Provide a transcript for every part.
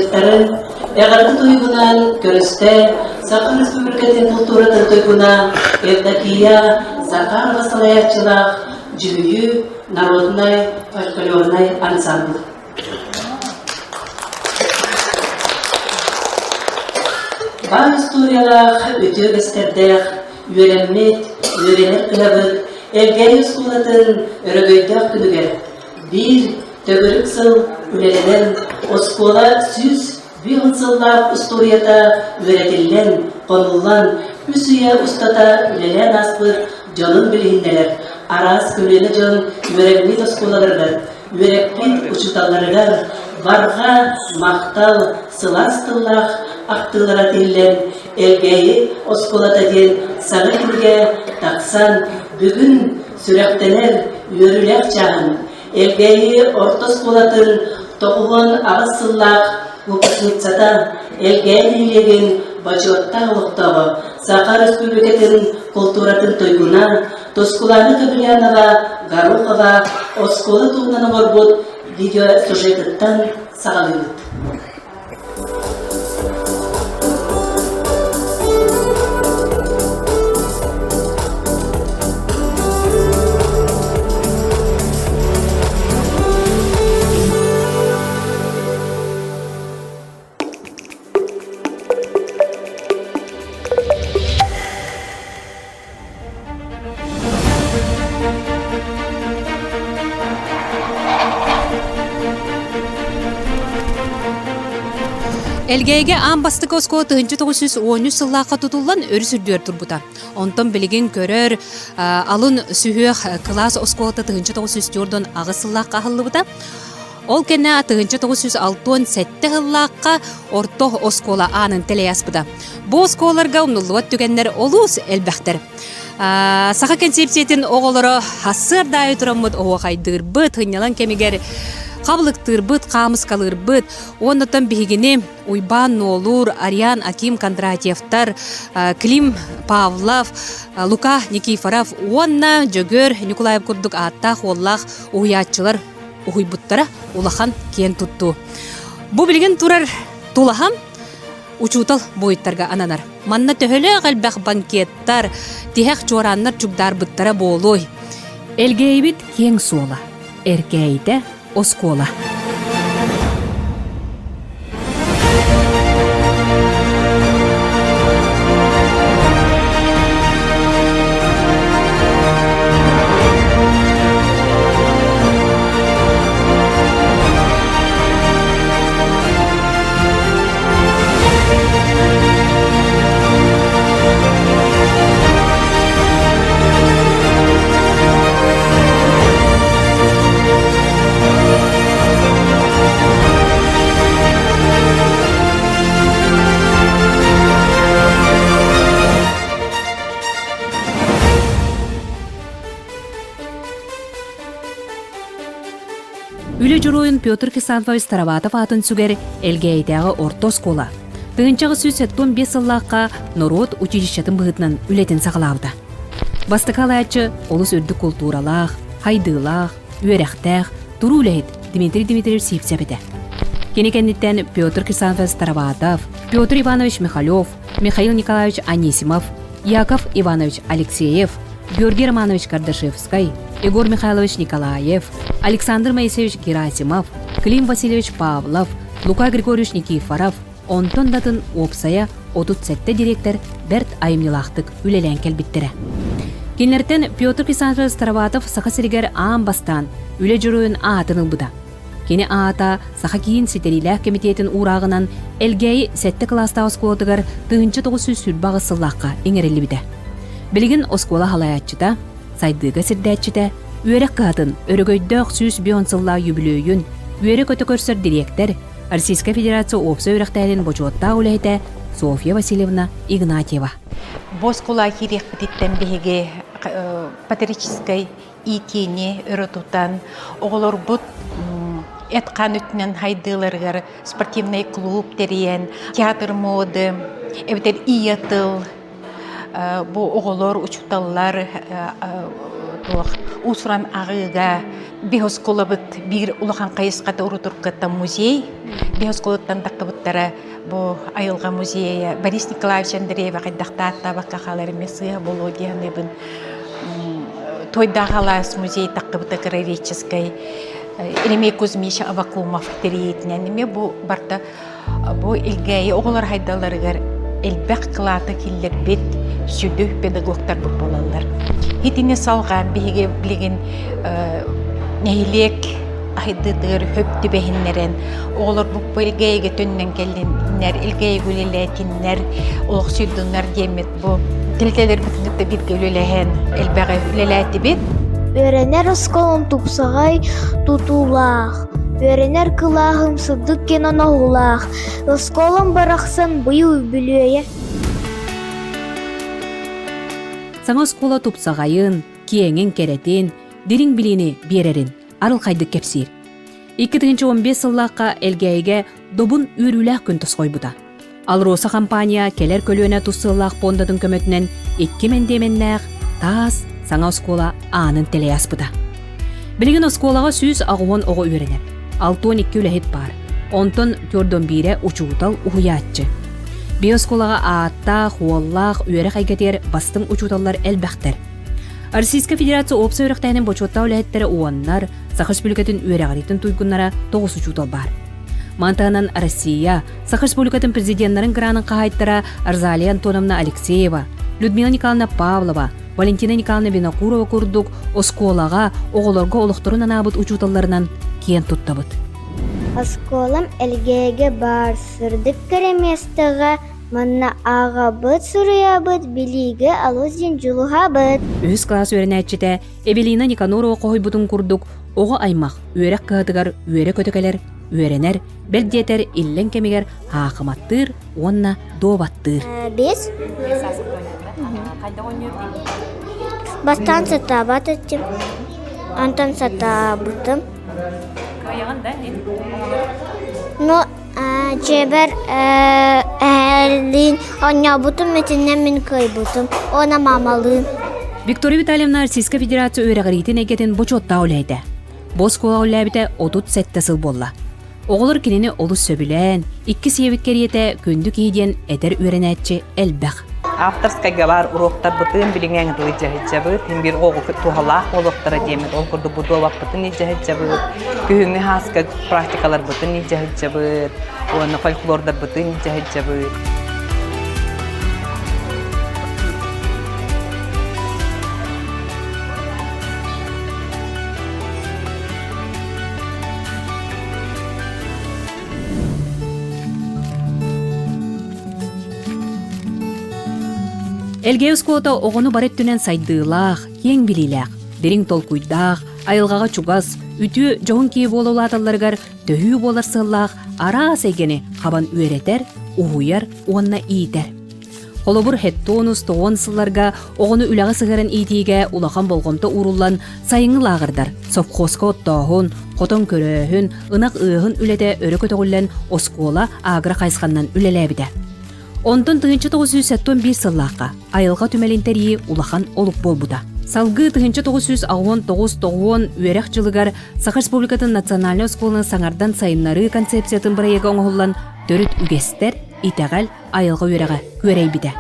ыалдьыттарын эҕэрдэ туйгунан көрүстэ Саха Республикатын култууратын туйгуна Евдокия Захарова салайааччылаах Дьүһүйүү народнай фольклорнай ансамбль. Баай историялаах, үтүө үгэстэрдээх, үөрэммит, үөрэнэр кыһабыт Элгээйи оскуолатын өрөгөйдөөх күнүгэр биир төгүрүк сыл үлэлэнэн оскуола 105 сыллаах устуоруйата үөрэтиллэн, хомуллан, үс үйэ устата үлэлээн ааспыт дьонун билиһиннэрэр араас көлүөнэ дьон үөрэммит оскуолаларыгар үөрэппит учууталларыгар барҕа махтал сылаас тыллаах ахтыылара тиллэн Элгээйи оскуолата диэн саҥа кинигэ тахсан бүгүн сүрэхтэнэр үөрүүлээх чааһын Элгээйи орто оскуолатын 98 сыллаах выпускницата Элгээйи нэһилиэгин бочуоттаах олохтооҕо Саха Өрөспүүбүлүкэтин култууратын туйгуна Тускулаана Кобельянова Горохова оскуола туһунан оҥорбут видеосюжетыттан саҕалыыбыт. Элгээйигэ аан бастакы оскуола 1913 сыллаахха тутуллан өрүс үрдүгэр турбута. Онтон билигин көрөр алын сүһүөх кылаас оскуолата 1948 сыллаахха аһыллыбыта. Ол кэннэ 1967 сыллаахха орто оскуола аанын тэлэйэ аспыта. Бу оскуолаларга умнуллубат түгэннэр олус элбэхтэр. Саха кэнсиэпсийэтин оҕолоро сарсыарда аайы тураммыт оһуохайдыырбыт, сынньалаҥ кэмигэр хабылыктыырбыт, хаамыскалыырбыт. Уоннаттан биһигини Уйбаан Нуолур, Ариан Аким Кондратьевтар, Клим Павлов, Лука Никифоров уонна Дьөгүөр Ньукулаев курдук ааттаах-уоллаах уһуйааччылар уһуйбуттара улахан киэн туттуу. Бу билигин турар тулаһам учуутал буойуттарга ананар. Манна төһөлөөх элбэх банкеттар, тиһэх чуорааннар чугдаарбыттара буолуой. Элгээйибит киэҥ суола, Эркээйитэ оскуола. Үлэ дьоруойун Петр Хрисанфович Староватов аатын сүгэр Элгээйитээҕи орто оскуола 1975 сыллаахха норуот училищетын быһыытынан үлэтин саҕалаабыта. Бастакы алааччы олус үрдүк култууралаах, хайдыылаах, үөрэхтээх, туруу үлэһит Дмитрий Дмитриевич Сивцев этэ. Кини кэнниттэн Петр Хрисанфович Староватов, Петр Иванович Михалев, Михаил Николаевич Анисимов, Яков Иванович Алексеев, Георгий Романович Кардашевскай, Егор Михайлович Николаев, Александр Моисеевич Герасимов, Клим Васильевич Павлов, Лука Григорьевич Никифоров, онтон датын уопсайа 37 дириэктэр бэрт айымньылаахтык үлэлээн кэлбиттэрэ. Кинилэртэн Петр Хрисанфович Староватов Саха сиригэр аан бастаан үлэ дьоруойун аатын ылбыта. Кини аата Саха киин ситэриилээх кэмитиэтин уурааҕынан Элгээйи сэттэ кылаастаах оскуолатыгар 1928 сыллаахха иҥэриллибитэ. Билигин оскуола салайааччыта, сайдыыга сирдээччитэ, үөрэх кыһатын өрөгөйдөөх 150 сыллаах үбүлүөйүн үөрэ-көтө көрсөр дириэктэр, Российскай Федерация уопсай үөрэхтээһинин бочуоттаах үлэһитэ Софья Васильевна Игнатьева. Бу оскуола киириэхпититтэн биһиги патриотическай иитиини өрө тутан, оҕолорбут эт-хаан өттүнэн хайдыыларыгар спортивнай клуб тэрийэн, театр моды, эбэтэр ийэ тыл бу оҕолор, учууталлар. туох уус-уран ааҕыыга биһ оскуолабыт биир улахан хайысхата урутуркаттан музей биһ оскуолаттан таххыбыттара бу айылҕа музейа Борис Николаевич Андреева хайдахтааттаабакка хаалар эмиэ сыыһа буолуо дии саныыбын Туойдаах алаас музей таххыбыта краеведческай Еремей Кузьмич Авакумов тэрийиитинэн эмиэ бу барта Бу Илгээйи оҕолор хайдалларыгар элбэх кылааты киллэрбит сүдү педагогтарбыт буолаллар. Итини салҕаан биһиги билигин нэһилиэк айдыытыгар хөп түбэһиннэрэн оҕолорбут бу Илгээйигэ төннөн кэллиннэр, Илгээйигэ үлэлээтиннэр, олохсуйдуннар диэммит бу тэрилтэлэрбитин кытта бииргэ үлэлэһэн элбэҕи үлэлээтибит. Үөрэнэр оскуолам тупсаҕай тутуулаах, үөрэнэр кылааһым сырдык киэн оноһуулаах, оскуолам барахсан быйыл үбүлүөйэ. Саҥа оскуола тупсаҕайын, киэҥин, кэрэтин, дириҥ билиини биэрэрин арылхайдык кэпсиир. 2015 сыллаахха Элгээйигэ Добун үөрүүлээх күн тосхойбута. АЛРОСА компания кэлэр көлүөнэ тус сыаллаах пуондатын көмөтүнэн икки мэндиэмэннээх таас саҥа оскуола аанын тэлэйэ аспыта. Билигин оскуолаҕа 180 оҕо үөрэнэр, 62 үлэһит баар. Онтон төрдөн биирэ учуутал, уһуйааччы. Биоскуолаҕа ааттаах, уоллаах, үөрэх эйгэтигэр бастыҥ учууталлар элбэхтэр. Российскай Федерация уопсай үөрэхтээһинин бочуоттаах үлэһиттэрэ уоннар, Саха Республикатын үөрэҕириитин туйгуннара тоҕус учуутал баар. Маны таһынан Россия, Саха Республикатын президеннарын гранын хаһаайыттара Розалия Антоновна Алексеева, Людмила Николаевна Павлова, Валентина Николаевна Винокурова курдук оскуолаҕа оҕолорго олохторун анаабыт учууталларынан киэн туттабыт. Оскуолам Элгээгэ баар сырдык кэрэ миэстэҕэ манна ааҕабыт, суруйабыт, билиигэ алыс диэн дьулуһабыт. Үһүс кылаас үөрэнээччитэ Эвелина Никанорова хоһуйбутун курдук оҕо аймах үөрэх кыһатыгар үөрэ-көтө кэлэр, үөрэнэр, бэл диэтэр иллэҥ кэмигэр хаахыматтыыр уонна дуобаттыыр. Биэс. Бастаан сатаабат этим, онтон сатаабытым. Кыайаҕын да Ну, дьиэбэр эһээлиин оонньообутум итиннэ мин кыайбытым уонна маамалыын. Виктория Витальевна Российскай Федерация үөрэҕириитин эйгэтин бочуоттаах үлэһитэ. Бу оскуолаҕа үлэлээбитэ 37 сыл буолла. Оҕолор кинини олус сөбүлээн, иккис ийэбит кэриэтэ күндү киһи диэн этэр үөрэнээччи элбэх. Авторскайга баар уруоктарбытын билиҥҥээҥи дылы дьаһайдьабыт, син биир оҕо туһалаах буолуохтара диэммит, ол курдук бу дуобаппытын илдьэ сылдьабыт, күһүҥҥү һааска практикаларбытын илдьэ сылдьабыт уонна фольклордарбытын илдьэ сылдьабыт. Элгээйи оскуолата оҕону бары өттүнэн сайдыылаах, киэҥ билиилээх, дириҥ толкуйдаах, айылҕаҕа чугас, үтүө, дьоһун киһи буола улааталларыгар төһүү буолар сыаллаах араас эйгэни хабан үөрэтэр, уһуйар уонна иитэр. Холобур, хеттонус тоҕуон сылларга оҕону үлэҕэ сыһыаран иитиигэ улахан болҕомто ууруллан сайыҥҥы лааҕырдар, совхозка оттооһун, хотон көрөөһүн, ынах ыаһын үлэтэ өрө көтөҕүллэн оскуола агро хайысханнан үлэлээбитэ. Онтон 1971 сыллаахха айылҕа түмэлин тэрийии улахан олук буолбута. Салгыы 1989-90 үөрэх дьылыгар Саха Республикатын национальнай оскуоланы саҥардан сайыннарыы концепциятын бырайыага оҥоһуллан төрүт үгэстэр, итэҕэл, айылҕа үөрэҕэ күөрэйбитэ.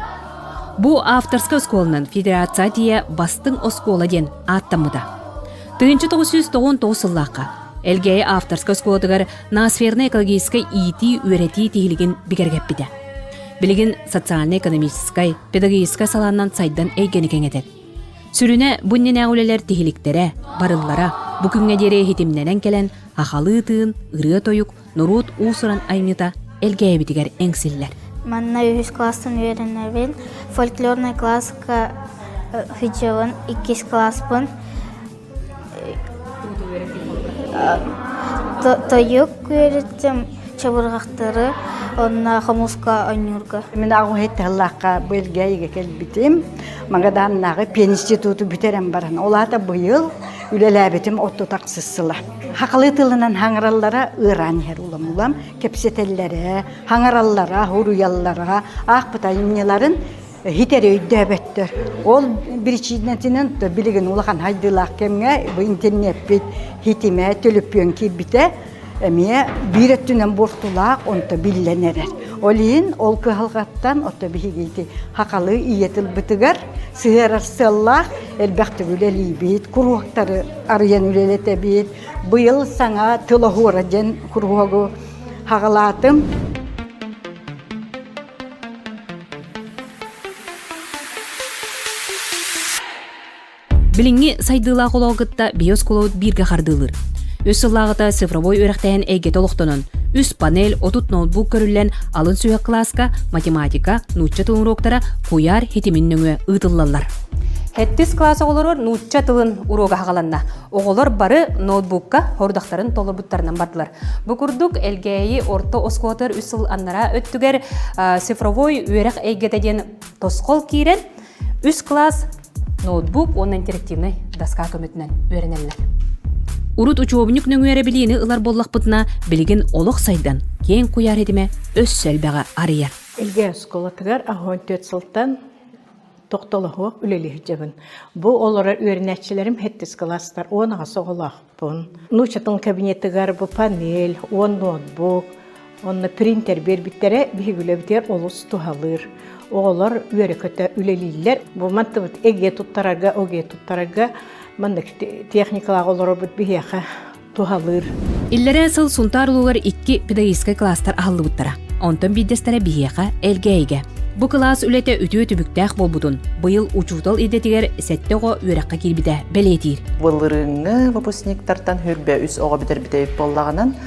Бу авторскай оскуоланан федерация тиийэ бастыҥ оскуола диэн ааттаммыта. 1999 сыллаахха Элгээйи авторскай оскуолатыгар ноосфернай экологическай иитии-үөрэтии тиһилигин бигэргэппитэ. Билигин социальнай-экономическай, педагогическай салааннан сайдан эйгэни кэҥэтэр. Сүрүнэ бу иннинээҕи үлэлэр тиһиликтэрэ, барыллара бу күҥҥэ диэри иһитимнэнэн кэлэн, хахалыы тыын, ырыа-тойук, норуот уус-уран айымньыта Элгээйибитигэр эҥсиллэр. Манна үһүс класстан үөрэнэбин. Фольклорнай класска сылдьабын, иккис класспын. Тойук үөрэттим, чабырҕахтары, онно хомуска оонньуурга. Мин аҕыс тыллаахха бу Элгээйигэ кэлбитим. Магаданнааҕы пединституту бүтэрэн баран, ол аата быйыл үлэлээбитим 36 сыла. Хахалыы тылынан хаҥыраллара ыараан иһэр улам-улам кэпсэтэллэрэ, хаҥыраллара, хуруйаллара, аахпыт айымньыларын. Хитэри өйдөөбөттөр. Ол биричиинэтинэн билигин улахан хайдыылаах кэмҥэ бу интернеппит хитимэ төлөпүөн киирбитэ эмиэ биир өттүнэн буортулаах онто биллэн эрэр. Ол иһин ол кыһалҕаттан ото биһиги ити хахалы ийэ тылбытыгар сыһыарар сыаллаах элбэхтик үлэлиибит, куруһуоктары арыйан үлэлэтэбит. Быйыл саҥа тыл оһуора диэн куруһуогу хаҕалаатым. Билиҥҥи сайдыылаах олоҕу кытта биосколобут бииргэ хардыылыыр. Үс сыллааҕыта цифровой үөрэхтээһин эйгэтэ олохтонон, үс панель, 30 ноутбук көрүллэн алын сүһүөх кылааска математика, нуучча тылын уруоктара куйаар хитимин нөҥүө ыытыллаллар. Хэттис кылаас оҕолорор нуучча тылын уруога хаҕаланна. Оҕолор бары ноутбукка хорудахтарын толорбуттарынан бардылар. Бу курдук Элгээйи орто оскуолатыгар үс сыл аннараа өттүгэр цифровой үөрэх эйгэтэ диэн тосхол киирэн, үс кылаас ноутбук уонна интерактивнай доска көмөтүнэн үөрэнэллэр. Урут учуобунньук нөҥүө эрэ билиини ылар буоллахпытына, билигин олох сайдан, киэҥ куйаар ситимэ өссө элбэҕи арыйар. Элгээйи оскуолатыгар 14 сылтан тохтолоһуох үлэлиһдьэбин. Бу олорор үөрэнээччилэрим хэттис кылаастар 18 оҕолоохпун. Нуучча тылын кабинетыгар бу панель, 10 ноутбук, онно принтер биэрбиттэрэ биһиги үлэбитигэр олус туһалыыр. Оҕолор үөрэ-көтө үлэлииллэр. Бу мантыбыт ЭГЭ туттарарга, ОГЭ туттарарга маннык техникалаах олоробут биһиэхэ туһалыыр. Иллэрээ сыл Сунтаар улуугар икки педагогическай кылаастар аһыллыбыттара. Онтон биирдэстэрэ биһиэхэ Элгээйигэ. Бу кылаас үлэтэ үтүө түбүктээх буолбутун, быйыл учуутал идэтигэр сэттэ оҕо үөрэххэ киирбитэ бэлиэтиир. Былырыыҥҥы выпускниктартан хүрбэ үс оҕо бүтэрбитэ эбит буоллаҕынан,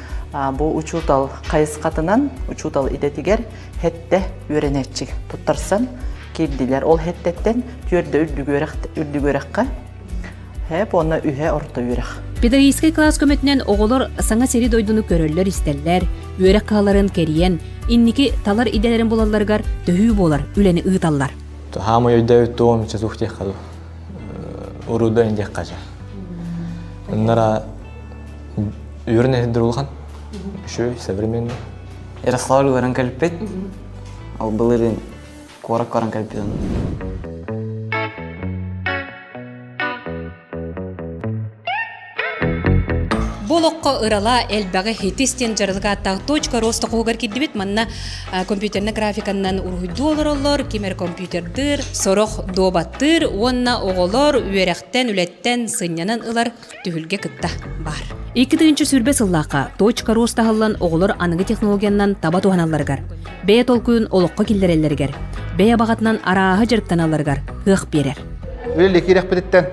бу учуутал хайысхатынан учуутал идэтигэр хэттэ үөрэнээччи туттарсан киирдилэр. Ол хэттэттэн түөрдэ үрдүк үөрэх үрдүк үөрэххэ Һээп уонна үһэ орто үөрэх. Педагогическай кылаас көмөтүнэн оҕолор саҥа сири-дойдуну көрөллөр-истэллэр, үөрэх кыһаларын кэрийэн, инники талар идэлэрин булалларыгар төһүү буолар үлэни ыыталлар. Хаамай өйдөөбүт туом часух диэххэ дуу. Уруда диэххэ дьэ. Оннара үөрэн эһиддер улахан. Үшүй современный. Ярославль баран кэлбит. Ол былырыын куоракка баран кэлбит. Бу олоххо ырала элбэҕи хитис диэн дьарылык ааттаах точка роста хоһугар киирдибит. Манна компьютернай графиканнан уруһуйдуу олороллор, ким эрэ компьютердыыр, сорох дуобаттыыр уонна оҕолор үөрэхтэн, үлэттэн сынньанан ылар түһүлгэ кытта баар. 2020 сыллаахха точка роста аһыллан оҕолор аныгы технологиянан таба туһаналларыгар, бэйэ толкуйун олоххо киллэрэллэригэр, бэйэ баҕатынан арааһы дьарыктаналларыгар кыах биэрэр. Үлэлии киирэхпититтэн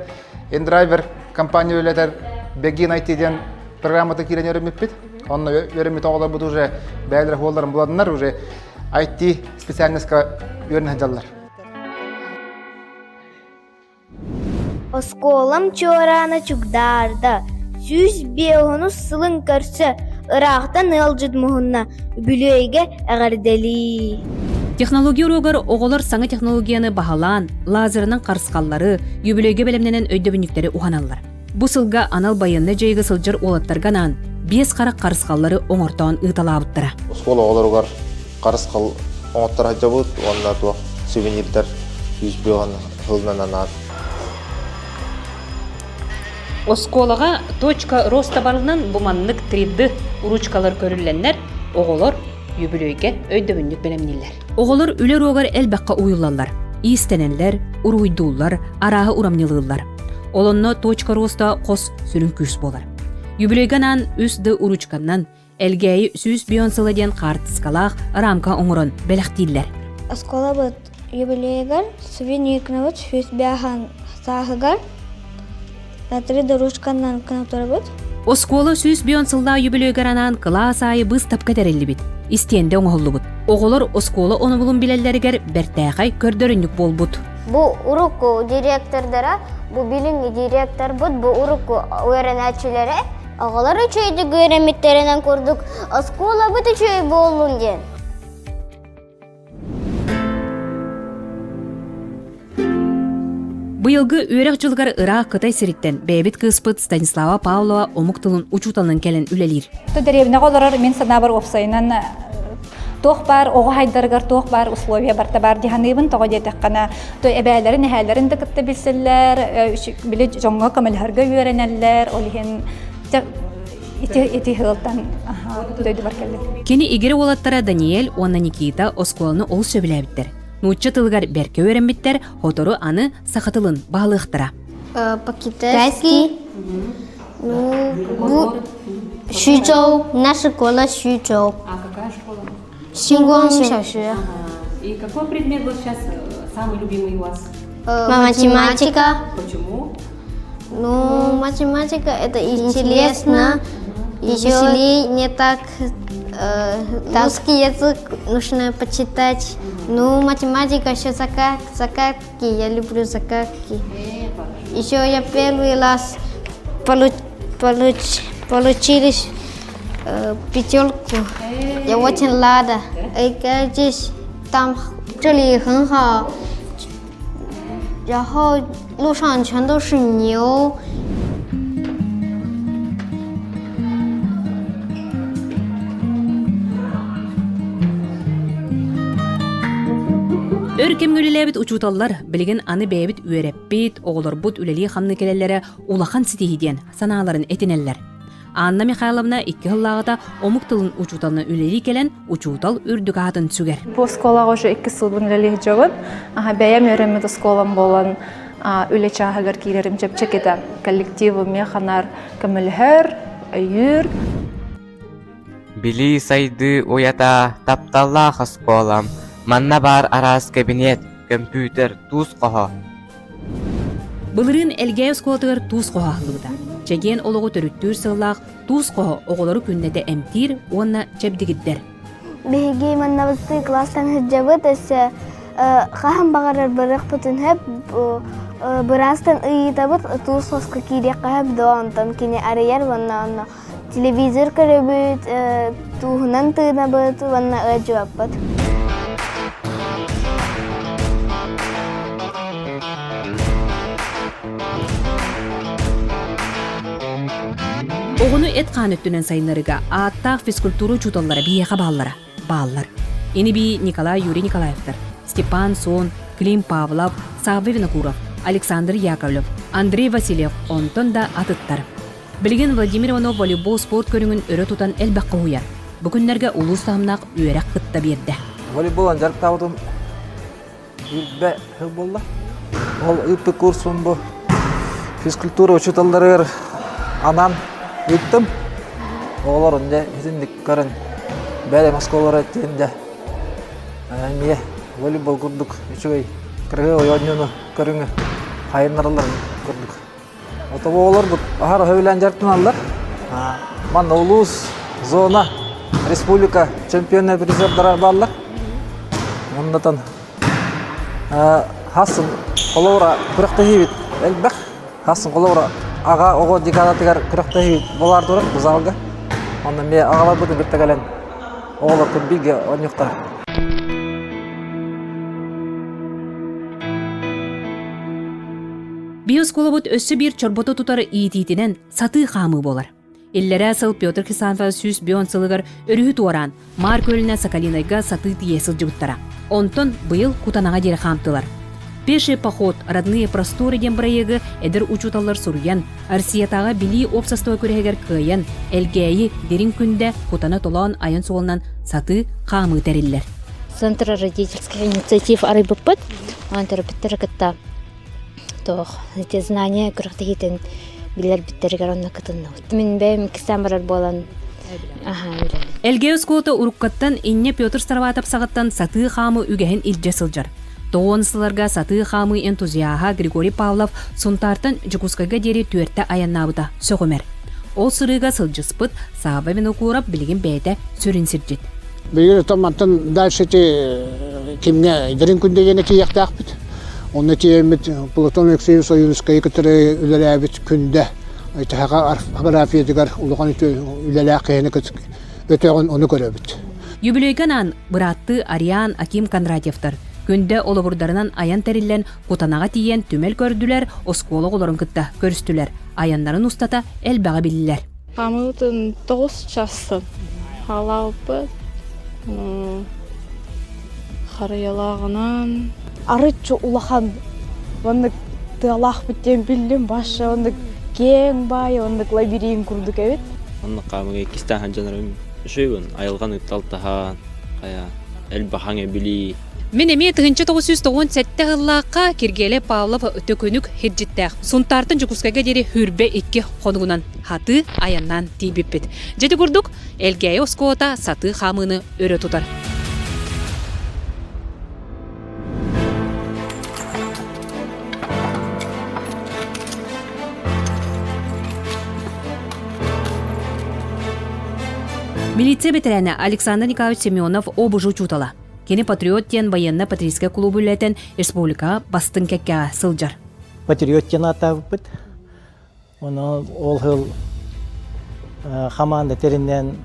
InDriver компания үлэтэр Begin IT диэн программата киирэн үөрэммиппит. Онно үөрэммит оҕолорбут уже бэйэлэрэ хуолларын буладыннар уже IT специальностька үөрэнэ сылдьаллар. Оскуолам чуораана чугдаарда, 105 сылын көрсө, ыраахтан ыалдьыт муһунна, үбүлүөйгэ эҕэрдэлии. Технология уруогар оҕолор саҥа технологияны баһылаан, лазерынан харысхаллары, юбилейга бэлэмнэнэн өйдөбүнньүктэри уһаналлар. Бу сылга анал байыаннай дьайыыга сылдьар уолаттарга анаан биэс харах харысхаллары оҥортоон ыыталаабыттара. Оскуола оҕолоругар харысхал оҥотторо сылдьабыт уонна туох сувенирдар 105 сылынан анаан. Оскуолаҕа точка роста барылынан бу маннык 3D ручкалар көрүллэннэр, оҕолор үбүлүөйгэ өйдөбүнньүк бэлэмнииллэр. Оҕолор үлэ уруогар элбэххэ уйуллаллар, иистэнэллэр, уруһуйдууллар, арааһы урамньылыыллар. Ол онно точка роста хос сүрүн күүс буолар. Юбилейга анаан 3D ручканнан Элгээйи 105 сыла диэн хаартыскалаах рамка оҥорон бэлэхтииллэр. Оскуолабыт юбилейыгар сувениркнабыт 105 сааһыгар 3D ручканнан кынатарбыт. Оскуола 105 сыллаах юбилейыгар анаан кылаас аайы быыстапка тэриллибит, истиэндэ оҥоһуллубут. Оҕолор оскуола онобулун билэллэригэр бэртээхэй көрдөрүнньүк буолбут. Бу урукку директордара, бу билиҥҥи директорбут, бу урукку үөрэнээччилэрэ оҕолор үчүгэйдик үөрэммиттэринэн курдук оскуолабыт үчүгэй буоллун диэн. Быйылгы үөрэх дьылыгар ыраах Кытай сириттэн бэйэбит кыыспыт Станислава Павлова омук тылын учууталынан кэлэн үлэлиир. Дэриэбинэҕэ олорор мин санаабар уопсайынан. Туох баар оҕо хайдарыгар туох баар условия барта баар дии саныыбын. Тоҕо диэтэххинэ, то эбээлэрин, эһээлэрин да кытта билсэллэр, били дьоҥҥо көмөлөһөргө үөрэнэллэр. Ол иһин ити ити сылтан дойдубар кэллим. Кини игирэ уолаттара Даниэль уонна Никита оскуоланы олус сөбүлээбиттэр. Нуучча тылыгар бэркэ үөрэммиттэр, сотору аны саха тылын баһылыахтара. По-китайски. Ну,徐州, наша школа徐州. А какая школа? 星光小学. И какой предмет был сейчас самый любимый у вас? Математика. Почему? Ну, математика это интересно. Еще веселее не так русский язык нужно почитать. Ну, математика еще загадки. Я люблю загадки. Еще я первый раз получились пятерку. Я очень рада. Здесь там 这里很好，然后路上全都是牛。 Өр кэмҥэ үлэлээбит учууталлар билигин аны бэйэбит үөрэппит, оҕолорбут үлэлии-хамныы кэлэллэрэ улахан ситиһии диэн санааларын этинэллэр. Анна Михайловна икки сыллааҕыта омук тылын учууталына үлэлии кэлэн учуутал үрдүк аатын сүгэр. Бу оскуолаҕа уже икки сылбын үлэлии сылдьабын. Бэйэм үөрэммит оскуолам буолан үлэ чааһыгар киирэрим чэпчэкитэ. Коллективым ханар көмөлөһөр, өйүүр. Билии сайдыы уйата тапталлаах оскуолам, манна баар араас кэбиниэт, көмпүүтэр, туус хоһо. Былырыын Элгээйи оскуолатыгар туус хоһо аһыллыбыта. Чэгиэн олоҕу төрүттүүр сыаллаах туус хоһо оҕолору күннэтэ эмтиир уонна чэбдигирдэр. Биһиги маннабыттыы класстан сылдьабыт өссө хаһан баҕарар барыахпытын сөп быраастан ыйытабыт туус хоско киириэххэ сөп дуо онтон кини арыйар уонна онно телевизор көрөбүт тууһунан тыынабыт уонна ыалдьыбаппыт. Оҕону эт-хаан өттүнэн сайыннарыыга ааттаах физкультура учууталлара биһиэхэ бааллара бааллар. Ини-бии Николай Юрий Николаевтар, Степан Сон, Клим Павлов, Савва Винокуров, Александр Яковлев, Андрей Васильев онтон да атыттар. Билигин Владимир Иванов волейбол спорт көрүҥүн өрө тутан элбэххэ уһуйар. Бу күннэргэ улуус таһымнаах үөрэх кытта биэрдэ. Волейболан дьарыктаабытым Үрбэ сыл буолла. Ол ыыппыт курсум бу физкультура учууталларыгар анаан ыыттым. Оҕолор дьэ итинник көрөн бэйэм оскуолалара тиийэн дьэ эмиэ волейбол курдук үчүгэй кыргый оонньууну көрүҥү хайыннаралларын курдук Отобоолорбут аһара сөбүлээн дьарыктаналлар. Манна улуус, зона, республика чемпионнар призердара бааллар. Оннотон хассын холобура күрэхтэһиибит элбэх. Хассын холобура аҕа оҕо декадатыгар күрэхтэһиибит болаар турар бу залга. Онно эмиэ аҕаларбытын кытта кэлэн оҕолор бииргэ оонньуохтара. Биоскуолабыт өссө биир чорбото тутар иитиитинэн сатыы хаамыы буолар. Иллэрээ сыл Петр Хрисанфов 110 сылыгар өрүһү туораан, Маар күөлүнэн Соколинайга сатыы тиийэ сылдьыбыттара. Онтон быйыл Кутанаҕа диэри хаамтылар. Пеший поход «Родные просторы» диэн бырайыагы эдэр учууталлар суруйан, Россиятааҕы Билии уопсастыба күрэһигэр кыайан, Элгээйи, Дириҥ Күндэ, Кутана Толоон айан суолунан сатыы хаамыы тэриллэр. Центр родительских инициатив арыйбыппыт. Онон төрөппүттэр кытта туох эти знания күрэхтэһиитин билэрбиттэригэр онно кытынныбыт. Мин бэйэм иккистээн барар буолан Элгээйи оскуолата уруккаттан инньэ Петр Староватов саҕаттан сатыы хаамыы үгэһин илдьэ сылдьар. Тоҕуон сылларга сатыы хаамыы энтузиаһа Григорий Павлов Сунтаартан Дьокуускайга диэри түөртэ айаннаабыта сөҕүмэр. Ол сырыыга сылдьыспыт Савва Винокуров билигин бэйэтэ сүрүн сирдьит. Билигин оттон мантан дальше ити кимҥэ Дириҥ Күндэ диэни тиийиэхтээхпит. Онно тиийэммит Платон Алексеевич Ойуунускайы кытары үлэлээбит Күндэ саха орфографиятыгар улахан үлэлээх киһини өтөҕүн ону көрөбүт. Юбилейга анаан бырааттыы Ариан Аким Кондратьевтар Күндэ олобурдарынан айан тэриллэн Кутанаҕа тиийэн түмэл көрдүлэр, оскуола оҕолорун кытта көрүстүлэр. Айаннарын устата элбэҕи биллилэр. Хамыытын тоҕус часын хаалаабыппыт. Харыйалааҕынан Арыччы улахан оннук тыалаахпыт диэн биллим баша оннук киэҥ баай оннук лабиринт курдук эбит. Оннук хаамыга иккистээн сылдьанарым үчүгэй айылҕан ытталтаһаан хайа элбэхаҥ эбилии Мин эмиэ 1997 сыллаахха Киргиэлэй Павлов төкүнүк сирдьиттээх Сунтаартан Дьокуускайга диэри хүрбэ икки хонугунан хатыы айаннаан тиийбиппит. Дьэ ити курдук Элгээйи оскуолата сатыы хаамыыны өрө тутар. Милиция бэтэрээнэ Александр Николаевич Семенов ОБЖ учуутала. Кини «Патриот» диэн военно-патриотическай клубу үлэлэтэн республикаҕа бастыҥ кэккэҕэ сылдьар. Патриот диэн ааттаабыппыт. Онон ол сыл хамаанда тэринэн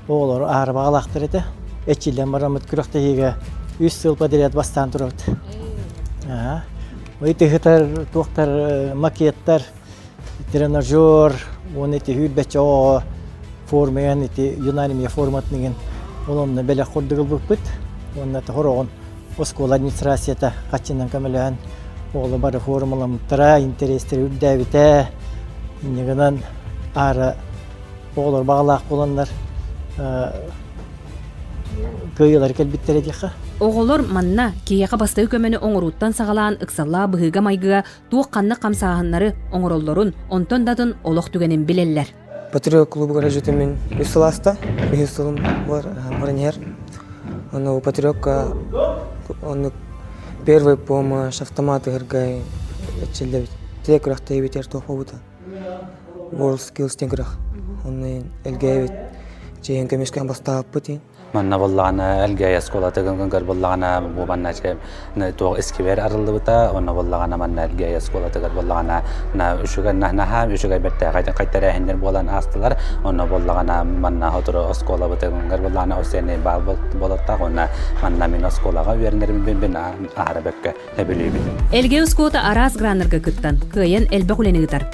оҕолору аһара баҕалаахтар этэ. Эчиллэн бараммыт күрэхтэһиигэ үс сыл подряд бастаан турабыт. Ыйтыһытар, туохтар, макеттар, тренажер, уонна ити сүүрбэччэ оҕоҕо формайан ити юнармия форматын игин ол онно бэлэх курдук ылбыппыт. Уонна хороҕун оскуола администрацията хаччынан көмөлөһөн оҕолор бары формаламмыттара, интэриэстэрэ үрдээбитэ. Инньэ гынан аара оҕолор баҕалаах буоланнар кыайыылар кэлбиттэрэ диэххэ. Оҕолор манна киһиэхэ бастакы көмөнү оҥорууттан саҕалаан ыксаллаах быһыыга-майгыга туох-ханнык хамсааһыннары оҥороллорун, онтон да атын олох түгэнин билэллэр. Патриот клубугар дьүтүмүн үс сыл ааста, үһүс сылым баран иһэр. Ону патриотка оннук первый помощь, автомат ыһыргай эчиллэбит. Тиэ күрэхтэһиибитигэр туох буолбута. World Skills диэн күрэх. Онно элгээбит чиһин көмүскээн бастаабыппыт. Манна буоллаҕына Элгээйи оскуолатыгар буоллаҕына бу манна туох искибиэр арыллыбыта, онно буоллаҕына манна Элгээйи оскуолатыгар буоллаҕына үчүгэй наһаа үчүгэй бэртээхэй тэрээһиннэр буолан аастылар. Онно буоллаҕына манна сотору оскуолабытыгар буоллаҕына осенний баал буолуохтаах уонна манна мин оскуолаҕа үөрэнэрим бин аһара бөккө сөбүлүүбүн. Элгээйи оскуолата араас граннарга кыттан, кыайан элбэх үлэни ыытар.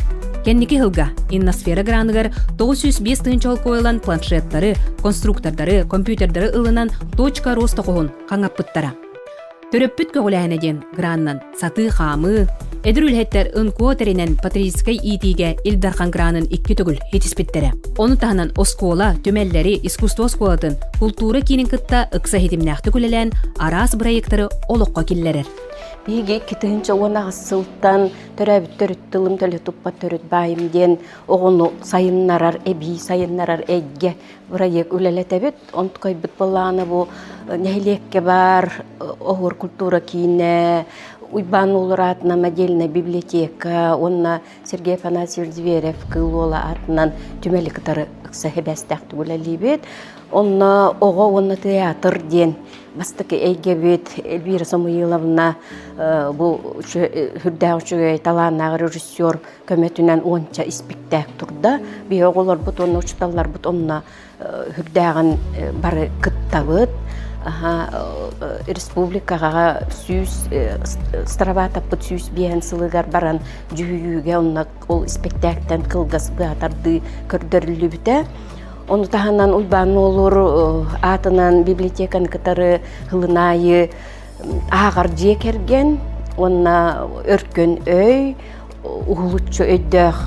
Кэнники сылга Инносфера граныгар 905 тыһыынча холкуойулан планшеттары, конструктордары, компьютердары ылынан точка роста хоһун хаҥаппыттара. Төрөппүт көҕүлээһинэ диэн граннан сатыы хаамыы, эдэр үлэһиттэр НКО тэринэн патриотическай иитиигэ Ил Дархан гранын икки төгүл ситиспиттэрэ. Ону таһынан оскуола, түмэллэри, искусство оскуолатын, култуура киинин кытта ыкса ситимнээхтик үлэлээн араас бырайыактары олоххо киллэрэр. Биһиги 2018 сылтан төрөөбүт төрүт тылым төлө туппат төрүт баайым диэн оҕону сайыннарар, эбии сайыннарар эйгэ бырайыак үлэлэтэбит. Онтукайбыт былаана бу нэһилиэккэ баар оһуор культура киинэ, Уйбаан Уолур аатынан модельная библиотека уонна Сергей Афанасьевич Зверев Кыыл Уола аатынан түмэли кытары ыкса сибээстээхтик үлэлиибит. Онно оҕо уонна театр диэн бастакы эйгэбит Эльвира Самуиловна бу сүрдээх үчүгэй талааннаах режиссер көмөтүнэн уонча испиктээк турда. Биһи оҕолорбут уонна учууталларбыт онно үрдээҕин бары кыттабыт. Республикаҕа сүүс Староватовпыт 105 сылыгар баран дьүһүйүүгэ онно ол испэктээктэн кылгас быһатардыы көрдөрүллүбүтэ. Ону таһынан Уйбаан Нуолур аатынан библиотеканы кытары һылын аайы ааҕар дьиэ кэргэн уонна өркөн өй уһулуччу өйдөөх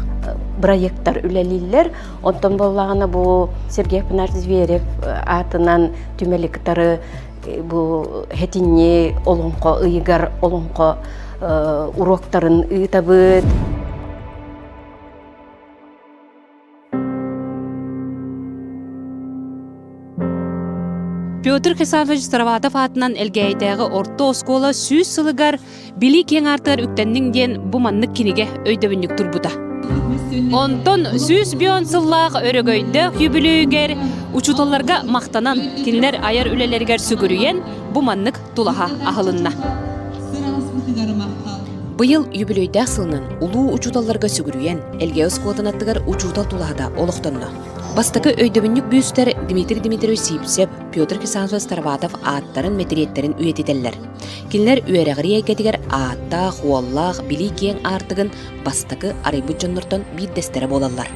бырайыактар үлэлииллэр. Онтон буоллаҕына бу Сергей Афанасьевич Зверев аатынан түмэли кытары бу хэтинньи олоҥхо ыйыгар олоҥхо уруоктарын ыытабыт. Петр Хисанович Староватов аатынан Элгээйитээҕи орто оскуола 100 сылыгар Билии киэҥ аартыгар үктэнниҥ диэн бу маннык кинигэ өйдөбүнньүк турбута. Онтон 100 сыллаах өрөгөйдөөх юбилейүгэр учууталларга махтанан, кинилэр айар үлэлэригэр сүгүрүйэн бу маннык тулаһа аһылынна. Быйыл юбилейдээх сылынан улуу учууталларга сүгүрүйэн, Элгээйи оскуолатын аттыгар учуутал тулаһата олохтонно. Бастакы өйдөбүнньүк бүүстэр Дмитрий Дмитриевич Сивцев, Петр Хрисанфович Староватов ааттарын мэтириэттэрин үйэтитэллэр. Кинилэр үөрэҕирии эйгэтигэр ааттаах, уоллаах, билии киэҥ аартыгын бастакы арыйбыт дьоннортон биирдэстэрэ буолаллар.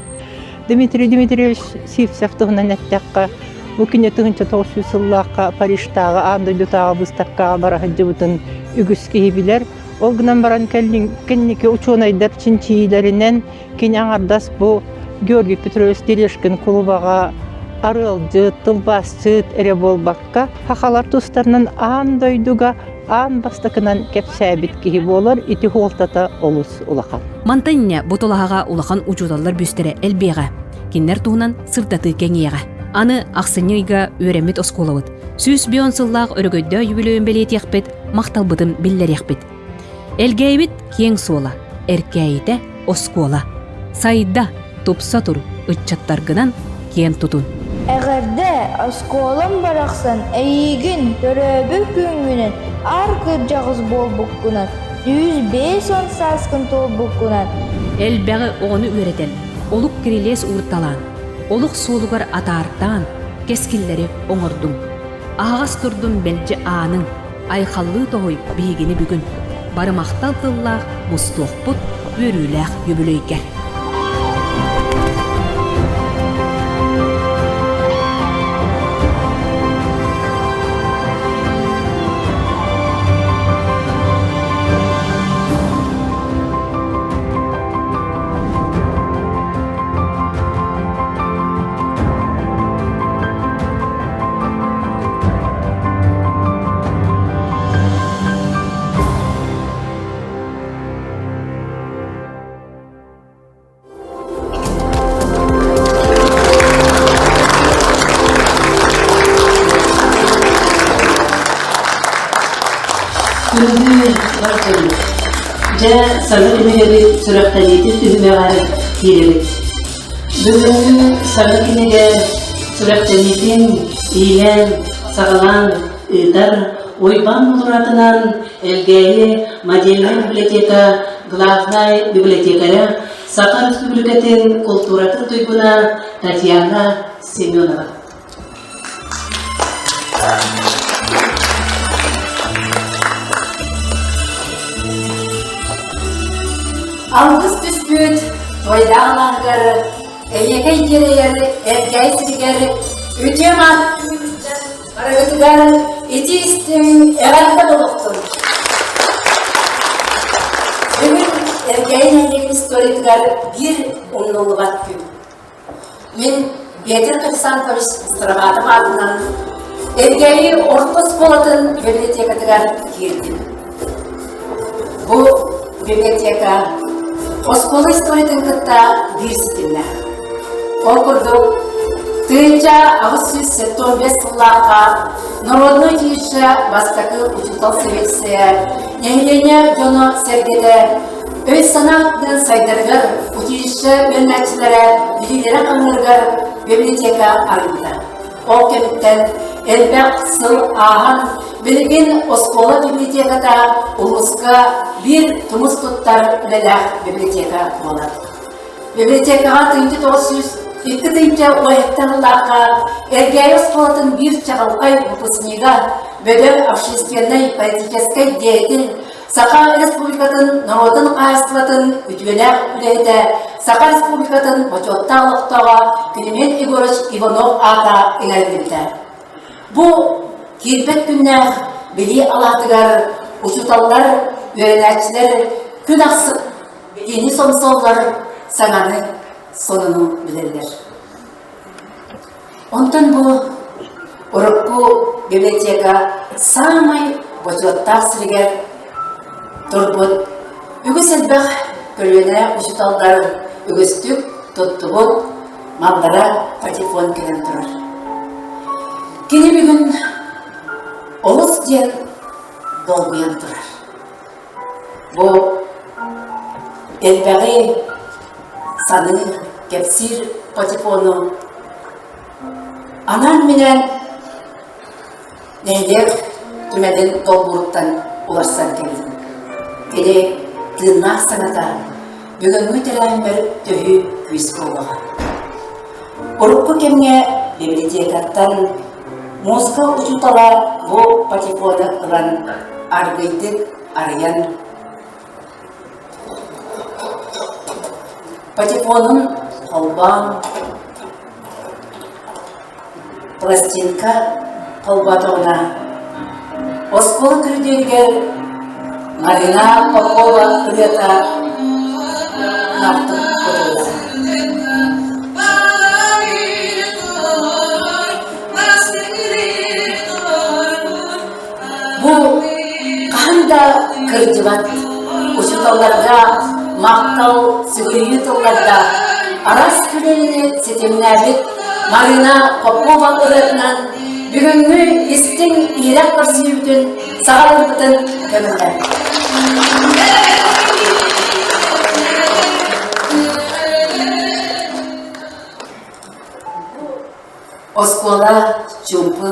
Дмитрий Дмитриевич Сивцев туһунан эттэххэ, Бу кини 1900 сыллаахха Парижтааҕы аан дойдутааҕы быыстапкаҕа бара сылдьыбытын үгүс киһи билэр. Ол гынан баран кэнники учуонайдар чинчийиилэринэн кини аҥардас бу Георгий Петрович Терешкин кулубаҕа арыалдьыт, тылбаасчыт эрэ буолбакка, сахалар тустарынан аан дойдуга аан бастакынан кэпсээбит киһи буолар, ити суолтата олус улахан. Мантан инньэ бу тулаһаҕа улахан учууталлар бүүстэрэ элбиэҕэ. Кинилэр туһунан сырдатыы кэҥиэҕэ. Аны ахсынньы ыйга үөрэммит оскуолабыт 150 сыллаах өрөгөйдөөх юбилейын бэлиэтиэхпит, махталбытын биллэриэхпит. Элгээйбит киэҥ суола, эркээйитэ оскуола. Сайда, тупса тур, ыччаттаргынан киэн тутун. Эҕэрдэ, оскуолам барахсан эйиигин төрөөбүт күҥҥүнэн аар кырдьаҕас буолбуккунан, 150 сааскын туолбуккунан Элбэҕи оҕону үөрэтэн, олук кирилиэс уурталаан, олох суолугар атаартаан, кэскиллэри оҥордуҥ. Аһаҕас турдун мэлдьи ааныҥ, айхаллыы тоһуй биһигини бүгүн. Бары махтал тыллаах мустуохпут үөрүүлээх үбүлүөйгэр. Күндү бар дьонум, дьэ саҥа кинигэбит сүрэхтэниитин түһүмэҕэр киирэбит. Бүгүҥҥү саҥа кинигэ сүрэхтэниитин иилээн, саҕалаан ыытар Уйбаан Мутуратынан Элгээйи модельнай библиотека главнай библиотекаря Саха Республикатын култууратын туйгуна Татьяна Семенова. Алгыс түспүт туойдаах алааһыгар эһиэхэй дьиэрэйэр Эргээй сиригэр үтүө мааттыы барыгытыгар ити истиҥ эҕэрдэ буолуохтун. Бүгүн Эргээйи нэһилиэгин историятыгар биир умнуллубат күн. Мин Петр Александрович Староватов аатынан Эргээйи орто оскуолатын библиотекатыгар киирдим. Бу библиотека оскуола историятын кытта биир ситимнээх. Ол курдук, 1875 сыллаахха народнай училище бастакы учуутал сэбиэдиссэйэ, нэһилиэнньэ дьоно-сэргэтэ Өй-санаа өттүнэн сайдарыгар училище үөрэнээччилэрэ билиилэрэ хаҥыырыгар библиотека арыйбыта. Ол кэмиттэн элбэх сыл ааһан, билигин оскуола библиотеката улууска биир тумус туттар үлэлээх библиотека буолар. Библиотекаҕа 1902 тыһыынча уоһуттан ыллаахха Эргээйи оскуолатын биир чаҕылхай выпускнига, бөдөҥ общественнай политическай деятель Саха Республикатын норуотун хаһаайыстыбатын үтүөлээх үлэһитэ, Саха Республикатын бочуоттаах олохтооҕо Климент Егорович Иванов аата иҥэриллибитэ. Бу киирбэт күннээх билии алаатыгар учууталлар, үөрэнээччилэр күн ахсын билиини сомсоллор, саҥаны, сонуну билэллэр. Онтон бу урукку библиотека саамай бочуоттаах сиригэр турбут үгүс элбэх көлүөнэ учууталлар үгүстүк туттубут маллара патефон кэлэн турар. Кини бүгүн олус диэн долгуйан турар. Бу элбэҕи саныы, кэпсиир патефону анаан-минээн нэһилиэк түмэлин долбууруттан уларсан кэллим. Кини тыыннаах саҥата бүгүҥҥү тэрээһиммэр төһүү күүс буолуоҕа. Урукку кэмҥэ библиотекаттан музыка учуутала бу патефону ылан аргыйдык арыйан патефонун холбоон. пластинка холботоҕуна оскуола көрүдүөрүгэр Марина Попова ырыата наахтык кутуллар. Бу хаһан да кырдьыбат учууталларга махтал, сүгүрүйүү тыллардаах араас күрэһини ситимнээбит Марина Попова ырыатынан бүгүҥҥү истиҥ иһирэх көрсүһүүбүтүн саҕалыырбытын көҥүллэр. Оскуола чуумпу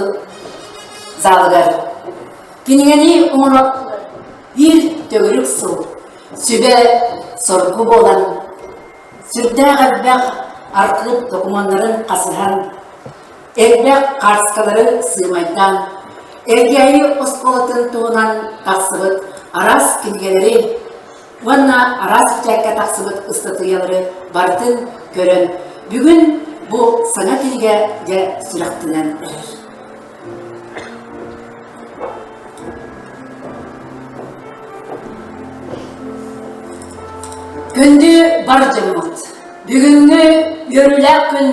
залыгар кинигэни оҥоро биир төгүрүк сыл сүбэ соргу буолан сүрдээх элбэх архыып докумуоннарын хасыһан элбэх хаарскалары сыымайдаан Элгээйи оскуолатын туһунан тахсыбыт араас кинигэлэри уонна араас бэчээккэ тахсыбыт ыстатыйалары барытын көрөн, бүгүн бу саҥа кинигэ дьэ сүрэхтэнэн эрэр. Күндү бар дьоммут, бүгүҥҥү үөрүүлээх күн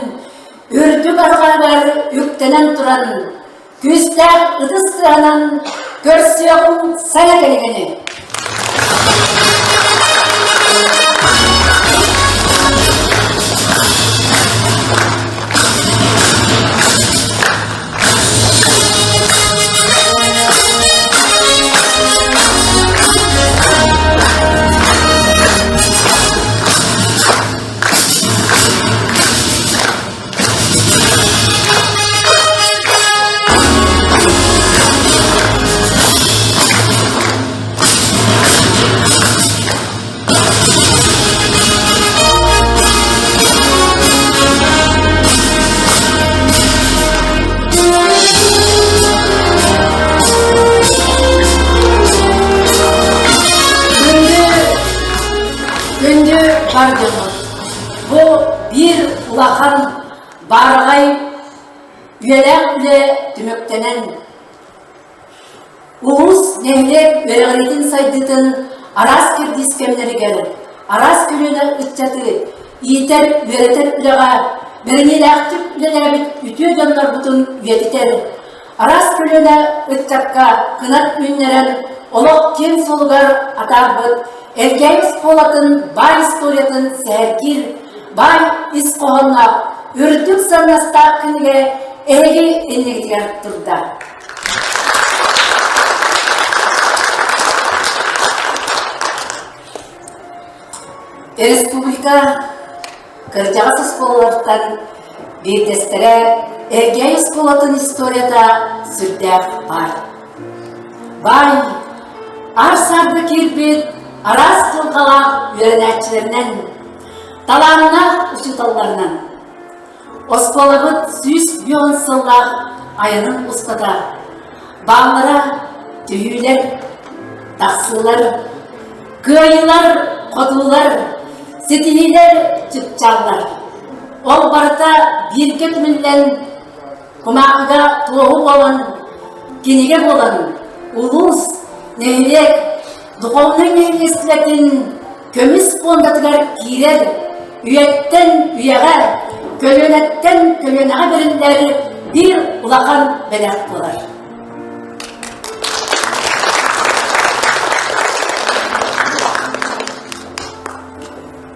үрдүк арҕаһыгар үктэнэн туран Күүстээх ытыс тыаһынан көрсүөҕүҥ саҥа кинигэни! Күндү бар дьоммут, Бу биир улахан баараҕай үйэлээх үлэ түмүктэнэн, улуус, нэһилиэк үөрэҕириитин сайдыытын араас кэрдиис кэмнэригэр араас көлүөнэ ыччаты иитэр, үөрэтэр үлэҕэ бэриниилээхтик үлэлээбит үтүө дьоннорбутун үйэтитэр, араас көлүөнэ ыччакка кынат үүннэрэн олох киэҥ суолугар атаарбыт Элгээйи оскуолатын баай историятын сэһэргиир баай ис хоһоонноох үрдүк сыаннастаах кинигэ эһиги иннигитигэр турда. Республика кырдьаҕас оскуолалартан биирдэстэрэ Элгээйи оскуолатын историята сүрдээх баар. Баай, аар-саарга киирбит араас дьылҕалаах үөрэнээччилэринэн, талааннаах учууталларынан оскуолабыт 150 сыллаах айанын устата бааллара түһүүлэр, тахсыылар, кыайыылар, хотуулар, ситиһиилэр, чыпчааллар. Ол барыта бииргэ түмүллэн кумааҕыга туоһу буолан, кинигэ буолан, улуус, нэһилиэк духовнай нэһилиэстибэтин көмүс пуондатыгар киирэр, үйэттэн үйэҕэ, көлүөнэттэн көлүөнэҕэ бэриллэр биир улахан бэлэх буолар.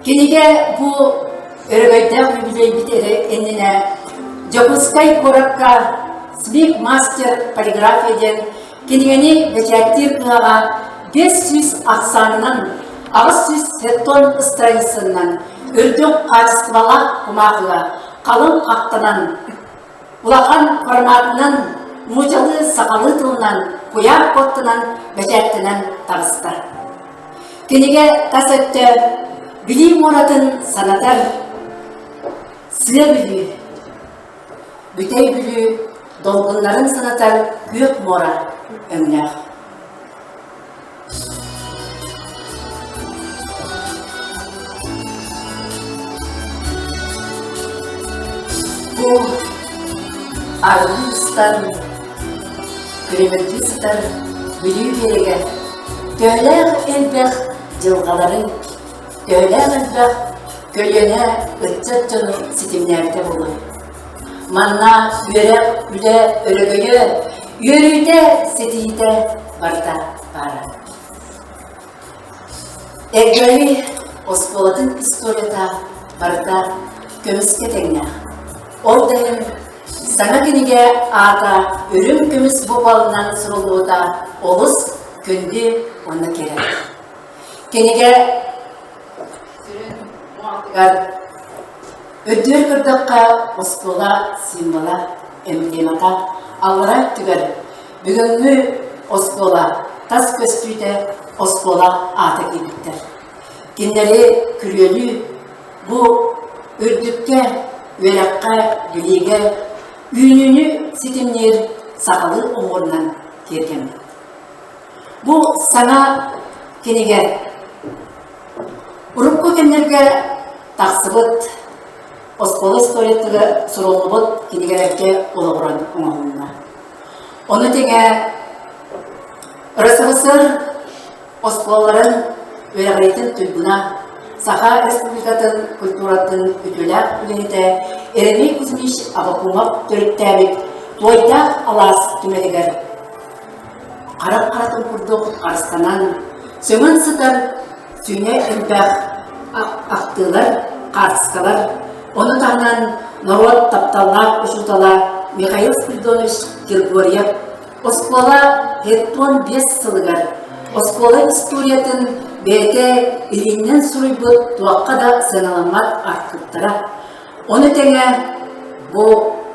Кинигэ бу өрөгөйдөөх үбүлүөйбүт эрэ иннинэ Дьокуускай куоракка Смик мастер полиграфия диэн кинигэни бэчээттиир кыһаҕа 500 ахсаанынан 870 страницанан үрдүк хаачыстыбалаах кумааҕыга халыҥ хахтанан улахан форматынан нуучалыы сахалыы тылынан куйаар кодтанан бэчээттэнэн таҕыста. Кинигэ тас өттө билии муоратын санатар Сыа Бүлүү, Бүтэй Бүлүү долгуннарын санатар күөх муора өҥнөөх. Бу. Аргыы устан күлүмүрдүү сытар Бүлүү биэрэгэр төһөлөөх элбэх дьылҕалары, төһөлөөх элбэх көлүөнэ ыччат дьону ситимнээбитэ буолуой. Манна үөрэх, үлэ өрөгөйө, үөрүүтэ, ситиһиитэ барыта баара. Эргэли оскуолатын историята барыта көмүскэ тэҥнээх. Ол да иһин саҥа кинигэ аата үрүҥ көмүс буквалынан суруллубута олус күндү уонна кэрэ. Кинигэ сүрүн муҥатыгар үрдүгэр көрдөххө оскуола символа, эмблемата аллара өттүгэр бүгүҥҥү оскуола тас көстүүтэ оскуола аата киирбиттэр. Кинилэри күрүөлүү бу үрдүккэ, үөрэххэ, билиигэ үүнүүнү ситимниир сахалыы оһуорунан киэргэммит. Бу саҥа кинигэ урукку кэмнэргэ тахсыбыт оскуола историятыгар суруллубут кинигэлэргэ олоҕуран оҥоһулунна. Ону тэҥэ РСФСР оскуолаларын үөрэҕириитин туйгуна, Саха Республикатын культуратын үтүөлээх үлэһитэ Еремей Кузьмич Аввакумов төрүттээбит Туойдаах алаас түмэлигэр харах харатын курдук харыстанан, сөҥөн сытар сүүнэ элбэх ахтыылар, хаартыскалар, ону таһынан норуот тапталлаах учуутала Михаил Спиридонович Григорьев оскуола 75 сылыгар оскуола историятын бэйэтэ илиинэн суруйбут туохха да сыаналаммат архыыптара Ону тэҥэ бу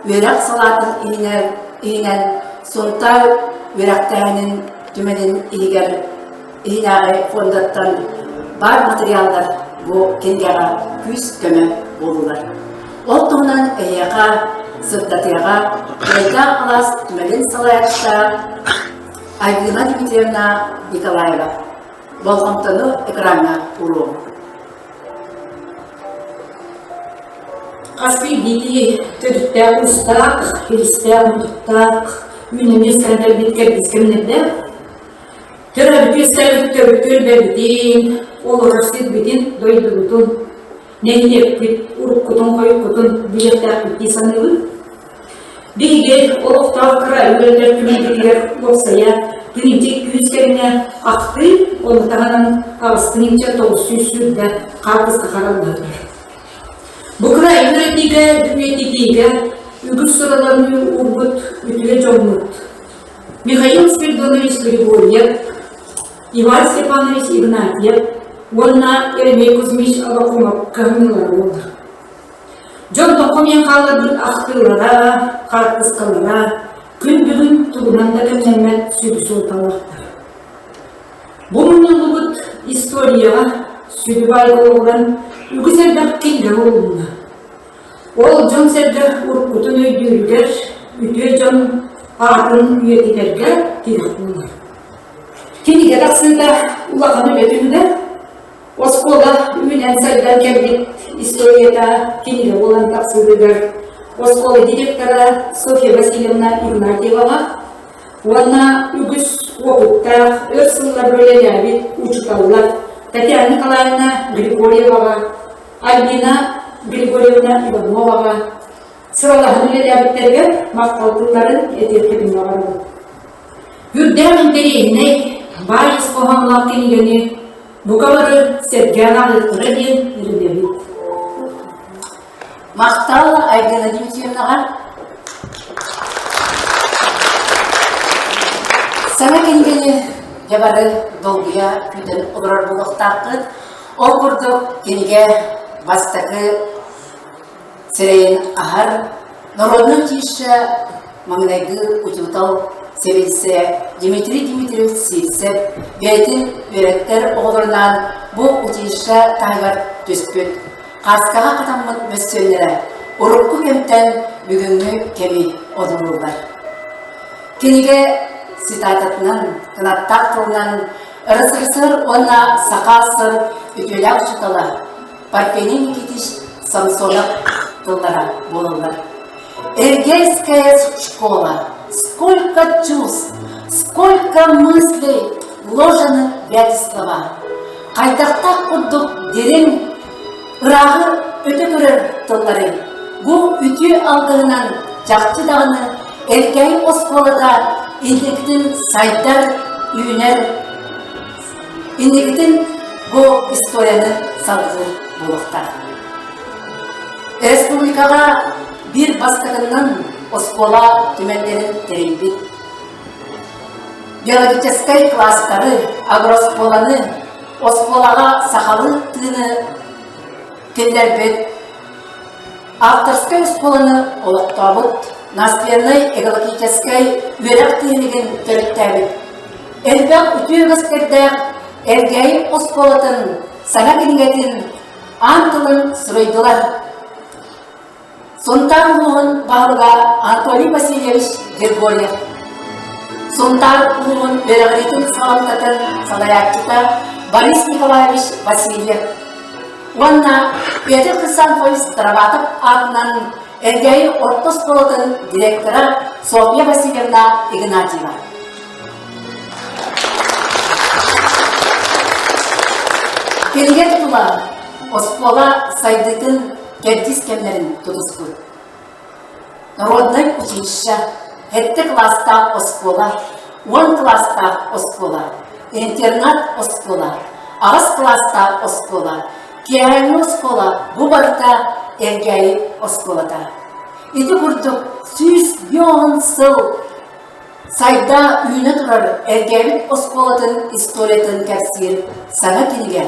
үөрэх салаатын иһинэн, иһинэн Сунтаар үөрэхтээһинин түмэлин иһигэр иһинээҕи фондаттан баар материаллар бу кинигэҕэ күүс-көмө буоллулар. Ол туһунан эһиэхэ сырдатыаҕа Кыайдаах алаас түмэлин салайааччыта Айгыына Дмитриевна Николаева. Болҕомтону экраҥҥа уруоҕуҥ. Хас биирдии төрүттээх уустаах, иристээх-мутуктаах, үүнэн-үөскээн кэлбит кэрдиис кэмнэрдээх. Төрөөбүт үөскээбит төрүт түөлбэбитин, олорор сирбитин, дойдубутун, нэһилиэкпит уруккутун-хойуккутун билиэхтээхпит дии саныыбын. Биһиги олохтоох кыра үөрэтэр түмэлбитигэр уопсайа тыһыынча күүс кэриҥэ ахтыы, ону таһынан аҕыстыһыынча 920 хаартыска хараллар. Бу кыра үөрэтиигэ, үйэтитиигэ үгүс сыраларын уурбут үтүө дьоммут Михаил Спиридонович Григорьев, Иван Степанович Игнатьев уонна Еремей Кузьмич Аввакумов кыһамньылара буолар. Дьон тоххомуйан хаалларбыт ахтыылара, хаартыскалара күн бүгүн тугунан да кэмнэммэт сүдү суолталаахтар. Бу мунньуллубут историяҕа сүдү баай олоҕуран үгүс элбэх кинигэ уһулунна. Ол дьон-сэргэ уруккутун өйдүүрүгэр, үтүө дьон аатын үйэтитэргэ тирэх буолар. Кинигэ тахсыыта улахан үлэ түмүгэ Оскуола үүнэн-сайдан кэлбит историята кинигэ буолан тахсыытыгар оскуола директора Софья Васильевна Игнатьеваҕа уонна үгүс уопуттаах өр сылларга үлэлээбит учууталлар Татьяна Николаевна Григорьеваҕа, Альбина Григорьевна Ивановаҕа сыралаһан үлэлээбиттэригэр махтал тылларын этиэхпитин баҕарабыт. Үрдээх интэриэһинэй, баай ис хоһоонноох кинигэни бука бары сэргээн ааҕыахтара диэн эрэнэбит. Махтал Айгына Дмитриевнаҕа. Саҥа кинигэни дьэ бары долгуйа күүтэн олорор буолуохтааххыт. Ол курдук кинигэ бастакы сирэйин аһар народнай училище маҥнайгы учуутал сэбиэдиссэйэ Дмитрий Дмитриевич Сивцев бэйэтин үөрэттэр оҕолорунаан бу училище таһыгар түспүт хааскаҕа хатаммыт мөссүөннэрэ урукку кэмтэн бүгүҥҥү кэми одуулууллар. Кинигэ цитататынан, кынаттаах тылынан РСФСР уонна Саха ССР үтүөлээх учуутала Парфений Никитич Самсонов тыллара буолаллар. Эльгейская школа. Сколько чувств, сколько мыслей вложены в эти слова. Хайдахтаах курдук дириҥ, ырааҕы өтө көрөр тыллары бу үтүө алгыһынан чахчы даҕаны Элгээйи оскуолата инникитин сайдар, үүнэр, инникитин бу историяны салгыыр буолуохтаах. Республикаҕа биир бастакыннан оскуола түмэллэрин тэрийбит. Биологическай класстары, агрооскуоланы, оскуолаҕа сахалыы тыыны киллэрбит, авторскай оскуоланы олохтообут, национальнай экологическай үөрэх тиһигин төрүттээбит, элбэх үтүө үгэстэрдээх Элгээйи оскуолатын саҥа кинигэтин аан тылын суруйдулар. Сунтаар улууһун баһылыга Анатолий Васильевич Григорьев, Сунтаар улууһун үөрэҕириитин салалтатын салайааччыта Борис Николаевич Васильев уонна Петр Хрисанфович Староватов аатынан Элгээйи орто оскуолатын директора Софья Васильевна Игнатьева. Кинигэ тутула оскуола сайдыытын кэрдиис кэмнэрин тутуспут. Народнай училище, сэттэ кылаастаах оскуола, 10 кылаастаах оскуола, интернат оскуола, аҕыс кылаастаах оскуола, киэһээҥҥи оскуола бу барыта Элгээйи оскуолата. Ити курдук 150 сыл Сайда үүнэ турар Элгээбит оскуолатын историятын кэпсиир саҥа кинигэ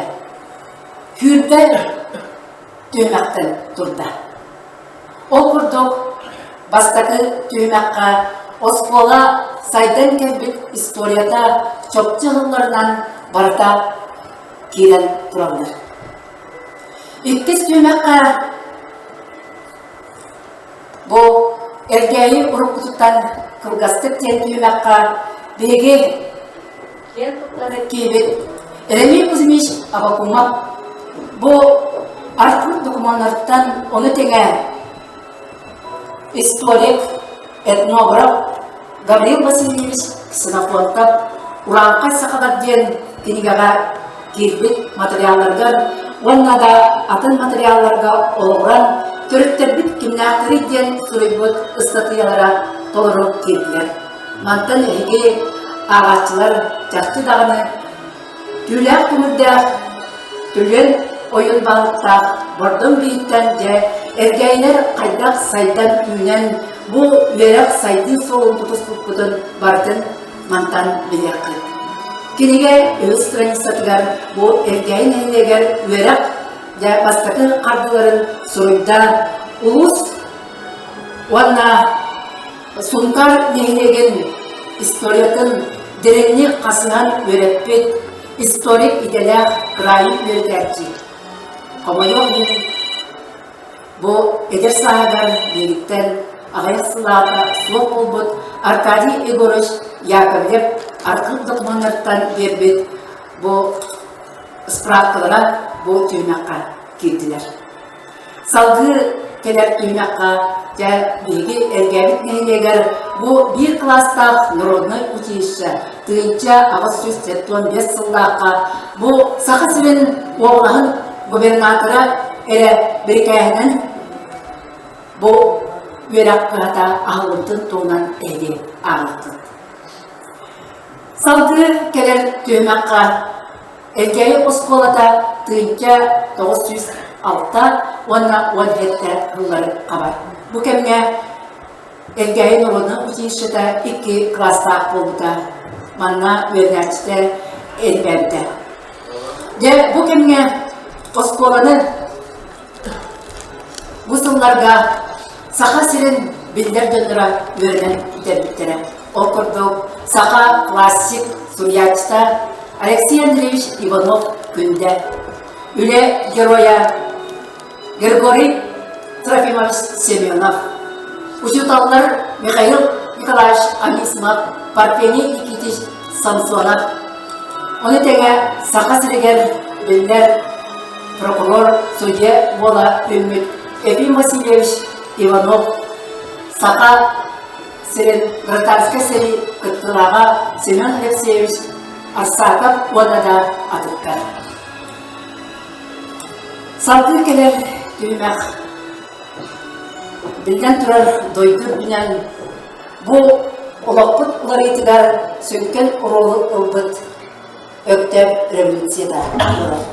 Күүрбэ түһүмэхтэн турда. Ол курдук, бастакы түһүмэххэ оскуола сайдан кэлбит историята чопчу ыһылларынан барыта киирэн тураллар. Иккис түһүмэххэ Бу Элгээйи уруккутуттан кылгастык диэн түһүмэххэ биһиги киэн туттар киһибит Еремей Кузьмич Авакумов бу архив докумуоннарыттан ону тэҥэ историк, этнограф Гаврил Васильевич Ксенофонтов «Урааҥхай сахалар» диэн кинигэҕэ киирбит матырыйаалларыгар уонна да атын матырыйаалларга олоҕуран төрүттэрбит кимнээхтэрий диэн суруйбут ыстатыйалара толору киирдилэр. Мантан эһиги ааҕааччылар чахчы даҕаны Түүлээх түмүрдээх Түлүөн ойун баһылыктаах Бордоҥ биһиттэн дьэ эргээйилэр хайдах сайдан үүнэн бу үөрэх сайдыы суолун тутуспуппутун барытын мантан билиэххит. Кинигэ үһүс страницатыгар бу Эргээйи нэһилиэгэр үөрэх дьэ бастакы хардыыларын суруйда улуус уонна Сунтаар нэһилиэгин историятын дириҥник хасыһан үөрэппит историк идэлээх кыраайы үөрэтээччи. Хомойуох иһин, бу эдэр сааһыгар биһигиттэн аҕыйах сыллааҕыта суох буолбут Аркадий Егорович Яковлев архыып докумуоннарыттан биэрбит бу справкалара бу түһүмэххэ киирдилэр. Салгыы кэлэр түһүмэххэ дьэ биһиги Элгээбит нэһилиэгэр бу биир кылаастаах народнай училище 1875 сыллаахха бу Саха сирин уобалаһын губернатора эрэ бирикээһинэн бу үөрэх кыһата аһыллыбытын туһунан эһиги ааҕыаххыт. Салгыы кэлэр түһүмэххэ Элгээйи оскуолата 1906 уонна 17 сыллары хабар. Бу кэмҥэ Элгээйи норуодунай училищета икки кылаастаах буолбута. Манна үөрэнээччитэ элбээбитэ. Дьэ, бу кэмҥэ оскуоланы бу сылларга Саха сирин биллэр дьонноро үөрэнэн бүтэрбиттэрэ. Ол курдук, саха классик суруйааччыта Алексей Андреевич Иванов-Күндэ, үлэ геройа Григорий Трофимович Семенов, учууталлар Михаил Николаевич Анисимов, Парфений Никитич Самсонов, ону тэҥэ Саха сиригэр биллэр прокурор, судья буола үүммүт Ефим Васильевич Иванов. Саха сирин гражданскай сэрии кыттыылааҕа Семен Алексеевич Арсаков уонна да атыттар. Салгыы кэлэр түһүмэх биллэн турар дойду үрдүнэн бу олохпут уларыйыытыгар сүҥкэн оруолу ылбыт Өктөөп революцията буолар.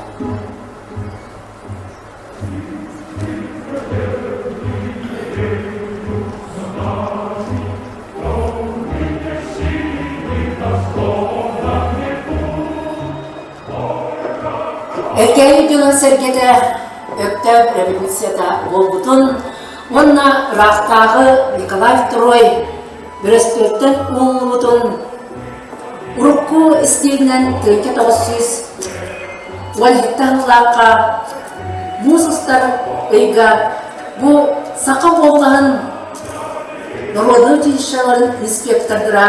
Эркээйи дьонун-сэргэтэ Өктөөп революцията буолбутун уонна ыраахтааҕы Николай II бөрөстүөлтэн уһуллубутун урукку истиилинэн 1917 сыллаахха муус устар ыйга бу саха уобалаһын норуодунай училищеларын инспектордара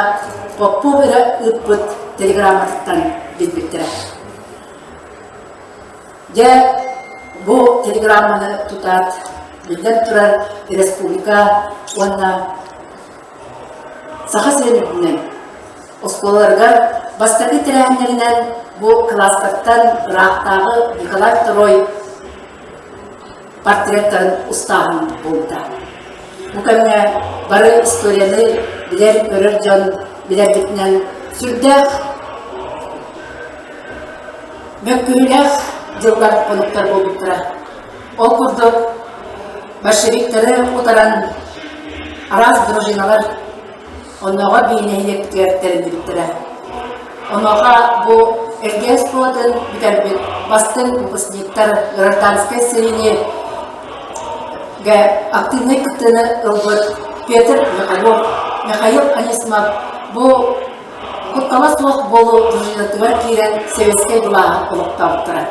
Попов эрэ ыыппыт телеграмматыттан билбиттэрэ. Дьэ, бу телеграмманы тутаат, биллэн турар, республика уонна Саха сирин үрдүнэн оскуолаларыгар бастакы тэрээһиннэринэн бу кылаастартан ыраахтааҕы Николай II портреттарын устааһын буолбута. Бу кэмҥэ бары историяны билэр-көрөр дьон билэрбитинэн сүрдээх мөккүһүүлээх дьыллар хонуктар буолбуттара. Ол курдук большевиктары утаран араас дружиналар оннооҕор биир нэһилиэкпитигэр тэриллибиттэрэ. Онуоха бу Эргэ оскуолатын бүтэрбит бастыҥ выпускниктар гражданскай сэриини активнай кыттыыны ылбыт Петр Михайлов, Михаил Анисимов бу куттала суох буолуу дружинатыгар киирэн советскай былааһы олохтообуттара.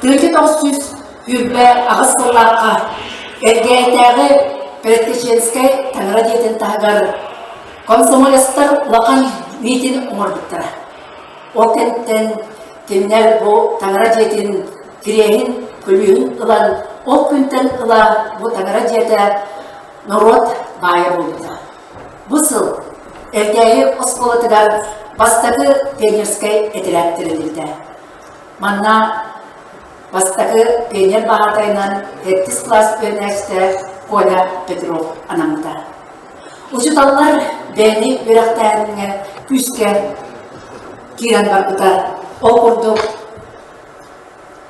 1928 сыллаахха Эргээтээҕи Предтеченскэй таҥара дьиэтин таһыгар комсомолецтар улахан миитин оҥорбуттара. Ол кэнниттэн кинилэр бу таҥара дьиэтин кириэһин, күлүүһүн ылан, ол күнтэн ыла бу таҥара дьиэтэ норуот баайа буолбута. Бу сыл Эргээйи оскуолатыгар бастакы пионерскай этэрээт тэриллибитэ. Манна бастакы пионер баһаатайынан сэттис кылаас үөрэнээччитэ Коля Петров анаммыта. Учууталлар бэйэни үөрэхтээһиҥҥэ күүскэ киирэн барбыта. Ол курдук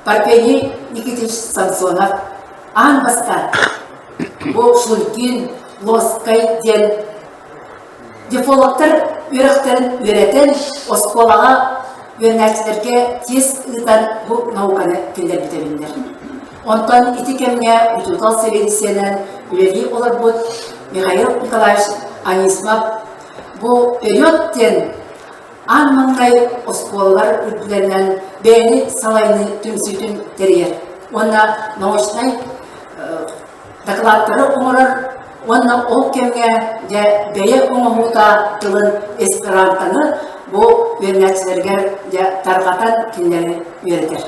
Парфений Никитич Самсонов аан бастаан бу Шульгин, Лоскай диэн Дефологтар үөрэхтэрин үөрэтэн, оскуолаҕа үөрэнээччилэргэ тиэс ыытан бу науканы киллэрбитэ биллэр. Онтон ити кэмҥэ учуутал сэбиэдиссэйинэн үлэлии олорбут Михаил Николаевич Анисимов бу период диэн аан маҥнай оскуолалар үрдүлэринэн бэйэни салайыныы түмсүүтүн тэрийэр уонна научнай дакылааттары оҥорор уонна ол кэмҥэ дьэ бэйэ оҥоһуута тылын эсперантоны бу үөрэнээччилэригэр дьэ тарҕатан кинилэри үөрэтэр.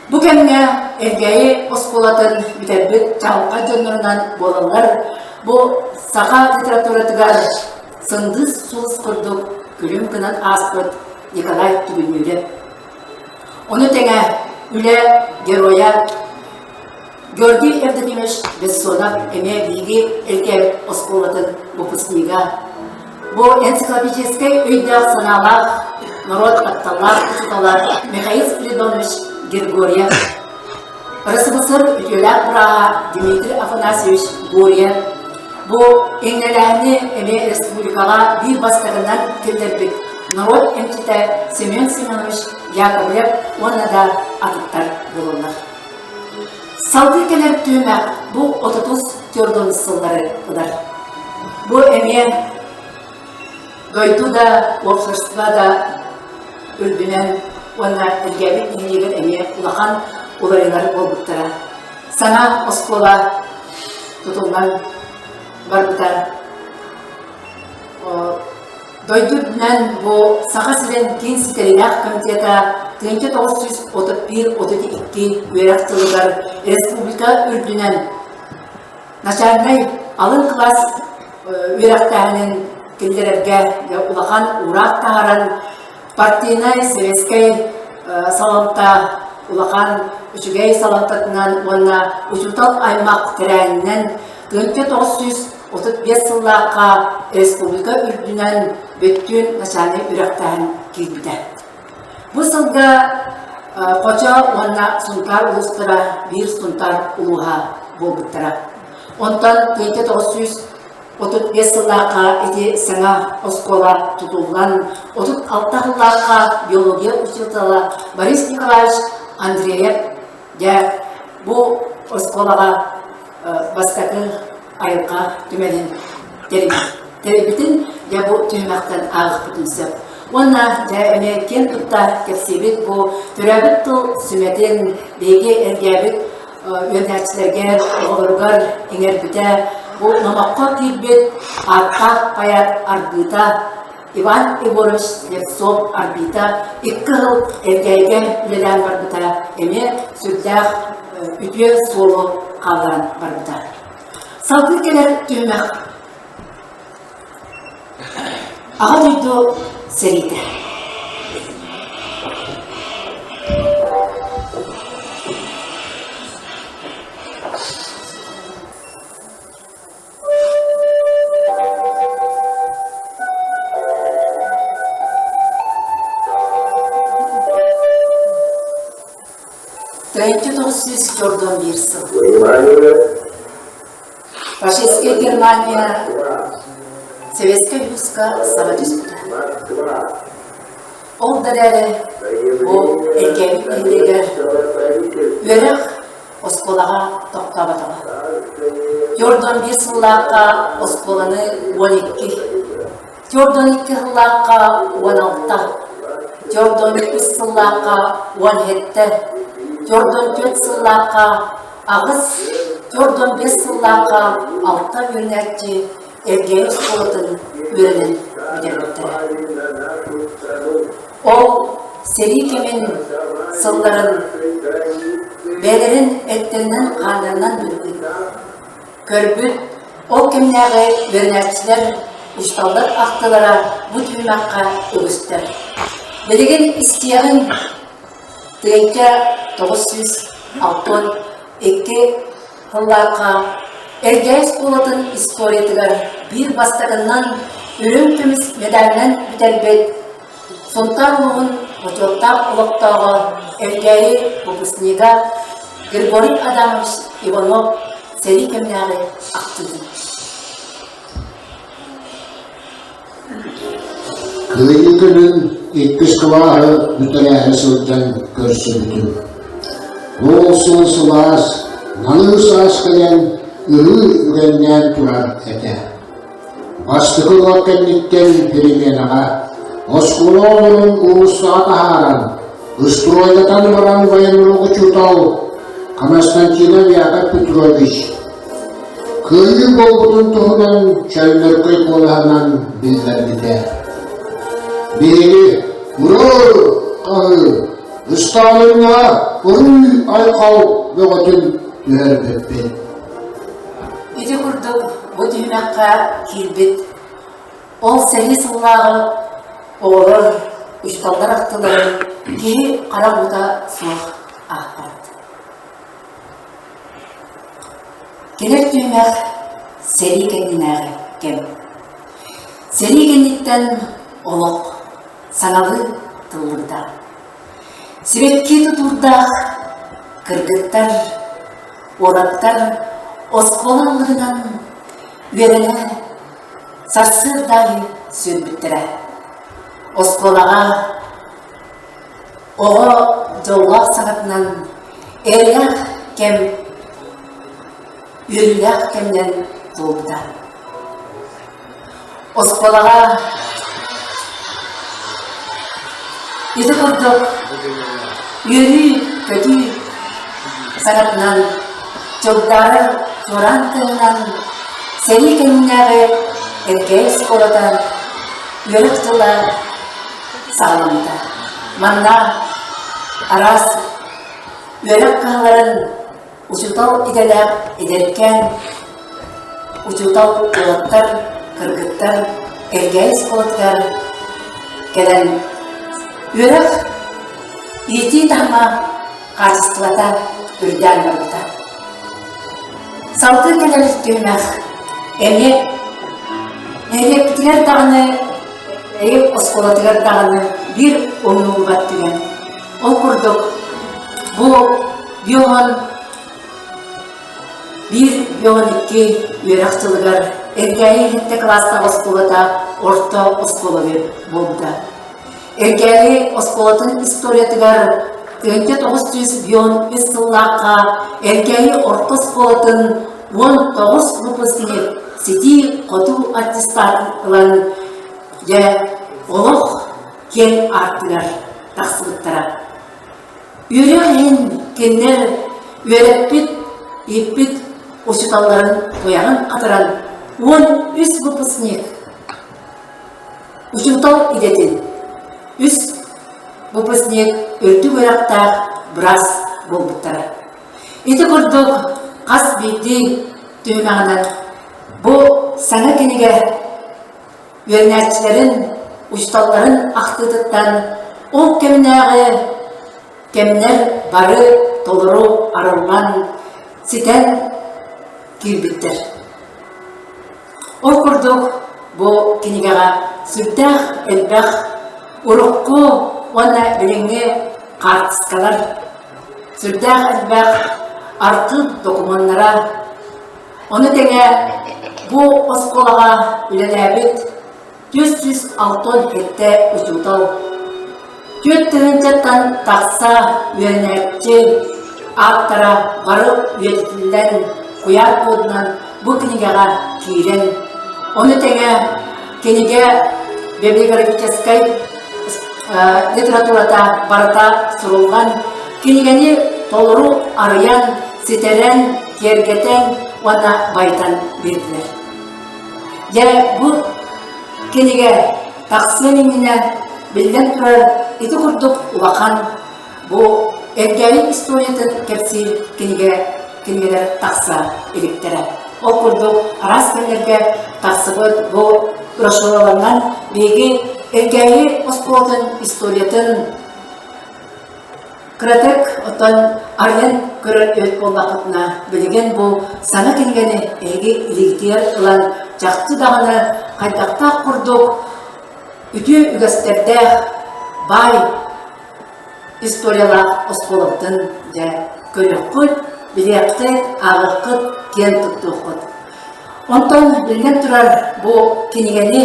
Бу кэмҥэ Элгээйи оскуолатын бүтэрбит чаҕылхай дьоннорунан буолаллар бу саха литературатыгар сындыыс сулус курдук күлүм гынан ааспыт Николай Түгүннүүрэ. Ону тэҥэ үлэ геройа Георгий Евдокимович Бессонов эмиэ биһиги Элгээбит оскуолатын выпускнига. Бу энциклопедическай өйдөөх-санаалаах норуот тапталлаах учуутала Михаил Спиридонович Григорьев, РСФСР үтүөлээх бырааһа Дмитрий Афанасьевич Гурьев бу иҥнэлээһини эмиэ республикаҕа биир бастакынан киллэрбит норуот эмчитэ Семен Семенович Яковлев уонна да атыттар буолаллар. Салгыы кэлэр түһүмэх бу отутус төрдүн сыллары ылар. Бу эмиэ дойду да, уопсастыба да үрдүнэн уонна Элгээбит нэһилиэгэр эмиэ улахан уларыйыылар буолбуттара. Саҥа оскуола тутуллан барбыта. Дойду үрдүнэн бу Саха сирин киин ситэриилээх комитета 1931-32 үөрэх сылыгар республика үрдүнэн начальнай алын кылаас үөрэхтээһинин киллэрэргэ улахан уураах таһааран партийнай советскай салалта улахан үчүгэй салалтатынан уонна учуутал аймах тэрээһининэн 1935 сыллаахха республика үрдүнэн бүттүүн начальнай үөрэхтээһин киирбитэ. Бу сылга Хочо уонна Сунтаар улуустара биир Сунтаар улууһа буолбуттара. Онтон 1935 сыллаахха ити саҥа оскуола тутуллан, 36 сыллаахха биология учуутала Борис Николаевич Андреев дьэ бу оскуолаҕа бастакы айылҕа түмэлин тэрийбитин дьэ бу түһүмэхтэн ааҕыахпытын сөп. Уонна дьэ эмиэ киэн тутта кэпсиибит бу төрөөбүт тыл сүмэтин биһиги эргээбит үөрэнээччилэргэ оҕолоругар иҥэрбитэ бу номоххо киирбит ааттаах поэт Арбита Иван Егорович Слепцов Арбита икки сыл Эргээйгэ үлэлээн барбыта эмиэ сүрдээх үтүө суолу хаалларан барбыта. Салгыы кэлэр түһүмэх Аҕа дойду сэриитэ. Третий тоҕус Jordan биир сыл. Фашистскай Германия Советскай Союзка саба түспүтэ. Ол да эрээри бу эргээбит нэһилиэгэр үөрэх оскуолаҕа тохтооботоҕо. Jordan биир сыллаахха оскуоланы 12, Jordan икки сыллаахха 16, Jordan үс сыллаахха 17, Jordan түөрт сыллаахха аҕыс, 45 сыллаахха алта үөрэнээччи Эргээйи оскуолатын үөрэнэн бүтэрбиттэрэ. Ол сэрии кэмин сылларын бэйэлэрин эттэринэн-хааннарынан билбит, көрбүт, ол кэмнээҕи үөрэнээччилэр, учууталлар ахтыылара бу түһүмэххэ үгүстэр. Билигин истиэҕиҥ тыһыынча 962 сыллаахха Эргээй оскуолатын историятыгар биир бастакыннан үрүҥ көмүс медалынан бүтэрбит Сунтаар улууһун бочуоттаах олохтооҕо Эргээйи выпускнига Григорий Адамович Иванов сэрии кэмнээҕи ахтыытын. Кыайыы күнүн иккис кылааһы бүтэрээри сылдьан көрсүбүтүм. Ол сыл сылаас, намыын саас кэлэн ыһыы үгэннээн турар этэ. Бастакы уруок кэнниттэн переменаҕа оскуола оҕолорун уулуссаҕа таһааран, устуруойдатан баран военрук учуутал Константинов Яков Петрович Кыайыы буолбутун туһунан чөллөркөй куолаһынан биллэрбитэ. Биһиги «Ура!» хаһыы, Сталиҥҥа уруй-айхал бөҕөтүн түһэрбиппит. Ити курдук бу түһүмэххэ киирбит ол сэрии сыллааҕы оҕолор, учууталлар ахтыларын киһи харах уута суох аахпат. Кэлэр түһүмэх сэрии кэннинээҕи кэм. Сэрии кэнниттэн олох саҥалыы тыллыбыта. Сибэкки тутуурдаах кыргыттар, уолаттар оскуола ыллыгынан үөрэнэ сарсыарда аайы сүүрбүттэрэ. Оскуолаҕа Оҕо дьоллоох саҥатынан эрэлээх кэм үөрүүлээх кэминэн туолбута. Оскуолаҕа ити курдук үөрүү-көтүү саҥатынан чугдаарар чуораан тыаһынан сэрии кэминээҕи Эркээйи оскуолата үөрэх дьыла саҕаламмыта. Манна араас үөрэх кыһаларын учуутал идэлээх эдэркээн. учуутал уолаттар, кыргыттар Элгээйи оскуолатыгар кэлэн үөрэх иитии таһыма хаачыстыбата үрдээн барбыта. Салгыы кэлэр түһүмэх эмиэ нэһилиэкпитигэр даҕаны Эйик оскуолатыгар даҕаны биир умнуллубат түгэн. Ол курдук бу биоһон биир биоһон икки үөрэх дьылыгар Эргээйи иһиттэ кылаастаах оскуолата орто оскуола буолбута. Эргээйи оскуолатын историятыгар 1993 сыллаахха Эргээйи орто оскуолатын 19 выпускник ситии-хотуу аттестатын ылан, дьэ, олох киэҥ аартыгар тахсыбыттара. Үөрэх иһин кинилэр үөрэппит, ииппит учууталларын туйаҕын хатаран 13 выпускник Учуутал идэтин үс выпускник үрдүк үөрэхтээх быраас буолбуттара. Ити курдук хас биирдии түһүмэҕинэн бу саҥа кинигэ үөрэнээччилэрин, учууталларын ахтыытыттан ол кэминээҕи кэмнэр бары толору арыллан, ситэн киирбиттэр. Ол курдук, бу кинигэҕэ сүрдээх элбэх урукку уонна билиҥҥи хаартыскалар, сүрдээх элбэх архыып докумуоннара, ону тэҥэ бу оскуолаҕа үлэлээбит 467 учуутал, түөрт тыһыынчаттан тахса үөрэнээччи ааттара бары үйэтитиллэн куйаар кодунан бу кинигэҕэ киирэн, ону тэҥэ кинигэ библиографическай литературата барыта суруллан, кинигэни толору арыйан, ситэрэн, киэргэтэн уонна байытан биэрдилэр. Дьэ, бу кинигэ тахсыан иннинэ, биллэн турар, ити курдук улахан бу Эргээйи историятын кэпсиир кинигэ кинигэлэр тахса иликтэрэ. Ол курдук араас кэмнэргэ тахсыбыт бу брошюраларынан биһиги Эргээйи оскуолатын историятын Кыратык оттон арыйан көрөр эбит буоллаххытына, билигин бу саҥа кинигэни эһиги илиигитигэр ылан чахчы даҕаны хайдахтаах курдук үтүө үгэстэрдээх баай историялаах оскуолабытын дьэ көрүөххүт, билиэххит, ааҕыаххыт, киэн туттуоххут. Онтон биллэн турар бу кинигэни,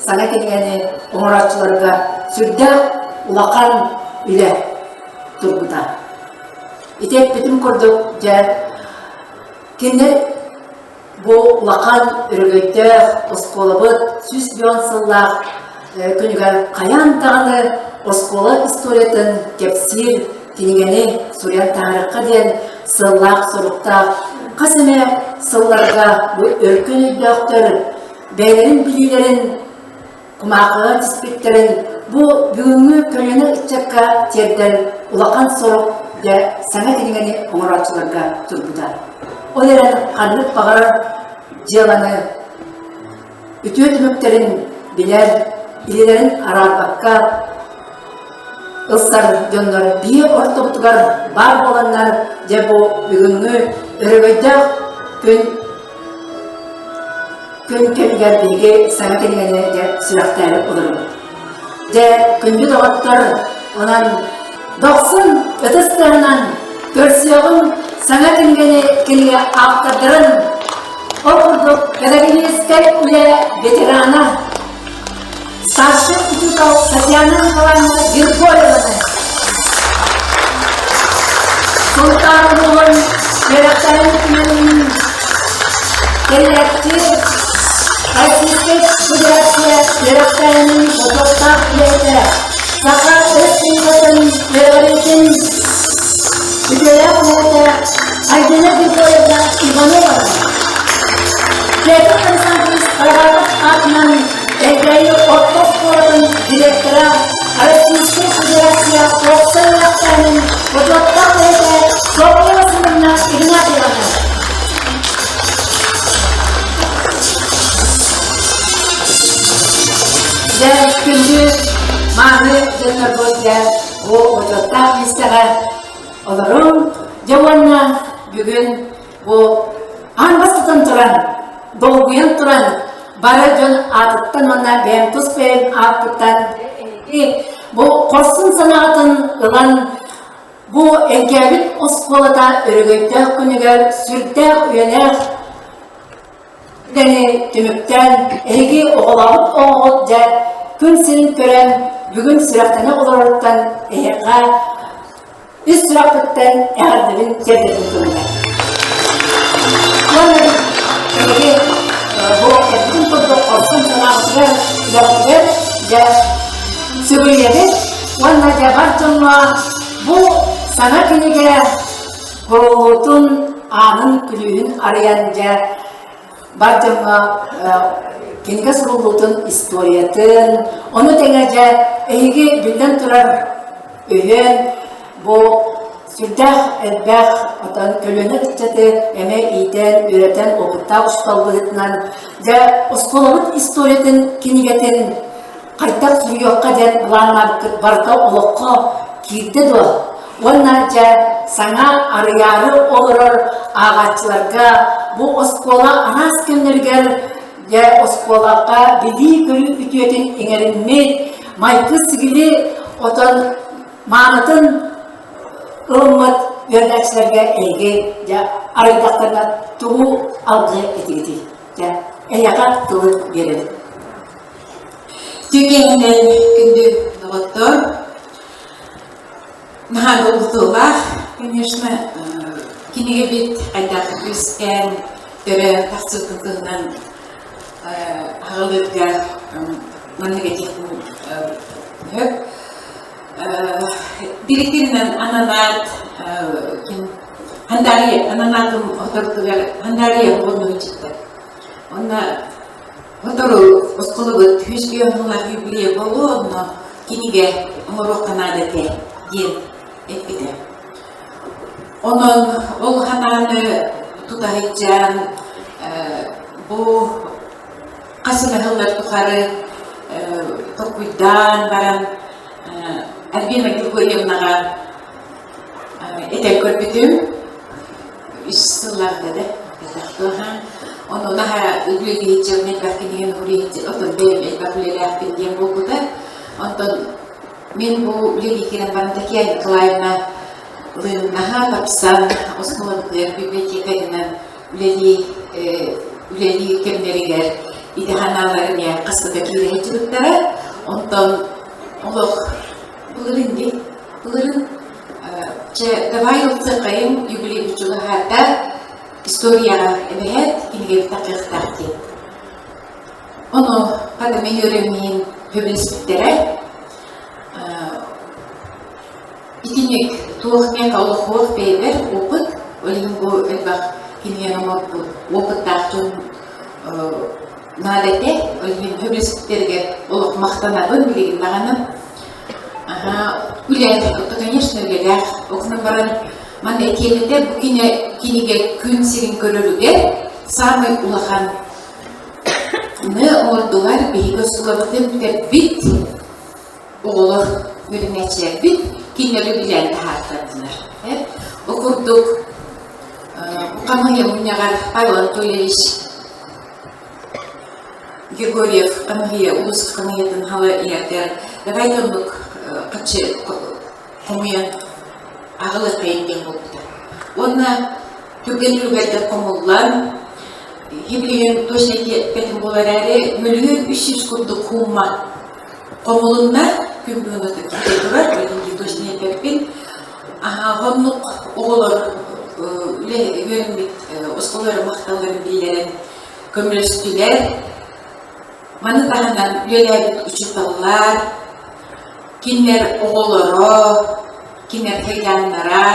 саҥа кинигэни оҥорооччуларга сүрдээх улахан үлэ турбута. Ити эппитим курдук, дьэ, кинилэр бу улахан өрөгөйдөөх оскуолабыт 100 сыллаах күнүгэр хайаан даҕаны оскуола историятын кэпсиир кинигэни суруйан таһаарыахха диэн сыаллаах-соруктаах хас эмэ сылларга бу өркөн өйдөөхтөр бэйэлэрин билиилэрин кумаахыга түспүттэрин бу бүгүҥҥү көлүөнэ ыччакка тиэрдэр улахан сорук дьэ саҥа кинигэни оҥорооччуларга турбута. Ол эрэн ханнык баҕарар дьыаланы үтүө түмүктэрин билэр, илиилэрин араарбакка ылсар дьоннор биир ортобутугар баар буоланнар, дьэ бу бүгүҥҥү өрөгөйдөөх күн күн кэмигэр биһиги саҥа кинигэни дьэ сүрэхтээри олоробут. Дьэ, күндү доҕоттор, онон дохсун ытыс тыаһынан көрсүөҕүҥ саҥа кинигэни кинигэ ааптардарын Ол курдук, педагогическай үлэ ветерана, старшай учуутал Татьяна Николаевна Григорьеваны, Сунтаар улууһун үөрэхтэрин түмэлин тэрийээччи, Российскай Федерация үөрэхтэрин бочуоттаах үлэһитэ, Саха Республикатын үөрэҕириитин үтүөлээх үлэһитэ Альбина Григорьевна Иванова, Петр Александрович Карабатов аатынан Элгээйи орто оскуолатын директора, Российскай Федерация уопсай үөрэхтээһинин бочуоттаах үлэһитэ Софья Васильевна Игнатьеваны. дьоннорбут дьэ бу бочуоттаах миэстэҕэ олоруҥ. Дьэ уонна бүгүн бу аан бастатан туран, долгуйан туран бары дьон аатыттан уонна бэйэм тус бэйэм ааппыттан бу хорсун санаатын ылан бу Элгээбит оскуолата өрөгөйдөөх күнүгэр сүрдээх үйэлээх Үлэни түмүктээн, эһиги оҕолообут оҕоҕут дьэ күн сирин көрөн, бүгүн сүрэхтэнэ олороруттан эһиэхэ үс сүрэхпиттэн эҕэрдэбин тиэрдэбин көҥүлэ. Уонна эһиги бу эппитин курдук хорсун санаабытыгар, үлэҕитигэр дьэ сүгүрүйэбит уонна дьэ бар дьоҥҥо бу саҥа кинигэ Куруутун аанын күлүүһүн арыйан дьэ бар дьоҥҥо кинигэ суруллуутун историятын, ону тэҥэ дьэ эһиги биллэн турар өһүөн бу сүрдээх элбэх отон көлүөнэ ыччаты эмэ иитэн, үөрэтэн опыттаах учуутал быһыытынан дьэ оскуолабыт историятын кинигэтин хайдах суруйуохха диэн былааннаабыккыт барыта олоххо киирдэ дуо? Уонна дьэ саҥа арыйаары олорор ааҕааччыларга бу оскуола араас кэмнэригэр дьэ оскуолаҕа билии-көрүү үтүөтүн иҥэриммит майгы-сигили отон маанытын ылыммыт үөрэнээччилэргэ эһиги дьэ арыйдахтарына тугу алгыы этигитий? Дьэ эһиэхэ тылы биэрэбин. Түгэнинэн күндү доҕоттор, наһаа долгутуулаах, конечно, кинигэбит хайдах үөскээн, төрөөн тахсыбытын туһунан аҕалыырга маннык этиэхпин сөп. Директорынан ананаат Хандария, ананаатым хотортугар Хандария оҕонньор Онно Сотору оскуолабыт 105 сыллаах юбилейа буолуо, онно кинигэ оҥоруохха наада этэ диэн эппитэ. Онон ол ханааны тута сылдьан бу хас эмэ сыллар тухары толкуйдаан баран Альбина Григорьевнаҕа этэн көрбүтүм үс сыллаах да Ону наһаа үгүөтүһүччэ элбэх кинигэни уруйһучча отон бэйэм элбэх үлэлээхпин диэн буолбута. Онтон мин бу үлэлии киирэн баран Татьяна Николаевна наһаа тапсан оскуолабытыгар библиотекарынан үлэлии үлэлии кэмнэригэр ити ханааларын хаста да киирэ сылдьыбыттара. Онтон олох Былырын дии. Былырын чэ, давай ылсыаххайын юбилей чугаһаата историяҕа эбэһээт кинигэбит тахыахтаах диэн. Ону хата мин үөрэммиһин сөбүлэспиттэрэ. Итинник туох миэхэ олохуох бэйэбэр опыт, ол иһин бу элбэх кинигэни оҥорбут опыттаах дьон наада этэ. Ол иһин сөбүлэспиттэригэр олох махтанабын билигин даҕаны. Үлэ, конечно, үлэлээх. Ол баран манна этиэлэтэ бу кинигэ күн сирин көрөрүгэр саамай улахан ны оҥордулар биһиги оскуолабытын бүтэрбит оҕолор үөрэнээччилэрбит кинилэри билээн таһаартардылар. Ол курдук хамыыһыйа мунньаҕар Павел Анатольевич Григорьев хамыыһыйа улуус хамыыһыйатын халайыытыгар давайте оннук хаччы хомуйан аҕалыаххайын диэн буолбута. Уонна түргэн үлүгэрдик хомуллан, билигин точно эппэтим буолар эрээри, мөлүйүөн 300 курдук хуумма хомулунна, күн бүгүн киирэ турар, билигин точно эппэппин. Оннук оҕолор үлэ үөрэммит оскуолалара махталларын биллэрэн көмөлөстүлэр. Маны таһынан үлэлээбит учууталлар, кинилэр оҕолоро, кинилэр хайааннара.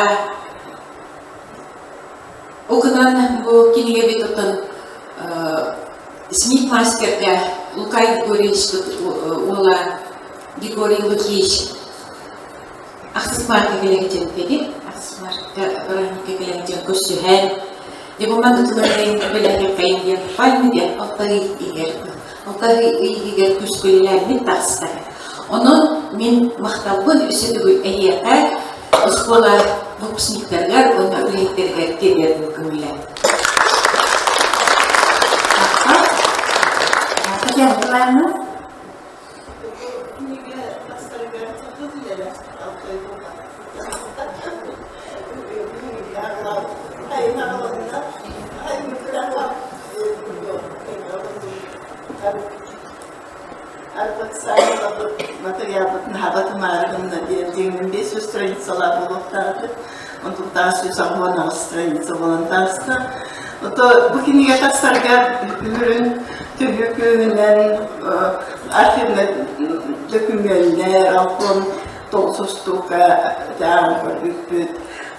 Ол гынан бу кинигэбит оттон Смит мастерга Лука Григорьевич уола Григорий Лукич ахсыс марка кэлэһитин диэн ахсыс марка бырааһынньыкка кэлэһитин көрсүһэн дьэ бу манна туларайын бэлэһиэххэйин диэн пальмы диэн алта ый иһигэр 6 ый иһигэр күскүлэлэммит таҕыста. Онон. мин махталбын өссө төгүл эһиэхэ оскуола выпускниктарыгар уонна үлэһиттэригэр тириэрдим көҥүлэ. Татьяна Николаевна. Матырыйаалбытын хаба тумаары гынна диэн дьиҥнин 500 страницалаах буолуохтаах Онтун таас 168 страница буолан тааста. Ото бу кинигэ тахсарга үһүрүн төһүү күүһүнэн архивнай дөкүмүөннэр, алтон тоҕус устуука тааҕын көрбүппүт.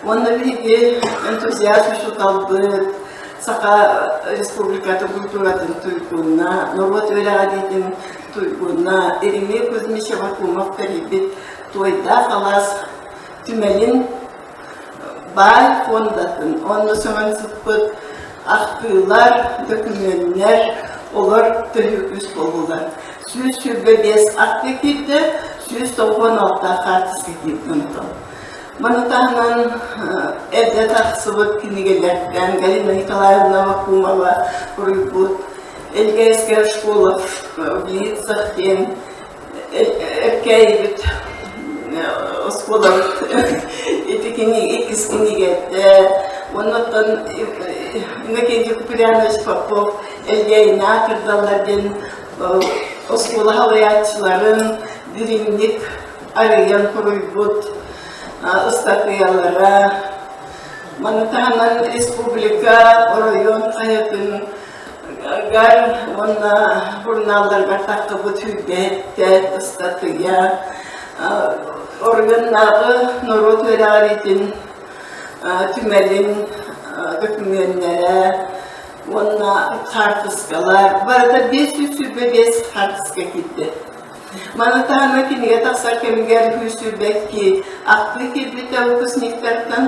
Уонна биһиги энтузиаст учууталбыт, Саха Республикатын культуратын туйгунна, норуот үөрэҕириитин туйгунна Еремей Кузьмич Аввакумов тэрийбит Туойдаах алаас түмэлин баай фондатын уонна сөҥөн сыппыт ахтыылар, дөкүмүөннэр олор төһүү күүс буоллулар. 125 ахтыы киирдэ, 196 хаартыска киирдэ онтон. Маны таһынан эрдэ тахсыбыт кинигэлэртэн Галина Николаевна Вакумова суруйбут «Эльгейская школа в лицах» диэн эркээйибит оскуолабыт ити кини иккис кинигэтэ оннуттан Иннокентий Куприянович Попов Элгээйинэ кырдаллар диэн оскуола салайааччыларын дириҥник арыйан суруйбут ыстатыйалара маны таһынан республика оройуон хаһыатын гар уонна журналларга таххыбыт сүүрбэһиттэн ыстатыйа оройуоннааҕы норуот үөрэҕириитин түмэлин дөкүмүөннэрэ уонна хаартыскалар барыта 525 хаартыска киирдэ. Маны таһынан кинигэ тахсар кэмигэр 122 ахтыы киирбитэ выпускниктартан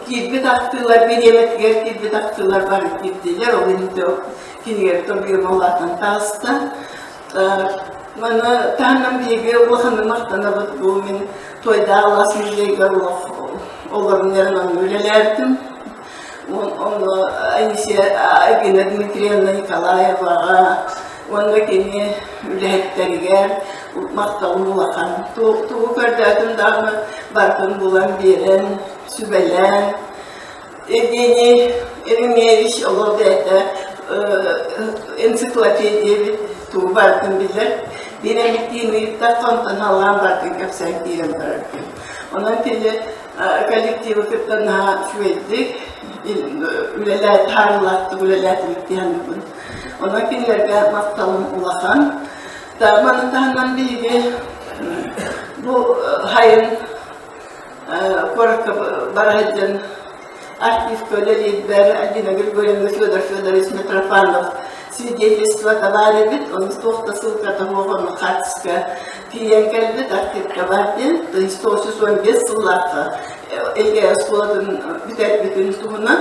киирбит ахтыылар бириэмэтигэр киирбит ахтыылар бары киирдилэр. Ол иһин кинигэ торгуйума улаатан таҕыста. Маны таһынан биһиги улаханнык махтанабыт бу мин Туойдаах алаас музейыгар олорон эрэн онно үлэлээбитим. Онно Анисия Альбина Дмитриевна Николаеваҕа уонна кини үлэһиттэригэр махталым улахан. Тугу көрдөөтүм даҕаны барытын булан биэрэн, сүбэлээн Евгений Еремеевич олох бэйэтэ энциклопедия эбит, тугу барытын билэр. Биир эмиттиин ыйыттахха, онтон халлаан барытын кэпсээн киирэн барар эбит. Онон кини коллективы кытта наһаа үчүгэйдик үлэлээт, таарылаахтык үлэлээтибит диэн Онон кинилэргэ махталым улахан. Маны таһынан биһиги бу хайын куоракка бара сылдьан архивка үлэлиирбэр Альбина Григорьевна Федор Федорович Митрофанов свидетельствота баар эбит, ону туох да ссылката суох, ону хаартыска тиийэн кэлбит, архивка бар диэн, то есть 915 сыллаахха Элгээйи оскуолатын бүтэрбитин туһунан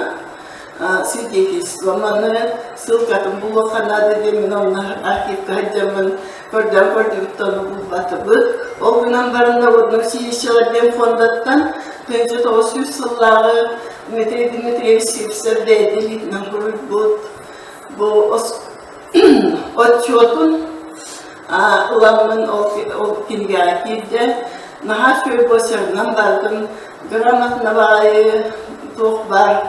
свидетельство. Манна ссылкатын булуохха наада диэн мин онно архивка сылдьаммын көрдөөн көрдүбүт ону булбатыбыт. Ол гынан баран народный училищелар диэн фондаттан 1900 сыллааҕы Дмитрий Дмитриевич Сивцев бэйэтэ илиитинэн суруйбут бу отчуотун ыламмын ол кинигэҕэ киирдэ. Наһаа үчүгэй буочарынан бардым. Грамотно баайы туох баар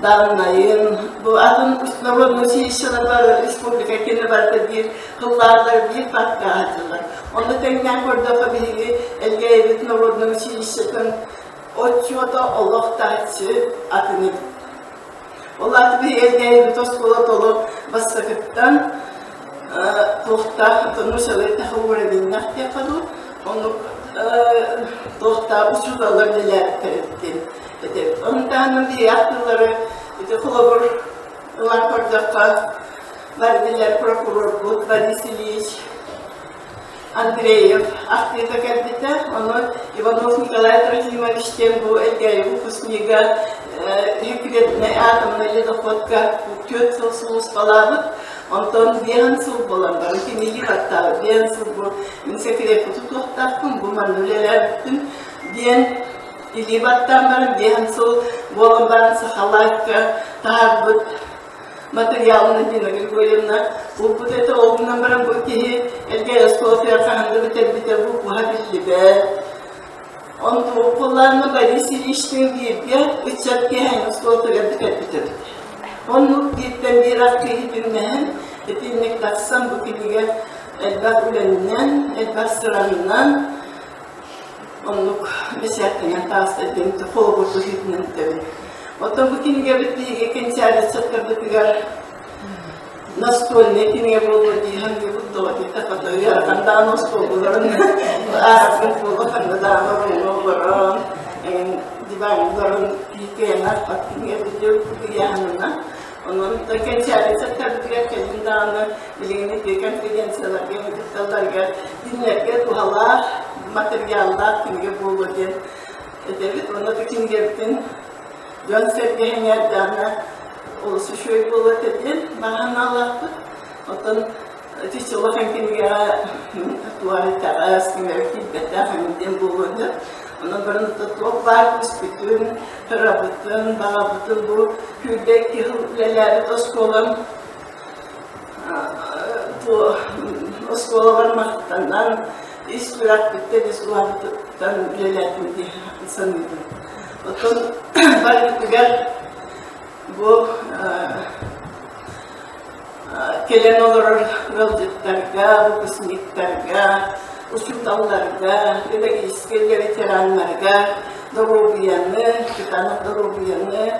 дааннайын, бу атын народный училищелар бар республика кини барыта биир тыллааллар биир папкаҕа сылдьаллар. Онно тэҥнээн көрдөххө биһиги Элгээйибит народный училищетын отчуота олох таһыччы атын эбит. Ол аата биһиги Элгээйибит оскуола толу бастакыттан туохтаах нуучалыы таха уровеннах диэххэ дуу, оннук туохтаах учууталлар үлэлээбиттэр эбит диэн этэбит. Ону таһынан биһиги ахтыылары ити холобур ылан көрдөххө бары билэр прокурорбут Борис Ильич Андреев ахтыыта кэлбитэ. Ону Иванов Николай Трофимович диэн бу Элгээйи выпускнига секретнай атомнай ледоходка түөрт сыл сулууспалаабыт. Онтон биэһэн сыл буолан баран кинилии баттаабыт биэһэн сыл бу мин секретку тутуохтаахпын, бу манна үлэлээбиппин диэн илии баттаан баран биэһэн сыл буолан баран сахалаакка таһаарбыт материалын Дина Григорьевна булбут этэ. Ол гынан баран бу киһи Элгээйи оскуолатыгар хаһан да бүтэрбитэ бу куһа биллибэт. Онтуоппулаана Борис Ильичтыын бииргэ ыччат киэһээҥҥи оскуолатыгар бүтэрбит эбит. Оннук бииртэн биир киһи түҥнэһэн, итинник тахсан бу кинигэ элбэх үлэннэн, элбэх сыранынан оннук бэчээттэнэн таҕыста диэн холобур быһыытынан этэбин. Оттон бу кинигэбит биһиги кэнчээри ыччаттарбытыгар настольнай кинигэ буолуо дии саныыбыт тоҕо диэтэххэ ыарахан даҕаны остуолларын аарабын буолуо ханна даҕаны ороҥҥо олорон диваҥҥа олорон киһи аахпат кинигэ ыйааһынына онон кэнчээри ыччаттарбытыгар кэлин даҕаны билигин ити конференцияларга кытталларыгар кинилэргэ туһалаах материаллаах кинигэ буолуо диэн этэбит уонна кинигэбитин дьон-сэргэ сэҥээрдэҕинэ олус үчүгэй буолуо этэ диэн баҕанаалаахпыт. Оттон ити улахан кинигэҕэ туох итэҕэс, ким эрэ киирбэтэх эҥин диэн буолуон сөп. Онон баран туох баар түспүтүн, кырабытын, баҕабытын бу 22 сыл үлэлээбит оскуолам оскуолабар махтанан, ис сүрэхпиттэн, ис дууһабыттан үлэлээтим дии саныыбын. Оттон барыбытыгар бу кэлэн олорор ыалдьыттарга, выпускниктарга, учууталларга, педагогическай ветераннарга доруобуйаны, кытаанах доруобуйаны,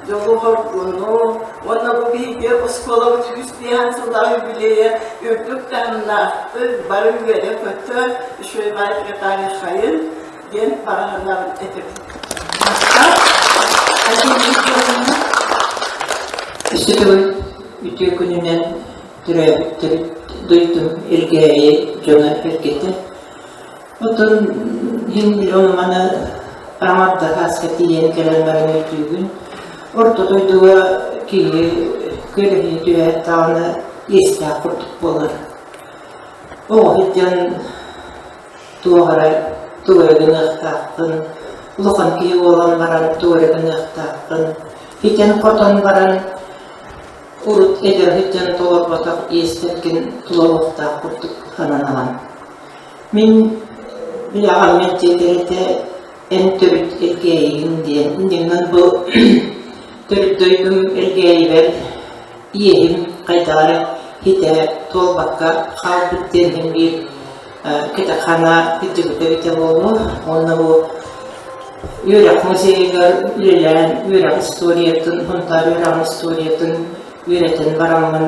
дьолу-соргуну уонна бу биһиги оскуолабыт 105 сыллаах юбилейа үрдүк таһымнаахтык бары үөрэ-көтө үчүгэй баайга тарихайын диэн баҕа этэбин. Өссө төгүл үтүө күнүнэн төрөөбүт төрүт дойдум Элгээйи дьоно эргэтэ. Оттон иһин маны аҥарда хааска тиийэн кэлэн баран өйдүүгүн. Орто дойдуга киһи күөлэһийэ түһээт даҕаны иэстээх курдук буолар. Оҕо сылдьан туох эрэ тугу эрэ гыныахтааххын, улахан киһи буолан баран тугу эрэ гыныахтааххын, итэн-хотон баран урут эдэр сылдьан толорботох иэстэргин туолуохтаах курдук сананаҕын. Мин билэҕим мэлдьитэр этэ эн төрүт Элгээйигин диэн. Иннинэн бу төрүт дойдум Элгээйибэр иэһим хайдах эрэ хитэ туолбакка хаалбыт диэн биир кэтэххана кырдьыбыта эбитэ буолуо. Уонна бу үөрэх музейыгар үлэлээн үөрэх историятын, Сунтаар үөрэҕин историятын үөрэтэн бараммын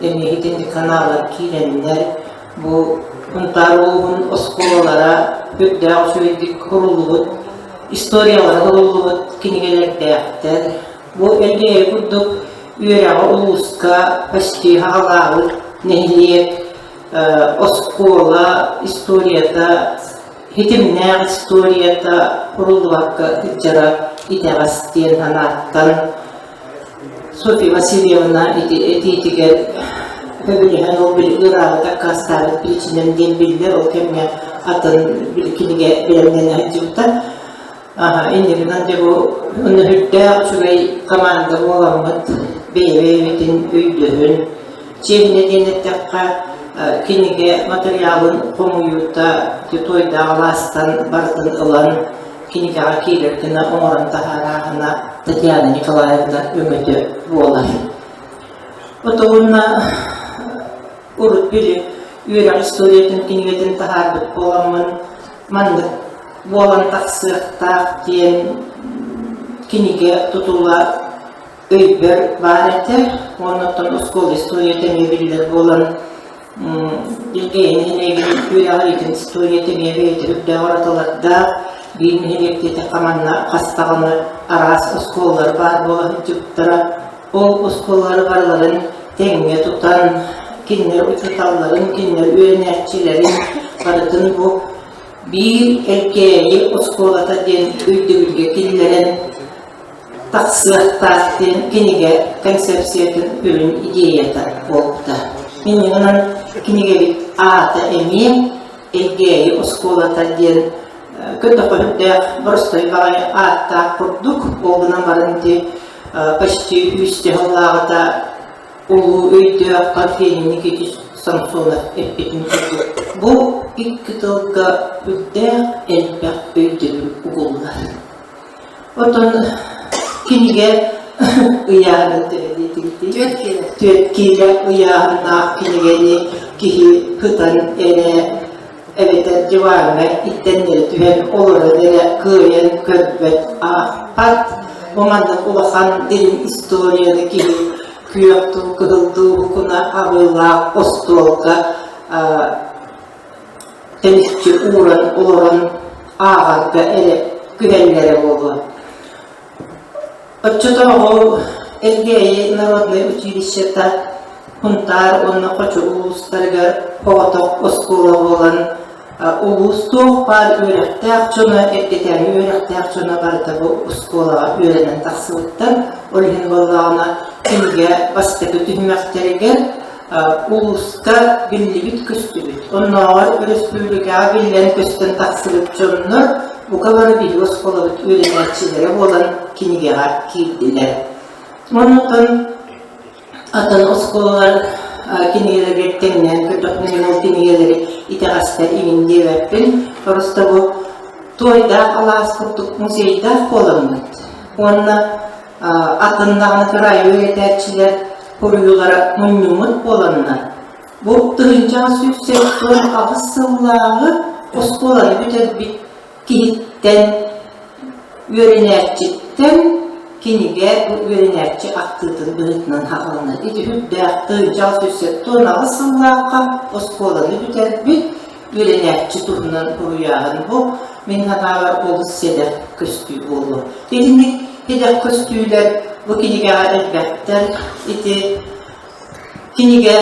эмиэ итинник каналлар киирэннэр бу Сунтаар улууһун оскуолалара үрдээх үчүгэйдик куруллубут, историялара куруллубут кинигэлэрдээхтэр. Бу Элгээйи курдук үөрэҕи улууска почти хаҕалаабыт нэһилиэк оскуола историята, хитимнээх историята уруллубакка сылдьара итэҕэс диэн санааттан Софья Васильевна ити этиитигэр сөбүлэһэн ол били ыараабыт аккаастаабыт причинам диэн биллэр ол кэмҥэ атын кинигэ бэлэмнэнэ сылдьыбыта. Иннигинэн дьэ бу өнөһүрдээх үчүгэй команда буоламмыт бэйэ-бэйэбитин өйдөһөн, чиэһинэ диэн эттэххэ, кинигэ матырыйаалын хомуйуута тотуойдаах алаастан барытын ылан кинигэҕэ киирэр гына оҥорон таһаарааһына Татьяна Николаевна өҥөтө буолар. Отуонна урут били үөрэх историятын кинигэтин таһаарбыт буоламмын маннык буолан тахсыахтаах диэн кинигэ тутула өйбөр баар этэ. Уонна оттон оскуола историята эмиэ биллэр буолан Илгэйин нэһилиэгин үөрэҕириитин историята эмиэ бэйэтэ үрдээх уратылардаах. Биир нэһилиэк диэтэххэ манна хас даҕаны араас оскуолалар баар буола сылдьыбыттара. Ол оскуолалары барыларын тэҥҥэ тутан, кинилэр учууталларын, кинилэр үөрэнээччилэрин барытын бу биир Элгээйи оскуолата диэн өйдөбүлгэ киллэрэн. тахсыахтаах диэн кинигэ концепциятын үрүн идеята буолбута. Иннинэн кинигэбит аата эмиэ Элгээйи оскуолата диэн көтөхөһүрдээх боростой баҕайы ааттаах курдук, ол гынан баран ити почти үс дьаһаллааҕыта улуу өйдөөх Парфений Никитич Самсонов эппитин курдук, бу икки тылга үрдээх элбэх өйдөбүл угуллар. Отон кинигэ ыйааһынын төһө Түөрт киилэ. Түөрт киилэ ыйааһыннаах кинигэни киһи кытан эрэ эбэтэр диваҥҥа иттэннэри түһэн олорон эрэ кыайан көрбөт, аахпат. Бу маннык улахан дириҥ историяны киһи күөх дуу, кыһыл дуу букуна абыылаах остуолга тэниччи ууран олорон ааҕарга эрэ күһэллэрэ буолуо. Оччотооҕу Элгээйи народнай училищета Сунтаар уонна Хочо улуустарыгар оҕотох оскуола буолан, улуус туох баар үөрэхтээх дьоно, эрдэтээҥи үөрэхтээх дьоно барыта бу оскуолаҕа үөрэнэн тахсыбыттар. Ол иһин буоллаҕына, кинигэ бастакы түһүмэхтэригэр улууска биллибит-көстүбүт, оннооҕор өрөспүүбүлүкэҕэ биллэн-көстөн тахсыбыт дьоннор бука бары биһиги оскуолабыт үөрэнээччилэрэ буолан кинигэҕэ киирдилэр. Онтон атын оскуолалар кинигэлэригэр тэҥнээн көрдөхпүнэ, мин ол кинигэлэри итэҕэстэр иҥин диэбэппин. Просто бу туойдаах алаас курдук музейдаах буоламмыт. Уонна атын даҕаны кыраайы үөрэтээччилэр хоруйулара мунньуммут буоланнар, бу 1178 сыллааҕы оскуоланы бүтэрбит киһиттэн, үөрэнээччиттэн кинигэ бу үөрэнээччи ахтыытын быһыытынан хааланар. Ити үрдээх 1178 сыллаахха оскуоланы бүтэрбит үөрэнээччи туһунан суруйааһын бу мин санаабар олус сэдэх көстүү буолуо. Итинник сэдэх көстүүлэр бу кинигэҕэ элбэхтэр. Ити кинигэ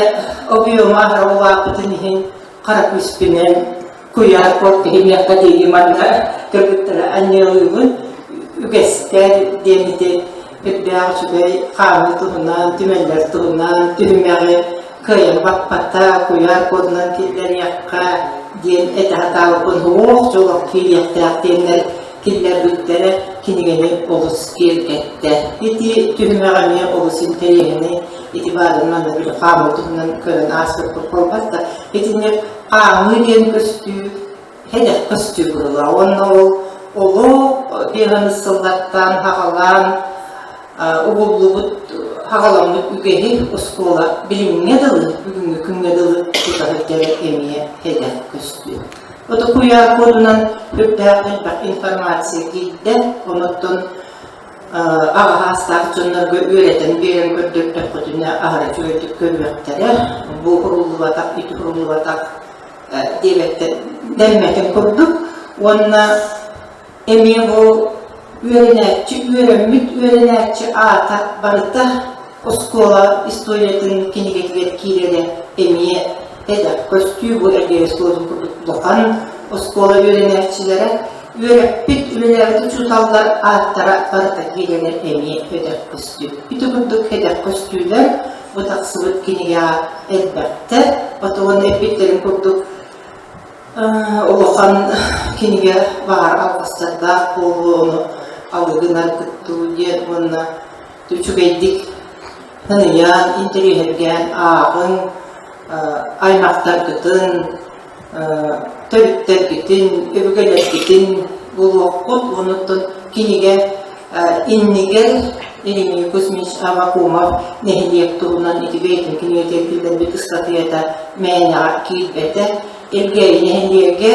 объема аһара улааппытын иһин хара күүспүнэн куйаар код киһиниэххэ диэри манна кыргыттары анньыалыыбын үгэстэр диэн ити үрдээх үчүгэй хаамыы туһунан, түмэллэр туһунан түһүмэҕи кыайан баппата, куйаар кодунан киллэриэххэ диэн этэ сатаабыппын суох дьолох киириэхтээх диэннэр киллэрбиттэрэ кинигэни олус киэргэттэ. Ити түһүмэх эмиэ олус интэриэһинэй. Ити баарын манна били хаамыы туһунан көрөн ааспыппыт буолбат да. Итинник хаамыы диэн көстүү Һэдэх көстүү быһыылаах уонна ол олох биэһэн сыллартан хаҕалаан угуллубут хаҕаламмыт үгэһи оскуола билиҥҥэ дылы бүгүҥҥү күҥҥэ дылы тута сылдьара эмиэ һэдэх көстүү. Ото куйаар кодунан үрдээх элбэх информация киирдэ, онуттан аҕа саастаах дьоннорго үөрэтэн биэрэн көрдөрдөххүтүнэ аһара үчүгэйдик көрүөхтэрэ. Бу уруллубатах, ити уруллубатах диэбэттэр дэммэтин курдук уонна эмиэ бу үөрэнээччи үөрэммит үөрэнээччи аата барыта оскуола историятын кинигэтигэр киирэрэ эмиэ эдэр көстүү бу эргэ оскуолатын курдук улахан оскуола үөрэнээччилэрэ үөрэппит үлэлээбит учууталлар ааттара барыта киирэрэ эмиэ эдэр көстүү ити курдук эдэр көстүүлэр бу тахсыбыт кинигэҕэ элбэхтэр. Отуон эппиттэрин курдук улахан кинигэ баҕар алҕастардаах буолуо, ону алыгынар кыттуу диэн уонна үчүгэйдик сыныйан, интэриэһиргээн ааҕыҥ, аймахтаргытын, төрүттэргитин, өбүгэлэргитин булуоххут. Онуттан кинигэ иннигэр Еремей Кузьмич Аввакумов нэһилиэк туһунан ити бэйэтин кинигэтигэр киллэрбит ыстатыйата мээнэҕэ киирбэтэ. Элгээйи нэһилиэгэ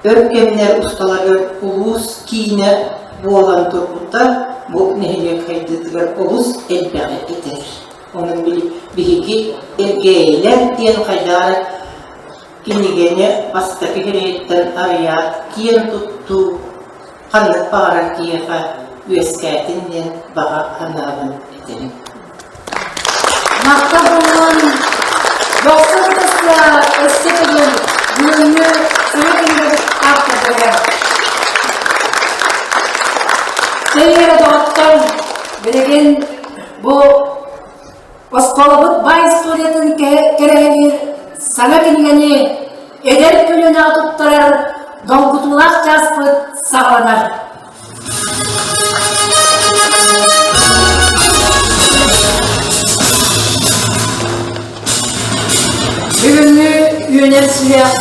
өр кэмнэр усталарыгар улуус киинэ буолан турбута бу нэһилиэк сайдыытыгар олус элбэҕи этэр. Онон биһиги Элгээйилэр диэн хайдах эрэ кинигэни бастакы кириэттэн арыйаат киэн туттуу ханнык баҕарар киһиэхэ үөскээтин диэн баҕа санаабын этэбин. Махтал буоллун! Дохсун ытыска өссө төгүл бүгүҥҥү саҥа кинигэбит автордара. Чэй эрэ доҕоттор! Билигин бу оскуолабыт баай историятын кэрэһэлиир саҥа кинигэни эдэр көлүөнэҕэ туттарар долгутуулаах чааспыт саҕаланар. Бүгүҥҥү үөнэр сүһүөх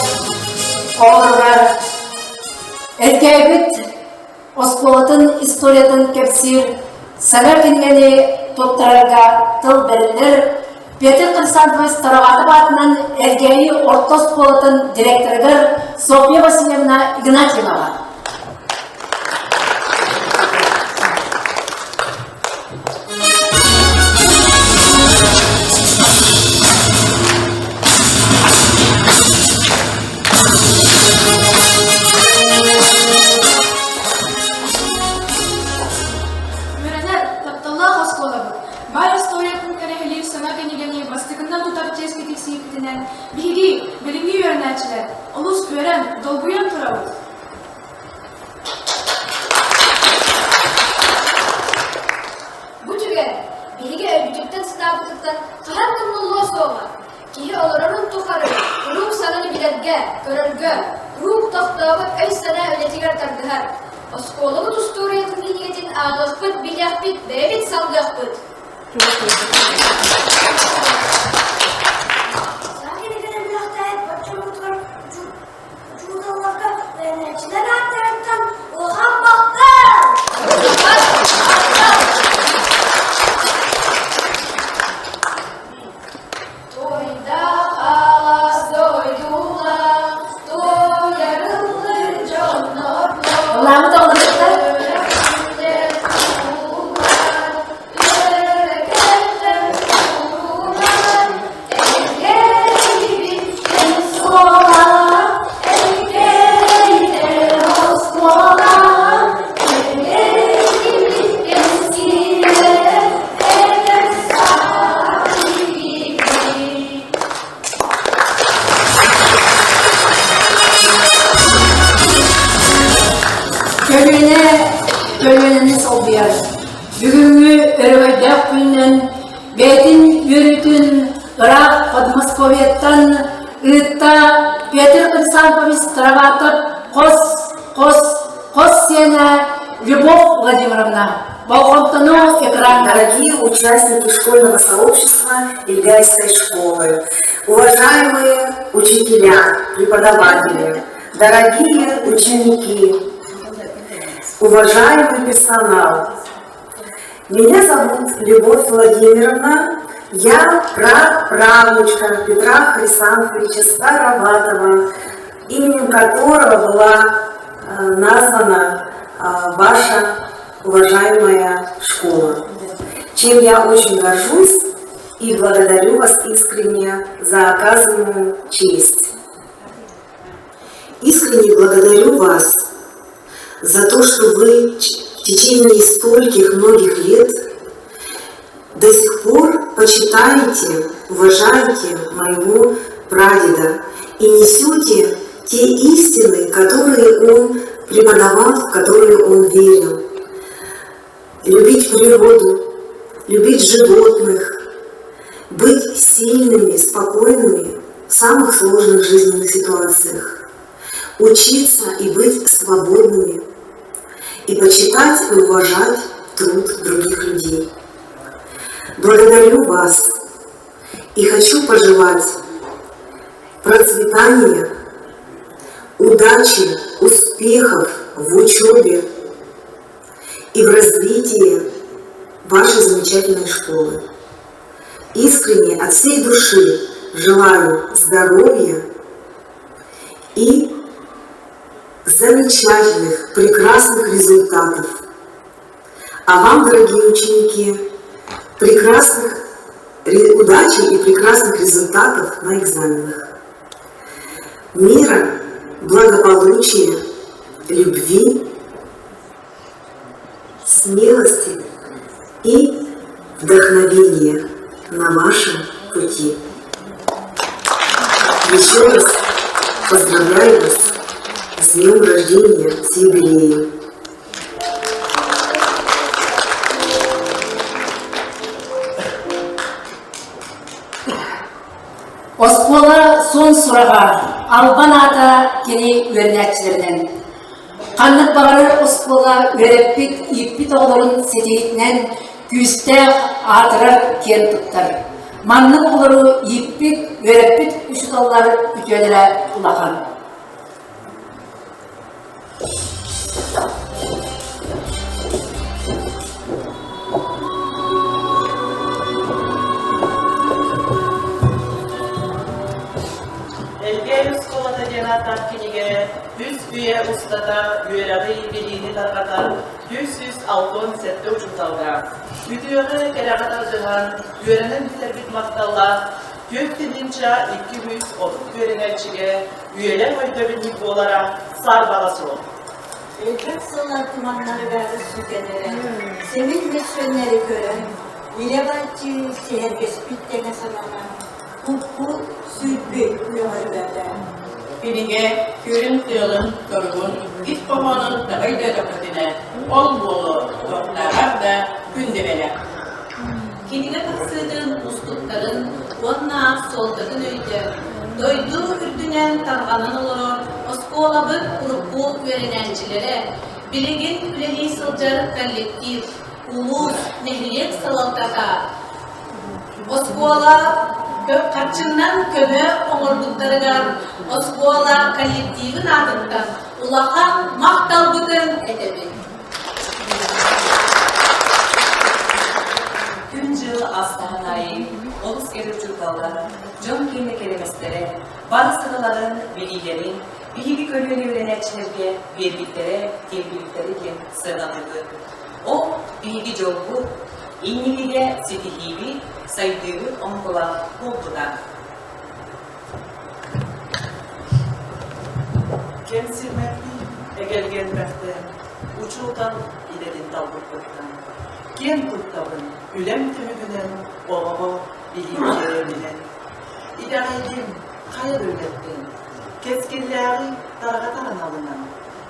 оҕолоругар Эргээбит оскуолатын историятын кэпсиир саҥа кинигэни туттарарга тыл бэриллэр Петр Александрович Староватов аатынан Эргээйи орто оскуолатын директорыгар Софья Васильевна Игнатьеваҕа. Үөрэнэр, тапталлаах оскуолабыт баай историятын кэрэһилиир саҥа кинигэни бастакыннан тутар чиэскэ тиксиибитинэн биһиги, билиҥҥи үөрэнээччилэр, олус үөрэн, долгуйан турабыт. Бу түгэн биһиги өйбүтүттэн сатаабытыттан хаһан умнуллуо суоҕа. Киһи олорорун тухары куруук саҥаны билэргэ, көрөргө, куруук тохтообот өй-санаа үлэтигэр тардыһар. Оскуолабыт устуоруйатын кинигэтин ааҕыахпыт, билиэхпит, бэйэбит салгыахпыт. Саҥа кинигэни бэлэхтээбит боччуммутугар Учууталларга үөрэнээччилэр ааттарыттан улахан махтал! Туйдах алаас дойдулар, туйарыллыр дьоннор Ылаабыт оҕолоргуттар Көлүөнэ көлүөнэни солбуйар. Бүгүҥҥү өрөгөйдөөх күнүнэн бэйэтин үөрүүтүн ыраах Подмосковьеттан ыытта Петр Александрович Староватов хос хос хос сиэнэ Любовь Владимировна. Болҕомтону экран Дорогие участники школьного сообщества Ильгайской школы, уважаемые учителя, преподаватели, дорогие ученики, уважаемый персонал, меня зовут Любовь Владимировна, я праправнучка Петра Хрисанфовича Староватова, именем которого была названа ваша уважаемая школа. Чем я очень горжусь и благодарю вас искренне за оказанную честь. Искренне благодарю вас за то, что вы в течение стольких многих лет до сих пор почитаете, уважаете моего прадеда и несете те истины, которые он преподавал, в которые он верил. Любить природу, любить животных, быть сильными, спокойными в самых сложных жизненных ситуациях, учиться и быть свободными, и почитать и уважать труд других людей. Благодарю вас и хочу пожелать процветания, удачи, успехов в учебе и в развитии вашей замечательной школы. Искренне от всей души желаю здоровья и замечательных, прекрасных результатов. А вам, дорогие ученики, прекрасных удачи и прекрасных результатов на экзаменах. Мира, благополучия, любви, смелости и вдохновения на вашем пути. Еще раз поздравляю вас с днем рождения, с юбилеем. суон сураҕа, албан аата кини үөрэнээччилэринэн. Ханнык баҕарар оскуола үөрэппит, ииппит оҕолорун ситиһиитинэн күүстээх, аатырар киэн туттар. Маннык оҕолору ииппит, үөрэппит учууталлар үтүөлэрэ улахан. Элгээйи оскуолата диэн ааттаах кинигэ үс үйэ устата үөрэҕи, билиини тарҕатар 367 учууталга үтүөҕэ, кэрэҕэ тардыһан, үөрэнэн бүтэрбит махталлаах 4230 үөрэнээччигэ үйэлээх өйдөбүнньүк буолара саарбаҕа суох. Элбэх сыллар туманнарыгар сүгэнэрэ, сэмин мөссүөннэри көрөн, илэ-баччы сэһэргэспит тэҥэ сананан, куппут, сүрбүт үөҕэрбэтэ. Кинигэ күрүн тыалын, торугун, ис хоһоонун таба өйдөөтөххүтүнэ, ол буолуо туохтааҕар да күндү бэлэх. Кинигэ тахсыытын уустуктарын уонна суолтатын өйдөөн, дойду үрдүнэн тарҕанан олорор оскуолабыт урукку үөрэнээччилэрэ, билигин үлэлии сылдьар коллектив, улуус, нэһилиэк салалтата оскуола харчынан көмө оҥорбуттарыгар оскуола коллективын аатыттан улахан махталбытын этэбит. Күн-дьыл астаһын аайы олус кэрэ учууталлар, дьон киэнэ кэрэмэстэрэ, бары сыраларын, билиилэрин биһиги көлүөнэ үөрэнээччилэргэ биэрбиттэрэ, тиэрдибиттэрэ диэн сыаналыыбыт. Ол биһиги дьолбут, инникигэ ситиһиибит, сайдыыбыт оҥкула буолбута. Кэмсиммэппин, эгэлгэлбэхтэн, учуутал идэтин талбыппыттан. Киэн туттабын, үлэм түмүгүнэн оҕоҕо билиим биэрэбинэн. Итэҕэйдим, хайа да үлэттэн, кэскиллээҕи тарҕатар аналынан,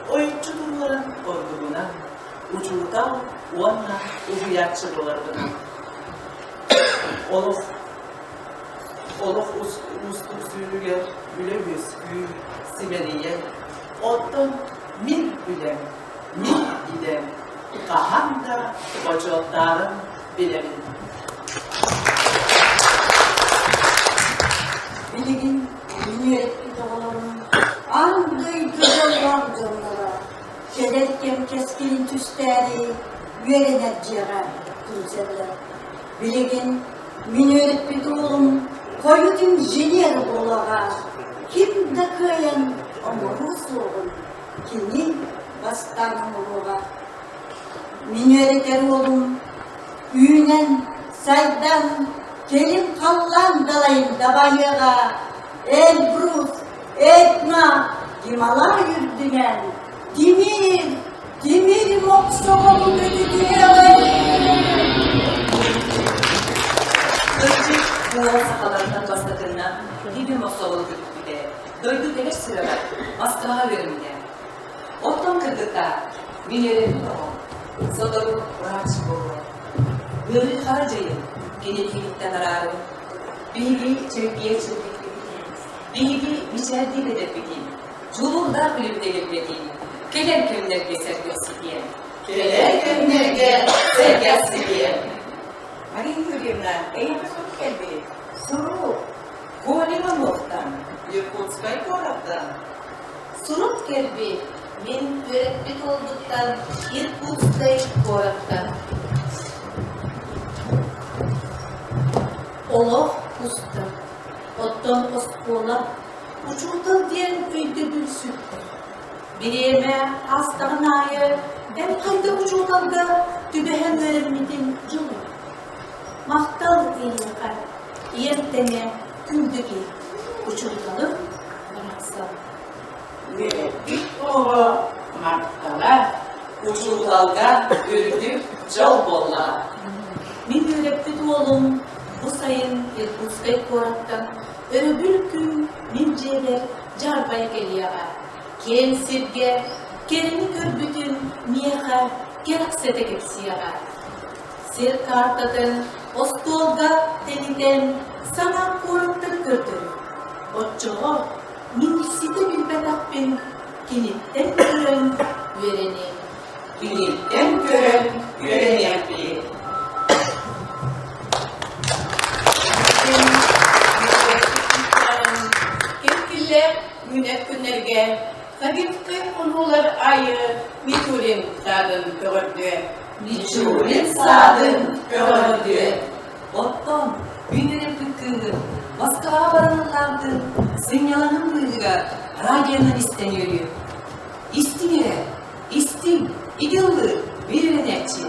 ойуччу туруоран ордугунан, учуутал уонна уһуйааччы буоларбынан. Олох Олох уустук сүүрүгэр үлэ үөскүүр, симэлийэр. Оттон мин үлэм, мин идэм хаһан да бочуоттааҕын билэбин. Билигин мин үөрэппит оҕолорум аан дойду дьоллоох дьонноро кэлэр кэм кэскилин түстээри үөрэнэр дьиэҕэ түмсэллэр. Билигин мин үөрэппит уолум хойут инженер буолуоҕа, ким да кыайан оҥоруо суоҕун кини бастаан оҥоруоҕа. Мин үөрэтэр уолум үүнэн, сайдан, кэлин халлаан далайын дабайыаҕа, Эльбрус, Этна, Гималай үрдүнэн Тимир, тимир мохсоҕолу көтүтүөҕэ! Кырдьык, буола сахалартан бастакыннан тимир мохсоҕолу көтүппүтэ, дойду тэбэр сүрэҕэр Москваҕа үөрэммитэ. Оттон кыргыттар, мин үөрэммит оҕом, сотору врач буолуо. Ыарыы хара дьайын кини биһигиттэн араарын, биһиги чэлгийэр чэбдикпитин, биһиги мичээрдиир эдэрбитин, Дьулуурдаах үлүбүтэ кэлэр күннэргэ сэргэхситиэ. Кэлэр күннэргэ сэргэхситиэ. Мария Юрьевна, эйиэхэ сурук кэлбит. Сурук? Коля Ивановтан. Иркутскай куораттан. Сурук кэлбит. Мин үөрэппит уолбуттан Иркутскай куораттан. Олох устар. Оттон оскуола Учуутал диэн өйдөбүл сүттэ. Бириэмэ аастаҕын аайы эн хайдах учууталга түбэһэн үөрэммитин дьолу. Махтал эйиэхэ, ийэм тэҥэ күндү киһи, учууталым барахсан. Үөрэппит оҕо махтала учууталга үрдүк дьол буоллаҕа. Мин үөрэппит уолум бу сайын Иркутскай куораттан Өрөбүл күн мин дьиэбэр дьаарбайа кэлиэҕэ, киэҥ сиргэ кэрэни көрбүтүн миэхэ кэрэхсэтэ кэпсиэҕэ. Сир каартатын остуолга тэнитэн саҥа куораттары көрдөрүө. Оччоҕо мин ситэ билбэтэхпин киниттэн көрөн үөрэниэм. Киниттэн көрөн үөрэниэхпит. Кэскиллээх үүнэр күннэргэ Советскай хонуулар аайы Мичурин саадын көҕөрдүө. Мичурин саадын көҕөрдүө. Оттон мин үөрэппит кыыһым Москваҕа баран ыллаабытын сынньалаҥын быыһыгар радионан истэн үөрүө. Истиҥ эрэ, истиҥ, ити ыллыыр биир үөрэнээччи.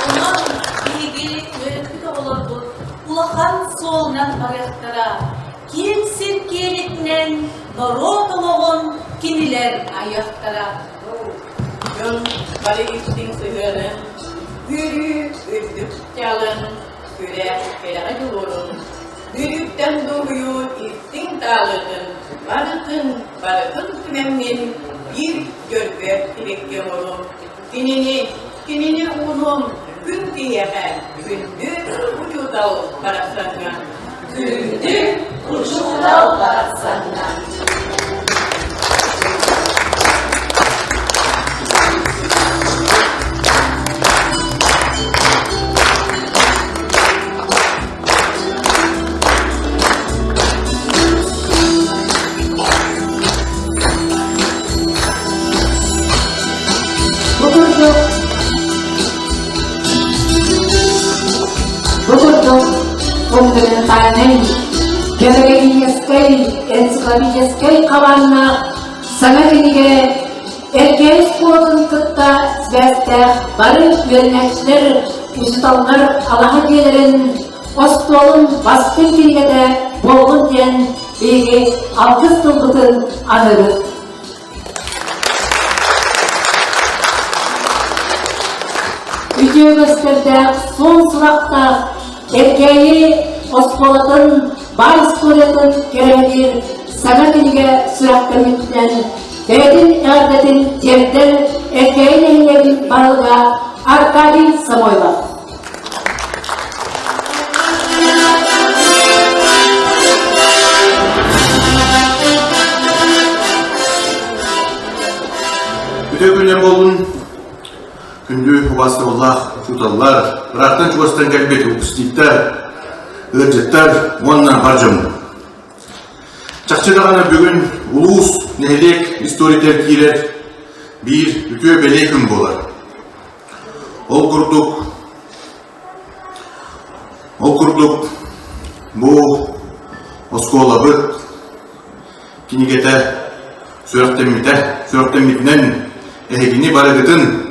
Онон биһиги үөрэппит оҕолорбут улахан суолунан барыахтара, киэҥ сир киэлитинэн норуот олоҕун кинилэр айыахтара. Дьон бары истиҥ сыһыанын, үөрүү үрдүк чаалын, сүрэх кэрэҕэ дьулуурун, үөрүүттэн дуоһуйуу истиҥ таалытын барытын, барытын түмэммин биир дьөргө сибэкки оҥоруом. Кинини, кинини уунуом күн киһиэхэ күндү учуутал барахсаҥҥа. Күндү учуутал барахсаҥҥа. Бу курдук Бу курдук фундаментальнай, педагогическай, энциклопедическай хабааннаах саҥа кинигэ Эркээйи оскуолатын кытта сибээстээх бары үөрэнээччилэр, учууталлар алаһа дьиэлэрин остуолун бастыҥ кинигэтэ буоллун диэн биһиги алгыс тылбытын аныыбыт. Үтүө үгэстэрдээх, суон сурахтаах Эркээйи оскуолатын баай историятын кэрэһэлиир саҥа кинигэ сүрэхтэммитинэн бэйэтин эҕэрдэтин тиэрдэр Эркээйи нэһилиэгин баһылыга Аркадий Самойлов. Үтүө күнүнэн буоллун! Күндү убаастабыллаах учууталлар, ыраахтан чугастан кэлбит выпускниктар, ыалдьыттар уонна бар дьоммут. Чахчы даҕаны бүгүн улуус, нэһилиэк историятыгар киирэр биир үтүө бэлиэ күн буолар. Ол курдук, ол курдук бу оскуолабыт кинигэтэ сүрэхтэммитэ, сүрэхтэммитинэн эһигини барыгытын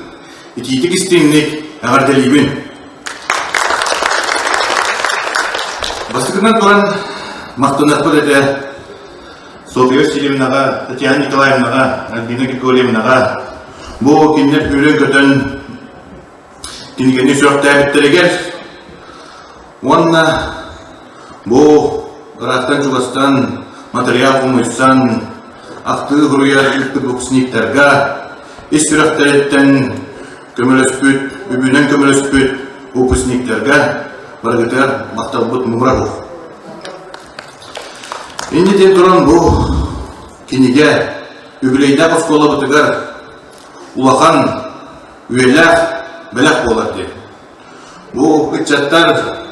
итиитик истиҥник эҕэрдэлиибин. Бастакынан туран махтаныахпыт этэ Софья Васильевнаҕа, Татьяна Николаевнаҕа, Альбина Григорьевнаҕа бу кинилэр сүүрэн-көтөн кинигэни сүрэхтээбиттэригэр уонна бу ыраахтан-чугастан матырыйаал хомуйсан ахтыы суруйар ыыппыт выпускниктарга ис сүрэхтэриттэн көмөлөспүт, үбүнэн көмөлөспүт выпускниктарга барыгытыгар махталбыт муҥура суох. Иннитин туран бу кинигэ үбүлүөйдээх оскуолабытыгар улахан үйэлээх бэлэх буолар диэн. Бу ыччаттар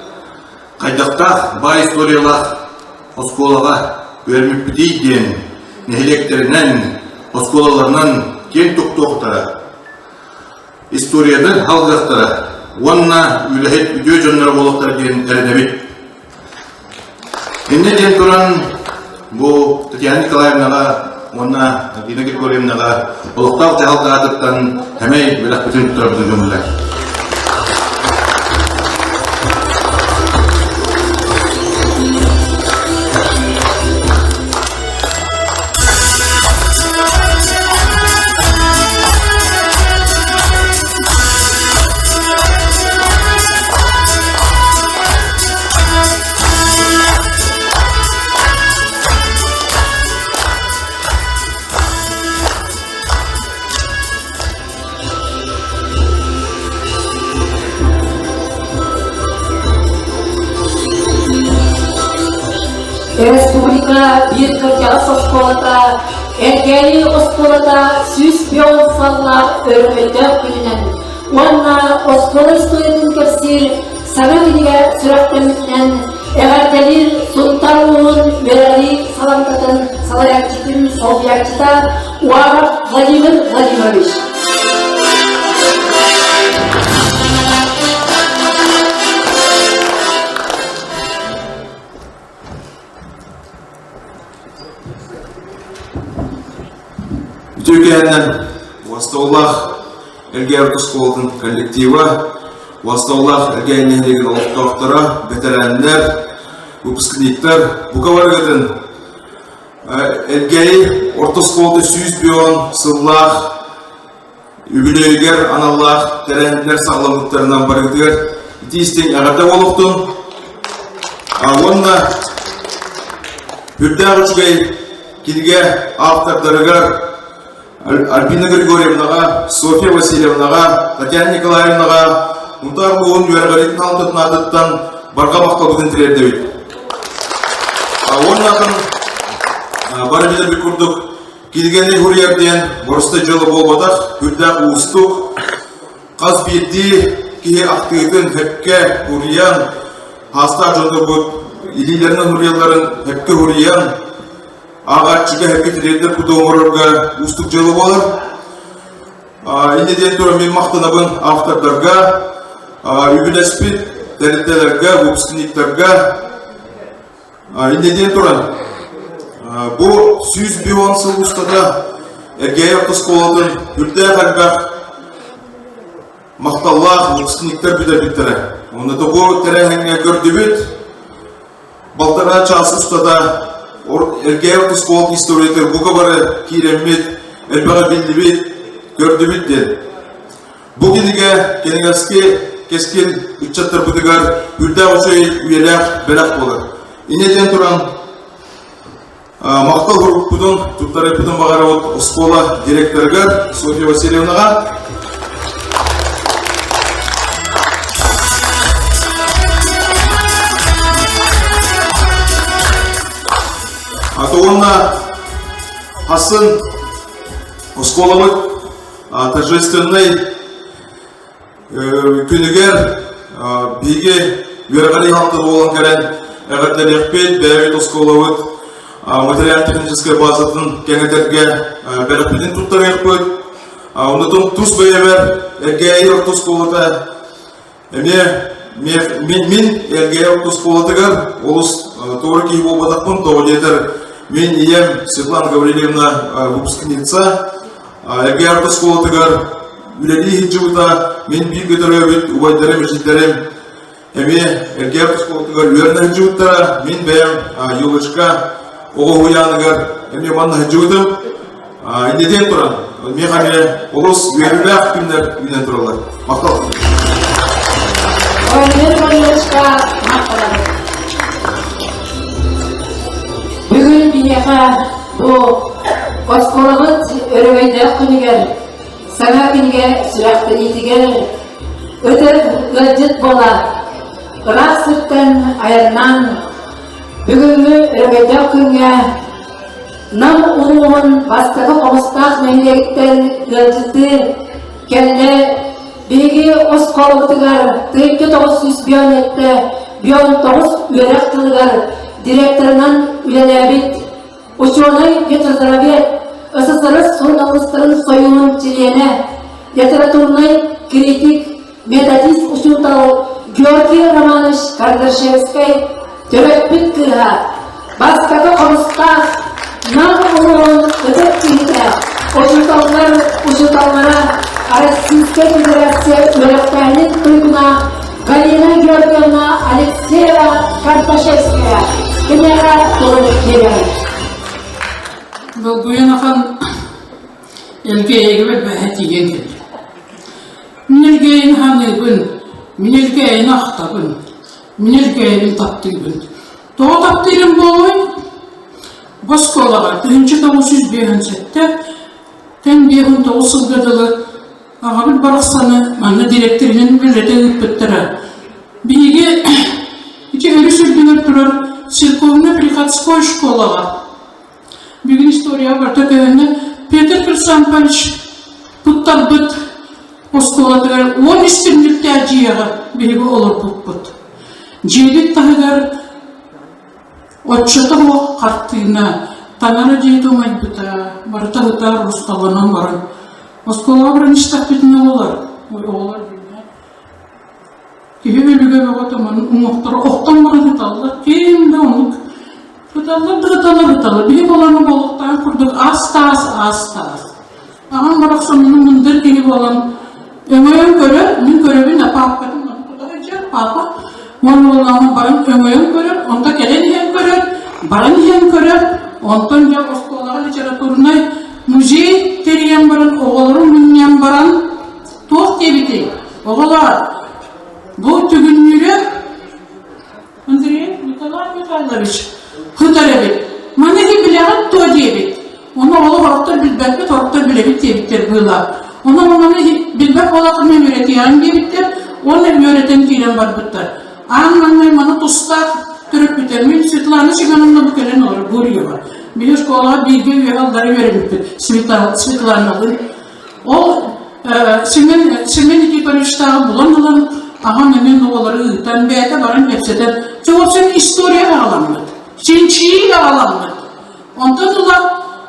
хайдахтаах баай историялаах оскуолаҕа үөрэммиппитий диэн нэһилиэктэринэн, оскуолаларынан киэн туттуохтара, историяны алгыахтара уонна үлэһит үтүө дьонноро буолуохтара диэн эрэнэбит. Инньэ диэн туран, Бу Татьяна Николаевнаҕа уонна Альбина Григорьевнаҕа олохтоох дьаһалта аатыттан сэмэй бэлэхпитин туттарабытын көҥүллэр. Республика биир кырдьаҕас оскуолата Эргээйи оскуолата 150 сыллаах өрөгөйдөөх күнүнэн уонна оскуола историятын кэпсиир саҥа кинигэ сүрэхтэммитинэн эҕэрдэлиир Сунтаар улууһун үөрэҕирии саламтатын салайааччытын солбуйааччыта Уаров Владимир Владимирович. Үтүө киэһэннэн Уостаулаах Элгээбит оскуолатын коллектива, Уостаулаах Элгээйи нэһилиэгин олохтоохторо, бэтэрээннэр, выпускниктар бука барыгытын Элгээйи орто оскуолата 150 сыллаах Үбүлүөйүгэр аналлаах тэрээһиннэр саҕаламмыттарынан барыгытыгар итии истиҥ эҕэрдэ буолуохтун. Уонна үрдээх үчүгэй кинигэ автордарыгар Альбина Григорьевнаҕа, Софья Васильевнаҕа, Татьяна Николаевнаҕа Мунтаар улууһун үөрэҕириитин алтатын аатыттан барҕа махталбытын тириэрдэбит. Уонна атын бары билэрбит курдук Кинигэни суруйар диэн боруста дьыала буолбатах, үрдээх уустук. Хас биирдии киһи ахтыытын сөпкө уруйан, хаастаах дьоннорбут илиилэринэн суруйалларын сөпкө уруйан, ааҕааччыга сөпкө тириэрдэр курдук оҥорорго уустук дьыала буолар. Инньэ диэн туран мин махтанабын автордарга, үбүлэспит тэрилтэлэргэ, выпускниктарга, Инньэ диэн туран, бу 110 сыл устата Эргээйи оскуолатын үрдээх элбэх махталлаах выпускниктар бүтэрбиттэрэ. Уонна бу тэрээһиҥҥэ көрдүбүт, балтараа чаас устата Эргээйи оскуолатын историятыгар бука бары киирэммит, элбэҕи биллибит, көрдүбүт диэн. Бу кинигэ кэнэҕэски кэскил ыччаттарбытыгар үрдээх үчүгэй үйэлээх бэлэх буолар. Инньэ диэн туран, махтал сурукпутун туттарыппытын баҕарабыт оскуола директорыгар Софья Васильевнаҕа. А уонна хасын оскуолабыт торжественнай күнүгэр биһиги үөрэҕирии халта буолан кэлэн эҕэрдэлиэхпит, бэйэбит оскуолабыт материально-техническэй базатын кэҥэтэргэ бэлэхпитин туттарыахпыт. Оннутун тус бэйэбэр Эргээйи орто оскуолата Эмиэ мин, мин Элгээйи орто оскуолатыгар олус туора киһи буолбатахпын, тоҕо диэтэр мин ийэм Светлана Гаврильевна выпускница, Элгээйи орто оскуолатыгар үлэлии сылдьыбыта, мин бииргэ төрөөбүт убайдарым, эдьиийдэрим эмиэ Элгээйи орто оскуолатыгар үөрэнэ сылдьыбыттара, мин бэйэм Елочка оҕо уһуйааныгар эмиэ манна сылдьыбытым. Инньэ диэн туран, миэхэ эмиэ олус үөрүүлээх күннэр үүнэн тураллар. Махтал. Владимир Владимировичка махтанабыт. Бүгүн биһиэхэ бу оскуолабыт өрөгөйдөөх күнүгэр саҥа кинигэ сүрэхтэниитигэр ытык ыалдьыт буола ыраах сиртэн айаннаан бүгүҥҥү өрөгөйдөөх күҥҥэ Нам улууһун бастакы Хомустаах нэһилиэгиттэн ыалдьыттыы кэллэ. Биһиги оскуолабытыгар 1997 9 үөрэх тылыгар директорынан үлэлээбит учуонай ветеринария СССР суруналыыстарын сойууһун чилиэнэ, литературнай критик, методист учуутал Георгий Романович Кардашевскай төрөппүт кыыһа. Бастакы хомустаах Нам улууһун ытык киһитэ, учууталлар учууталлара Российскай Федерация үөрэхтээһинин туйгуна Галина Георгиевна Алексеева Карташевская киниэхэ тылын биэрэр. Долгуйан ахан Элгээйигибэр бэһэ тиийэн кэллим. Мин Элгээйини ханыыбын, мин Элгээйини ахтабын, мин Элгээйибин таптыыбын. Тоҕо таптыырым буолуой? Бу оскуолаҕа 1957 тэн 59 сылга дылы аҕабыт барахсаны манна дириэктэринэн үлэлэтэ ыыппыттара. Биһиги ити өрүс үрдүгэр турар церковно-приходской школаҕа бүгүн историяҕа барыта көһүннэ Петр Хрисанфович туттарбыт оскуолатыгар 13 түннүктээх дьиэҕэ биһиги олорбуппут. Дьиэбит таһыгар оччото суох хартыына, таҥара дьиэтэ умайбыта, барыта ытар, усталанан баран. Оскуолаҕа баран истэхпитинэ оҕолор, оҕолор Киһи өлүгэ бөҕөтө уҥуохтара охтон баран ыталлар, ким да оннук ыталлар да ыталлар ыталлар. Биһи буолан буолуохтаах курдук аас-таас аас-таас. Аҕам барахсан мындыр киһи буолан өҥөйөн көрөр, мин көрөбүн, а паапкатын тута сылдьар, папа уонна буоллаҕына баран өҥөйөн көрөр, онто кэлэн иһэн көрөр, баран иһэн көрөр, онтон дьэ оскуолаҕа литературнай музей тэрийэн баран оҕолорун мунньан баран Туох диэбитий? Оҕолоор, бу түгүннүүрэ Андрей Николай Михайлович кытар эбит. Маны иһин билэҕит дуо диэбит. Ону оҕолор сорохтор билбэппит, сорохтор билэбит диэбиттэр быылаах. Онон маны билбэт буолаххына үөрэтиэҕиҥ диэбиттэр уонна үөрэтэн киирэн барбыттар. Аан маҥнай маны тустаах төрөппүтэ мин Светлана Семеновна бу кэлэн олорор Гурьева. Биһи школаҕа бииргэ үөһэ аллара үөрэммиппит Светланалыын. Ол Семен, Семен Никифоровичтааҕы булан ылан, аҕам эмиэ оҕолору ыытан, бэйэтэ баран кэпсэтэн, чуолсан история аҕаламмыт, чинчийии аҕаламмыт. Онтон ыла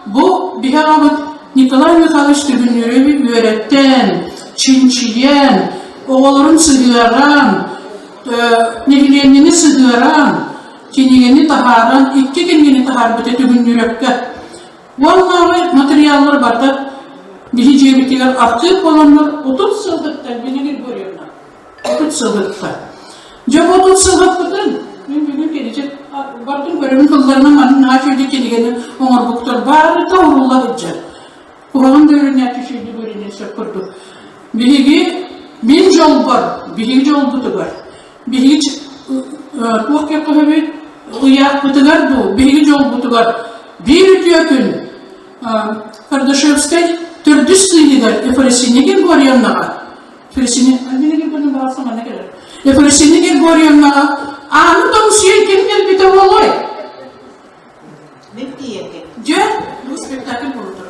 бу биһи аҕабыт Николай Михайлович Түгүннүүрэби үөрэттэн, чинчийэн, оҕолорун сыһыаран, нэһилиэнньэни сыһыаран, кинигэни таһааран, икки кинигэни таһаарбыта Түгүннүүрэпкэ. Уоннааҕы матырыйааллар барыта биһи дьиэбитигэр архыып буоланнар 30 сылгыттан Нина Григорьевна 30 сылгыттан. Дьэ бу 30 сылгыппытын мин бүгүн киничи бардым көрөмүн тылларынан манна наһаа үчүгэй кинигэни оҥорбуттар барыта урулла сылдьар. Куһаҕан да үөрэнээччи үчүгэйдик үөрэниэн сөп курдук. Биһиги мин дьолбор, биһиги дьолбутугар Биһиги туох диэххэ ыйаахпытыгар дуу, биһиги дьолбутугар биир үтүө күн Кардашевскай төрдүс сыыһыгар Ефросинья Григорьевнаҕа Ефросинья Альбина Григорьевна баҕарса манна кэлэр Ефросинья Григорьевнаҕа ааны тоҥсуйан ким кэлбитэ буолуой? Мин тиийэн кэллим. Дьэ, бу спектакль буолур.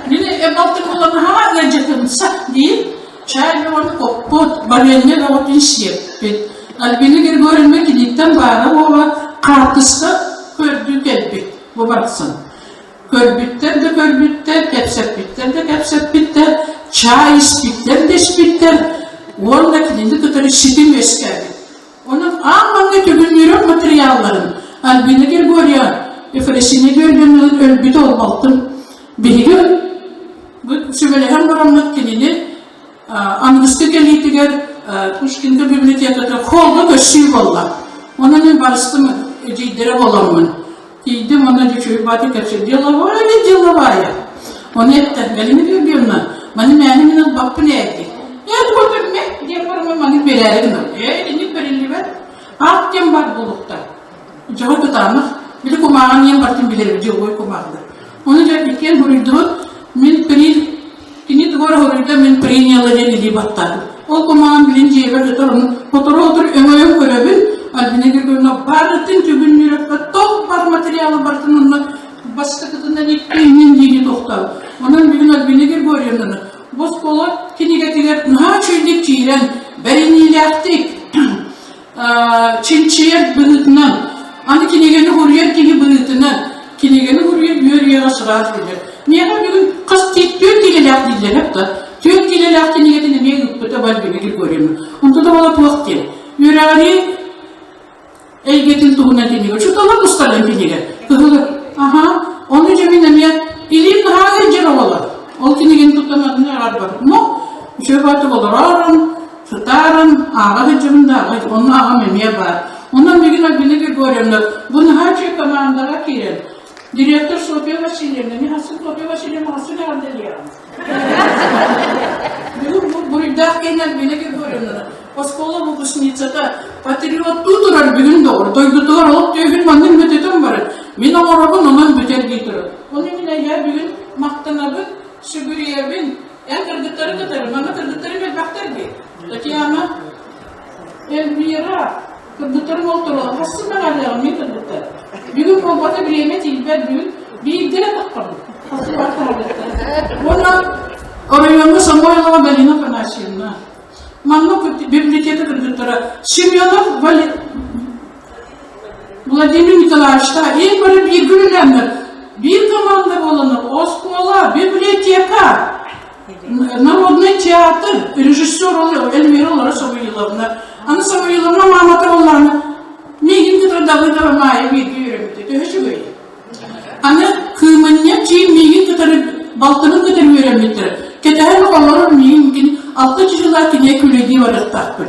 Мин балтым буолан ыалдьытымса диир. Чай бөҕөнү коппут, барыанньа бөҕөтүн сиэппит. Альбина Григорьевна киниттэн баара уола хаартыска көрдүү кэлбит. Бу барсан. Көрбүттэр да көрбүттэр, кэпсэппиттэр да кэпсэппиттэр, чай испиттэр да испиттэр уонна кинини кытары ситим үөскээбит. Онон аан маҥнай төгүннүүрэр матырыйаалларын Альбина Григорьева, Ефросинья Георгиевналыын өлбүтэ олбалтым. Биһиги сүбэлэһэн бараммыт кинини аныгыскы кэлиитигэр Пушкинка библиотеката холга көссүү буолла. Онон мин барыстым эдьиийдэрэ буоламмын. Тиийдим уонна дьүчүгүй бааты кэпсэ деловая деловая. Оны эттэ Галина Георгиевна, маны мээнэ мин ылбаппын ээ дии. Ээ тугу мэ диэн бараммын маны биэрээри гынам. Ээ итинник бэриллибэт. Аат диэн бар буолуохтар. Дьоҕу кытаанах. Били кумааҕын диэн бартын билэрим дьылбой кумааҕылар. Ону дьэ иккиэн буруйдубут. Мин при Кини тугу эрэ хоруйда мин приняла диэн илии баттаатым. Ол кумаҕын билин дьиэбэр ыытар ону сотору-сотору өҥөйөн көрөбүн. Альбина Григорьевна барытын түгүннүүрөппө туох бар материалы барытын онно бастакытынан иккиһинин диини тохтоон. Онон бүгүн Альбина Григорьевнаны бу оскуола кинигэтигэр наһаа үчүгэйдик киирэн бэриниилээхтик чинчийэр быһыытынан, аны кинигэни суруйар киһи быһыытынан, кинигэни суруйар үөрүйэҕэ сыраас билэр. Миэхэ бүгүн хас түөрт киилэлээх дииллэр да, түөрт киилэлээх кинигэтин эмиэ ыыппыта Альбина Григорьевна. Онто да буола туох диэн. Үөрэҕирии эйгэтин туһунан кинигэ. Учууталлар тустарынан кинигэ. Кыһылы. Аха. Ону дьэ мин эмиэ илиим наһаа ыалдьар оҕолор. Ол кинигин туттан атын ааҕарбар. Ну, үчүгэй баатык олорорун, сытааран, ааҕа сылдьабын да ааҕа, онно аҕам эмиэ баар. Онон бүгүн Альбина Григорьевна бу наһаа үчүгэй командаҕа киирэн, директор Софья Васильевна, мин хассын Софья Васильевна хассын эҕэрдэлиэҕим. Бүгүн бу буруйдаах киһини Альбина Григорьевна оскуола выпускницата патриоттуу турар бүгүн доҕор дойдутугар ол түөһүн маннык бүтүтэн барар мин оҥоробун онон бүтэр дии турар ону мин эйээ бүгүн махтанабын сүгүрүйэбин эн кыргыттары кытары манна кыргыттарым элбэхтэр дии Татьяна Эльвира кыргыттарым ол тураллар хассын баҕарыаҕым мин кыргыттар бүгүн буолбата бириэмэ тиийбэт бүгүн биирдэ эрэ таххабын хассын бар таһырдыттар уонна оройуоҥҥа Самойлова Галина Афанасьевна Манна библиотека кыргыттара Семенов Владимир Николаевичта ең бары бииргэ үлэлээннэр биир команда буоланнар оскуола, библиотека, народный театр, режиссер ол Эльмира Лара Самуиловна. Аны Самуиловна маамата буоллаҕына миигин кытары Давыдова Майя бииргэ үөрэммитэ. Төһө үчүгэй? Аны Кыыманньа киин миигин кытары балтыбын кытары үөрэммиттэрэ. Кэтэһэн олорор миигин кини алта чыжылаах кинигэ күлэдии барыахтаахпын.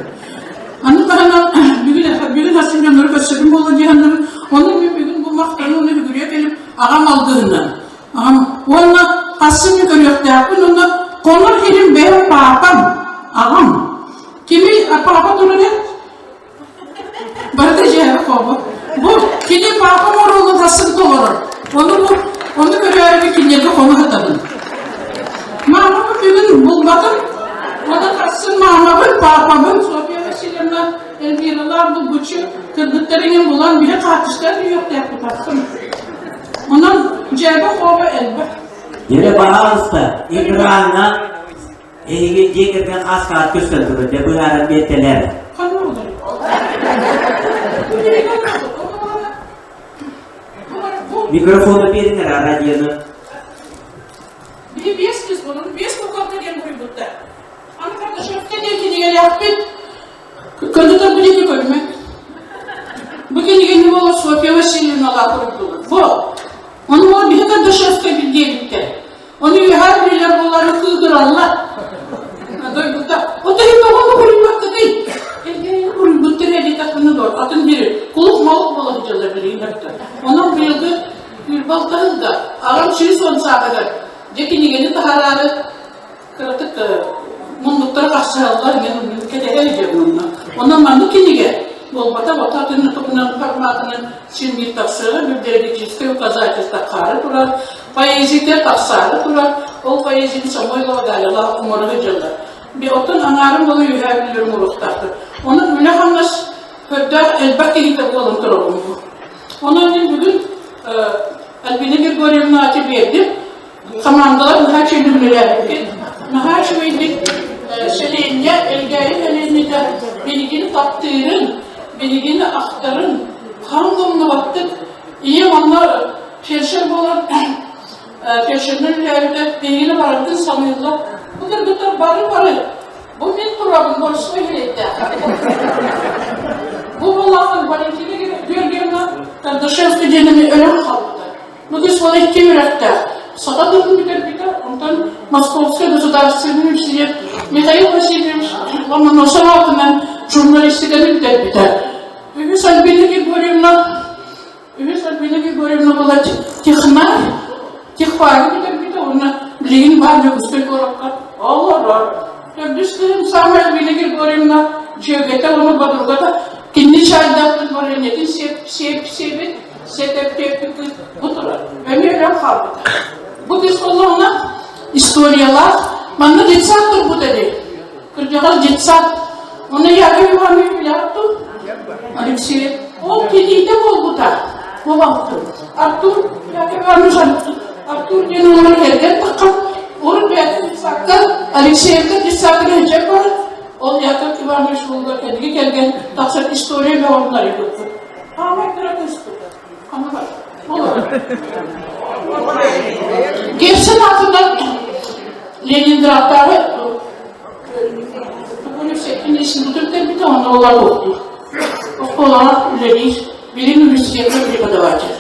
Аны таһынан бүгүн бүгүн асын дьоннору көрсөбүн буолла диэханнарын, ону мин бүгүн бу махтаны уонна бүгүрүө кэлим аҕам алгыһынан. Аҕам уонна хассын мен көрүөхтээхпин уонна хонор сирим бэйэм паапам, аҕам. Кими паапа турар Барыта дьиэҕэ хообут. Бу кини паапам оруолун хасын толорор. Ону бу ону көрөөрү киниэхэ хоно сытабын. Маамабын бүгүн булбатым. Онон хассын маамабын, паапабын Софья Васильевна Эльвиралаах булгуччу кыргыттар иҥин булан биһи хаартыскаҕа түһүөхтээхпит хассын. Онон дьээбэ хообо элбэх. Дьэ, пожалуйста, экраҥҥа Эһиги дьиэ кэргэн хас хаат көстөн турар, дьэ быһааран биэртэлээр. Микрофону биэриҥ эрэ радионы. Биһи биэс кыз bunun биэс куукалта диэн буруйбуттар. Аны Кардашевка диэн кинигэлээхпит. Кыргытар билиги көрүмэ. Бу кинигэни буолар Софья Васильевналаах суруйдулар. Бу. Ону ол биһи Кардашевка диэбиттэр. Ону үөһээ бүлүүлэр буоллары кыыһыраллар. Дойдута, "Ото иһин тоҕо буруйбаккытый?" Элгээйи буруйбуттар диэтэхпинэ дор, атын бири кулук-малык буола сылдьаллар билигин өртө. Онон быйылгы Күрбалтаһылга аҕам 110 сааһыгар дьэ кинигэни таһараары кыратык муннуктара хахсыһаллар мен кэтэһэр дьэ онно. Онон маннык кинигэ буолбата ото атын туһунан форматынан син биир тахсыаҕа библиографическай указатель таххаары турар Поэзия тахсаары турар, ол поэзияны Самойлова Галялаах оҥоро сылдьаллар. Оттон аҥаарын буола үөһээ бүлүүлэр оҥоруохтаахтар. Онон үлэ-хамнас көрдөөх элбэх киһитэ буолан турабын бу. Онон мин бүгүн Альбина Григорьевна аты биэрдим. Командалар наһаа үчүгэйдик үлэлээбиккит. Наһаа үчүгэйдик сэлиэнньэ, Элгээйи сэлиэнньэтэ биһигини таптыырын, биһигини ахтарын хаһан да умнубаттык. Ийэм онно Фельдшер буолан фельдшеринэн үлэлээбитэ биһигини барытын саныыллар. Бу кыргыттар бары-бары бу мин турабын боростуой иһирэйдээх. Бу буолаҕын Валентина Георгиевна Кардашевская диэнини өлөн хаалбыта. Бу кыыс уола икки үөрэхтээх. Саха тылын бүтэрбитэ, онтон Московскай государственный университет Михаил Васильевич Ломоносов аатынан журналистиканы бүтэрбитэ. Үһүс Альбина Григорьевна Үһүс Альбина Григорьевна была технарь, техфагы бүтэрбитэ уонна билигин баар Дьокуускай куоракка олорор. Төрдүс кыһым саамай Альбина Григорьевна дьүөгэтэ уонна подругата кинини чаайдаахпын барыанньатын сиэп сиэп сиэбит, сиэтэптиэппит кыыс бу турар. Эмиэ өлөн хаалбыта. Бу кыыс буоллаҕына историялаах манна детсад турбут эбит. Кырдьаҕас детсад. Онно Яков Иванович билэҕит дуу? Алексей. Ол кэлиитэ буолбута. Буолбаппын. Артур Яков Иванович Артур диэн уолу кэргэн таххан, урут бэйэтин детсадка Алексеевка детсадка сылдьар баран, ол Яков Иванович уолугар кэлиги кэргэн тахсан история бөҕөтүн арыйбыппыт. Хаамай кыра кыыспыт. Ханна бар? Герцен аатынан Ленинградтааҕы университеттин институтун кэлбитэ, онно олар оттуур. Оскуолаҕа үлэлиир. университетка преподаватель.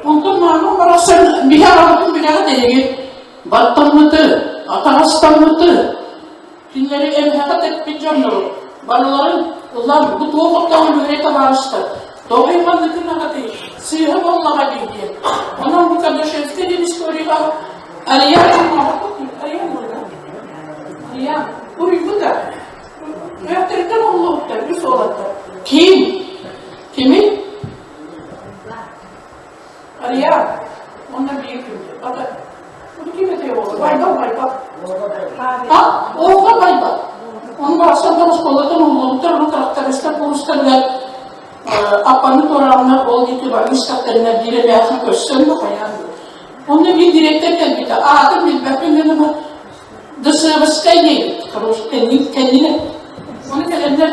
Онтон маамам барахсан биһи аҕабытын билэҕит эһиги баттаммыты, атаҕастаммыты, кинилэри эмһэҕэ тэппит дьоннору барыларын ылан бу туох оттоон үөрэ табаарыстар тоҕо манныкын аҕатый сыыһа буоллаҕа дии диэн. Онон бу Кардашевскай диэн историяҕа Арыйаан Арыйаан Арыйаан уруйбута Үөрэхтэриттэн уһуллубуттар үс уолаттар. Ким? Кими? Арыйаан. Онно биир күндү. Ата. Бу ким этэй уола? Байбал, байбал. А? Оҕо байбал. Ону барахсандар оскуолаттан уһуллубуттар, ону трактористар курстарыгар аппаны туорааннар ол диэки баран истэхтэринэ биир эмээхсин көрсөн да хайаан. Онно биир директор кэлбитэ. Аатын билбэппин гына Досыбыскай диэбит, хорош, кэннин, кэннин Оны кэлэннэр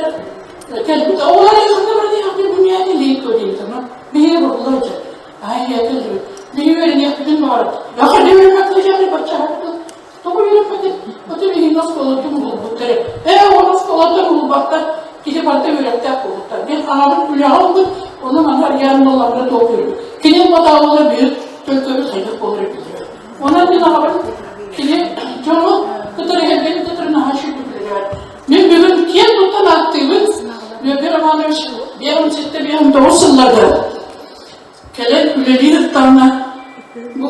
кэлбит, оҕолор ханна баран иһэхтэр бүмүйээн илиит туо диэбит, ону биһиги бурулар дьэ. Ай, этэ биһиги үөрэниэхпитин баҕарар. Яха үөрэммэт дьэ баччаһаппыт. Тоҕо үөрэммэтин? Ото биһиги оскуолаттан уһулбуттар. Ээ, ону оскуолаттан уһулбаттар. Киһи барыта үөрэхтээх буолбуттар. Мин аҕабын үлэҕэ ылбыт, ону маны арыйаан буолларына туох үөрбүт. Кини матаалала биир төлкөбүт хайдах буолар билбэт. Онон мин аҕабын кини дьону кытары кэргэнин кытары наһаа үчүгэй билэр. Мин бүгүн киэн туттан ааттыыбын Петр Иванович 57-59 сылларга кэлэн үлэлии сыттаҕына бу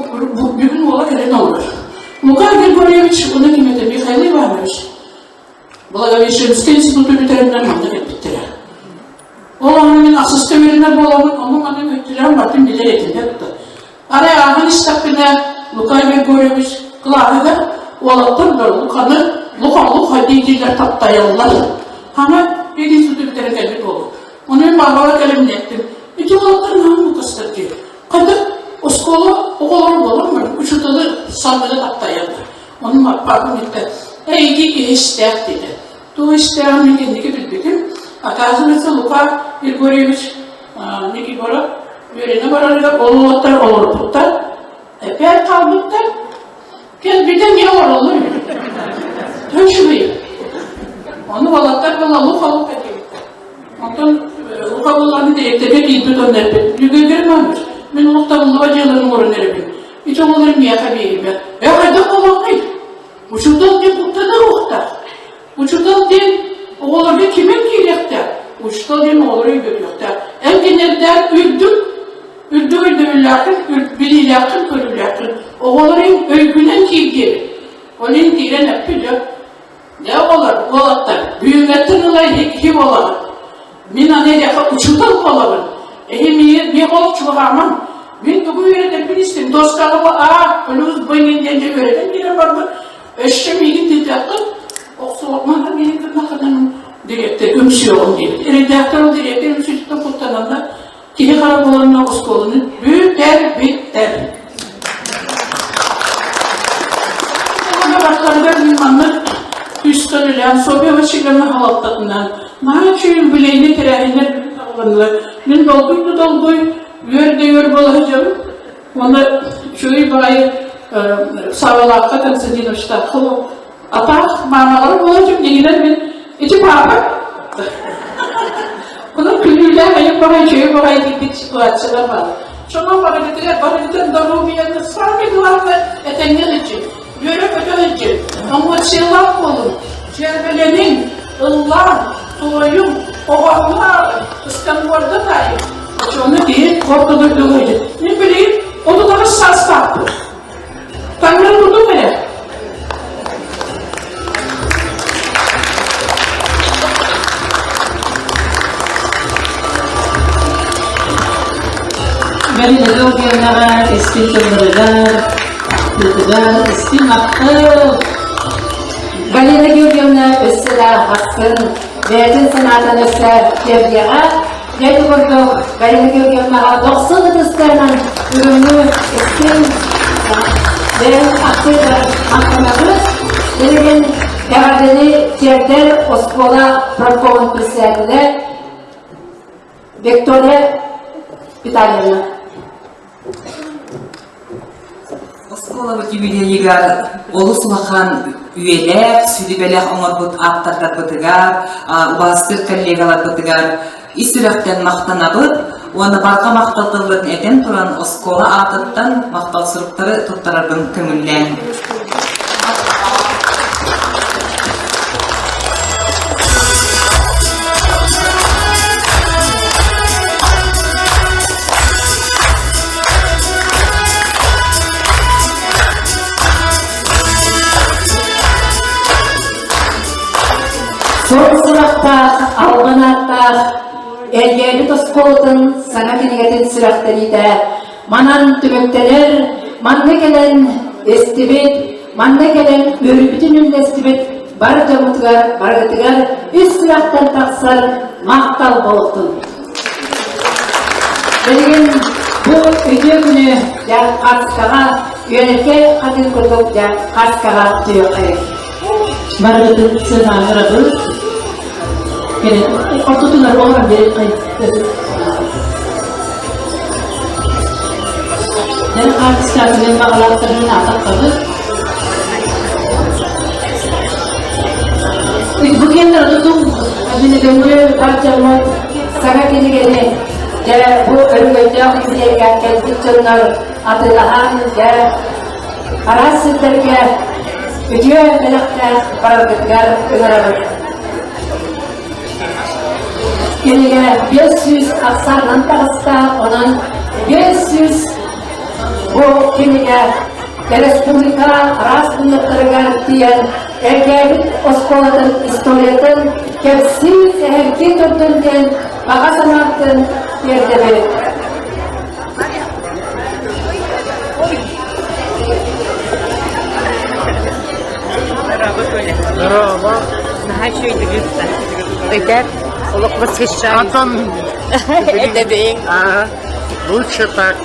бүгүн уола кэлэн олорор. Лука Григорьевич уонна ким этэ Михаил Иванович Благовещенскай институту бүтэрэннэр манна кэлбиттэрэ. Ол ону мин ахсыска үөрэнэр буоламмын, ону маны өттүлээн бартын билэр этим да. Арай ааһан истэхпинэ, Лука Григорьевич кылааһыгар уолаттар да Луканы Лука-Лука дии-дииллэр таптайаллар. Хана пединституту бүтэрэн кэлбит уолу. Ону мин баҕалара кэлэн эттим. Ити уолаттар наһаа мукастар дии. Хайдах оскуола оҕолоро буолан баран учууталы санныга таптайаллар. Ону папам эттэ, эй, ити киһи истээх диэтэ. Туох истээҕин мин кэнники билбитим. Оказывается, Лука Григорьевич Никифоров үөрэнэ барарыгар ол уолаттар олорбуттар, опять хаалбыттар. Кэлбитэ эмиэ олороллор үһү. Үчүгэй. Ону уолаттар буолла луха-луха диэбиттэр. Онтон Лука буоллаҕына дириэктэргэ киирбит онно эппит. Григорий Иванович, мин олох табыллыбат дьыаланы оҥорон эрэбин. Ити оҕолор миэхэ биэримэ. Ээ, хайдах буолуоҕай? Учуутал диэн куттанар уохтаах. Учуутал диэн оҕолорго кимэн киириэхтээх? Учуутал диэн оҕолору өйдөтүөхтээх. Эн кинилэрдээх үрдүк, үрдүк өйдөбүллээххин, билиилээххин, көрүүлээххин. Оҕолорун өйгүнэн киир диэбит. Ол иһин киирэн эппит дьэ. Дьэ оҕолор, уолаттар, бүгүҥҥэттэн ыла киһи буолаҕыт. Мин аны эһиэхэ учуутал буолабын. Эһи миигин миэхэ ол чугаһаамаҥ. Мин тугу үөрэтэрбин истиҥ. Доскаҕа бу А плюс Б диэн дьэ үөрэтэн киирэн барбыт. Өссө миигин тыытыаххыт, охсуохмаһа миигин гыннаххына дириэктэр үҥсүөҕүм диэбит. Эрэдээктэр ол дириэктэр үҥсүүтүттэн куттананнар киһи хара буоланна оскуоланы бүтэрбиттэр. Барахтарыгар мин маннык күүскэ үлэлээн Софья Васильевна халалтатынан наһаа үчүгэй юбилейный тэрээһиннэр бүгүн саҕаланнылар. Мин долгуй да долгуй, үөр да үөр буола сылдьабын. Уонна үчүгэй баҕайы Савалаахха Константиновичтаахха атаах маамалара буола дьон дьиҥинэн мин ити паапа Онон күлүүлээх айым баҕайы үчүгэй баҕайы киирбит ситуациялар баар. Чоҥон барыгытыгар барыгытын доруобуйаны самый главное этэҥҥэ сылдьыҥ, үөрэ-көтө сылдьыҥ, эмоциялаах буолуҥ, дьээбэлэниҥ, ыллааҥ, туойуҥ, оҕоҥҥо ааҕыҥ, сканворда таайыҥ. Оччоҕуна киһи орто дойдуга сылдьар. Мин билигин 38 саастаахпын. Таҥнары тутуҥ эрэ. Галина Георгиевнаҕа истиҥ тылларыгар, ахтыытыгар истиҥ махтал. Галина Георгиевна өссө да ахсын бэйэтин санаатын өссө тиэрдиэҕэ. Дьэ ити курдук Галина Георгиевнаҕа дохсун ытыстарынан бүгүҥҥү истиҥ бэйэҥ ахтыыгар махтанабыт. Билигин эҕэрдэни тиэрдэр оскуола профкомун председателэ Виктория Витальевна. Оскуолабыт юбилейыгар олус улахан үйэлээх, сүдү бэлэх оҥорбут ааптардарбытыгар, убаастыыр коллегаларбытыгар. ис сүрэхтэн махтанабыт уонна барҕа махтал тылларын этэн туран оскуола аатыттан махтал суруктары туттарарбын көҥүллээн. Суон сурахтаах, албан ааттаах Элгээбит оскуолатын саҥа кинигэтин сүрэхтэниитэ манан түмүктэнэр, манна кэлэн истибит, манна кэлэн үөрүүбүтүн үллэстибит бар дьоммутугар барыгытыгар үс сүрэхтэн тахсар махтал буолуохтун. Билигин бу үтүө күнү дьэ хаскаҕа үөрэтэ хатын курдук дьэ хаскаҕа түһүөххэ. Барыгытын сыанаанырабыт. Ортотугар олорон биэриэххэ. Дэн хаартыскаатынан баҕалаахтарынан аатахтабыт. Бу киэннэр тутум билигиҥҥи бар дьоммут саҥа кинигэни дьэ бу өрөгөйдөөх юбилейга кэлбит дьоннор атыылаһан дьэ араас сирдэргэ үтүө бэлэхтээх бараргытыгар ыҥырабыт. Кинигэ 500 ахсаанынан таҕыста, онон 500 бу кинигэ республика араас муннуктарыгар тиийэн Эргээбит оскуолатын историятын кэпсии, сэһэргии турдун диэн баҕа санаатын тиэрдэбит. Здорово. Наһаа үчүгэйдик ыытта. Этэр, олох восхищаюсь. Антон, Это Лучше так.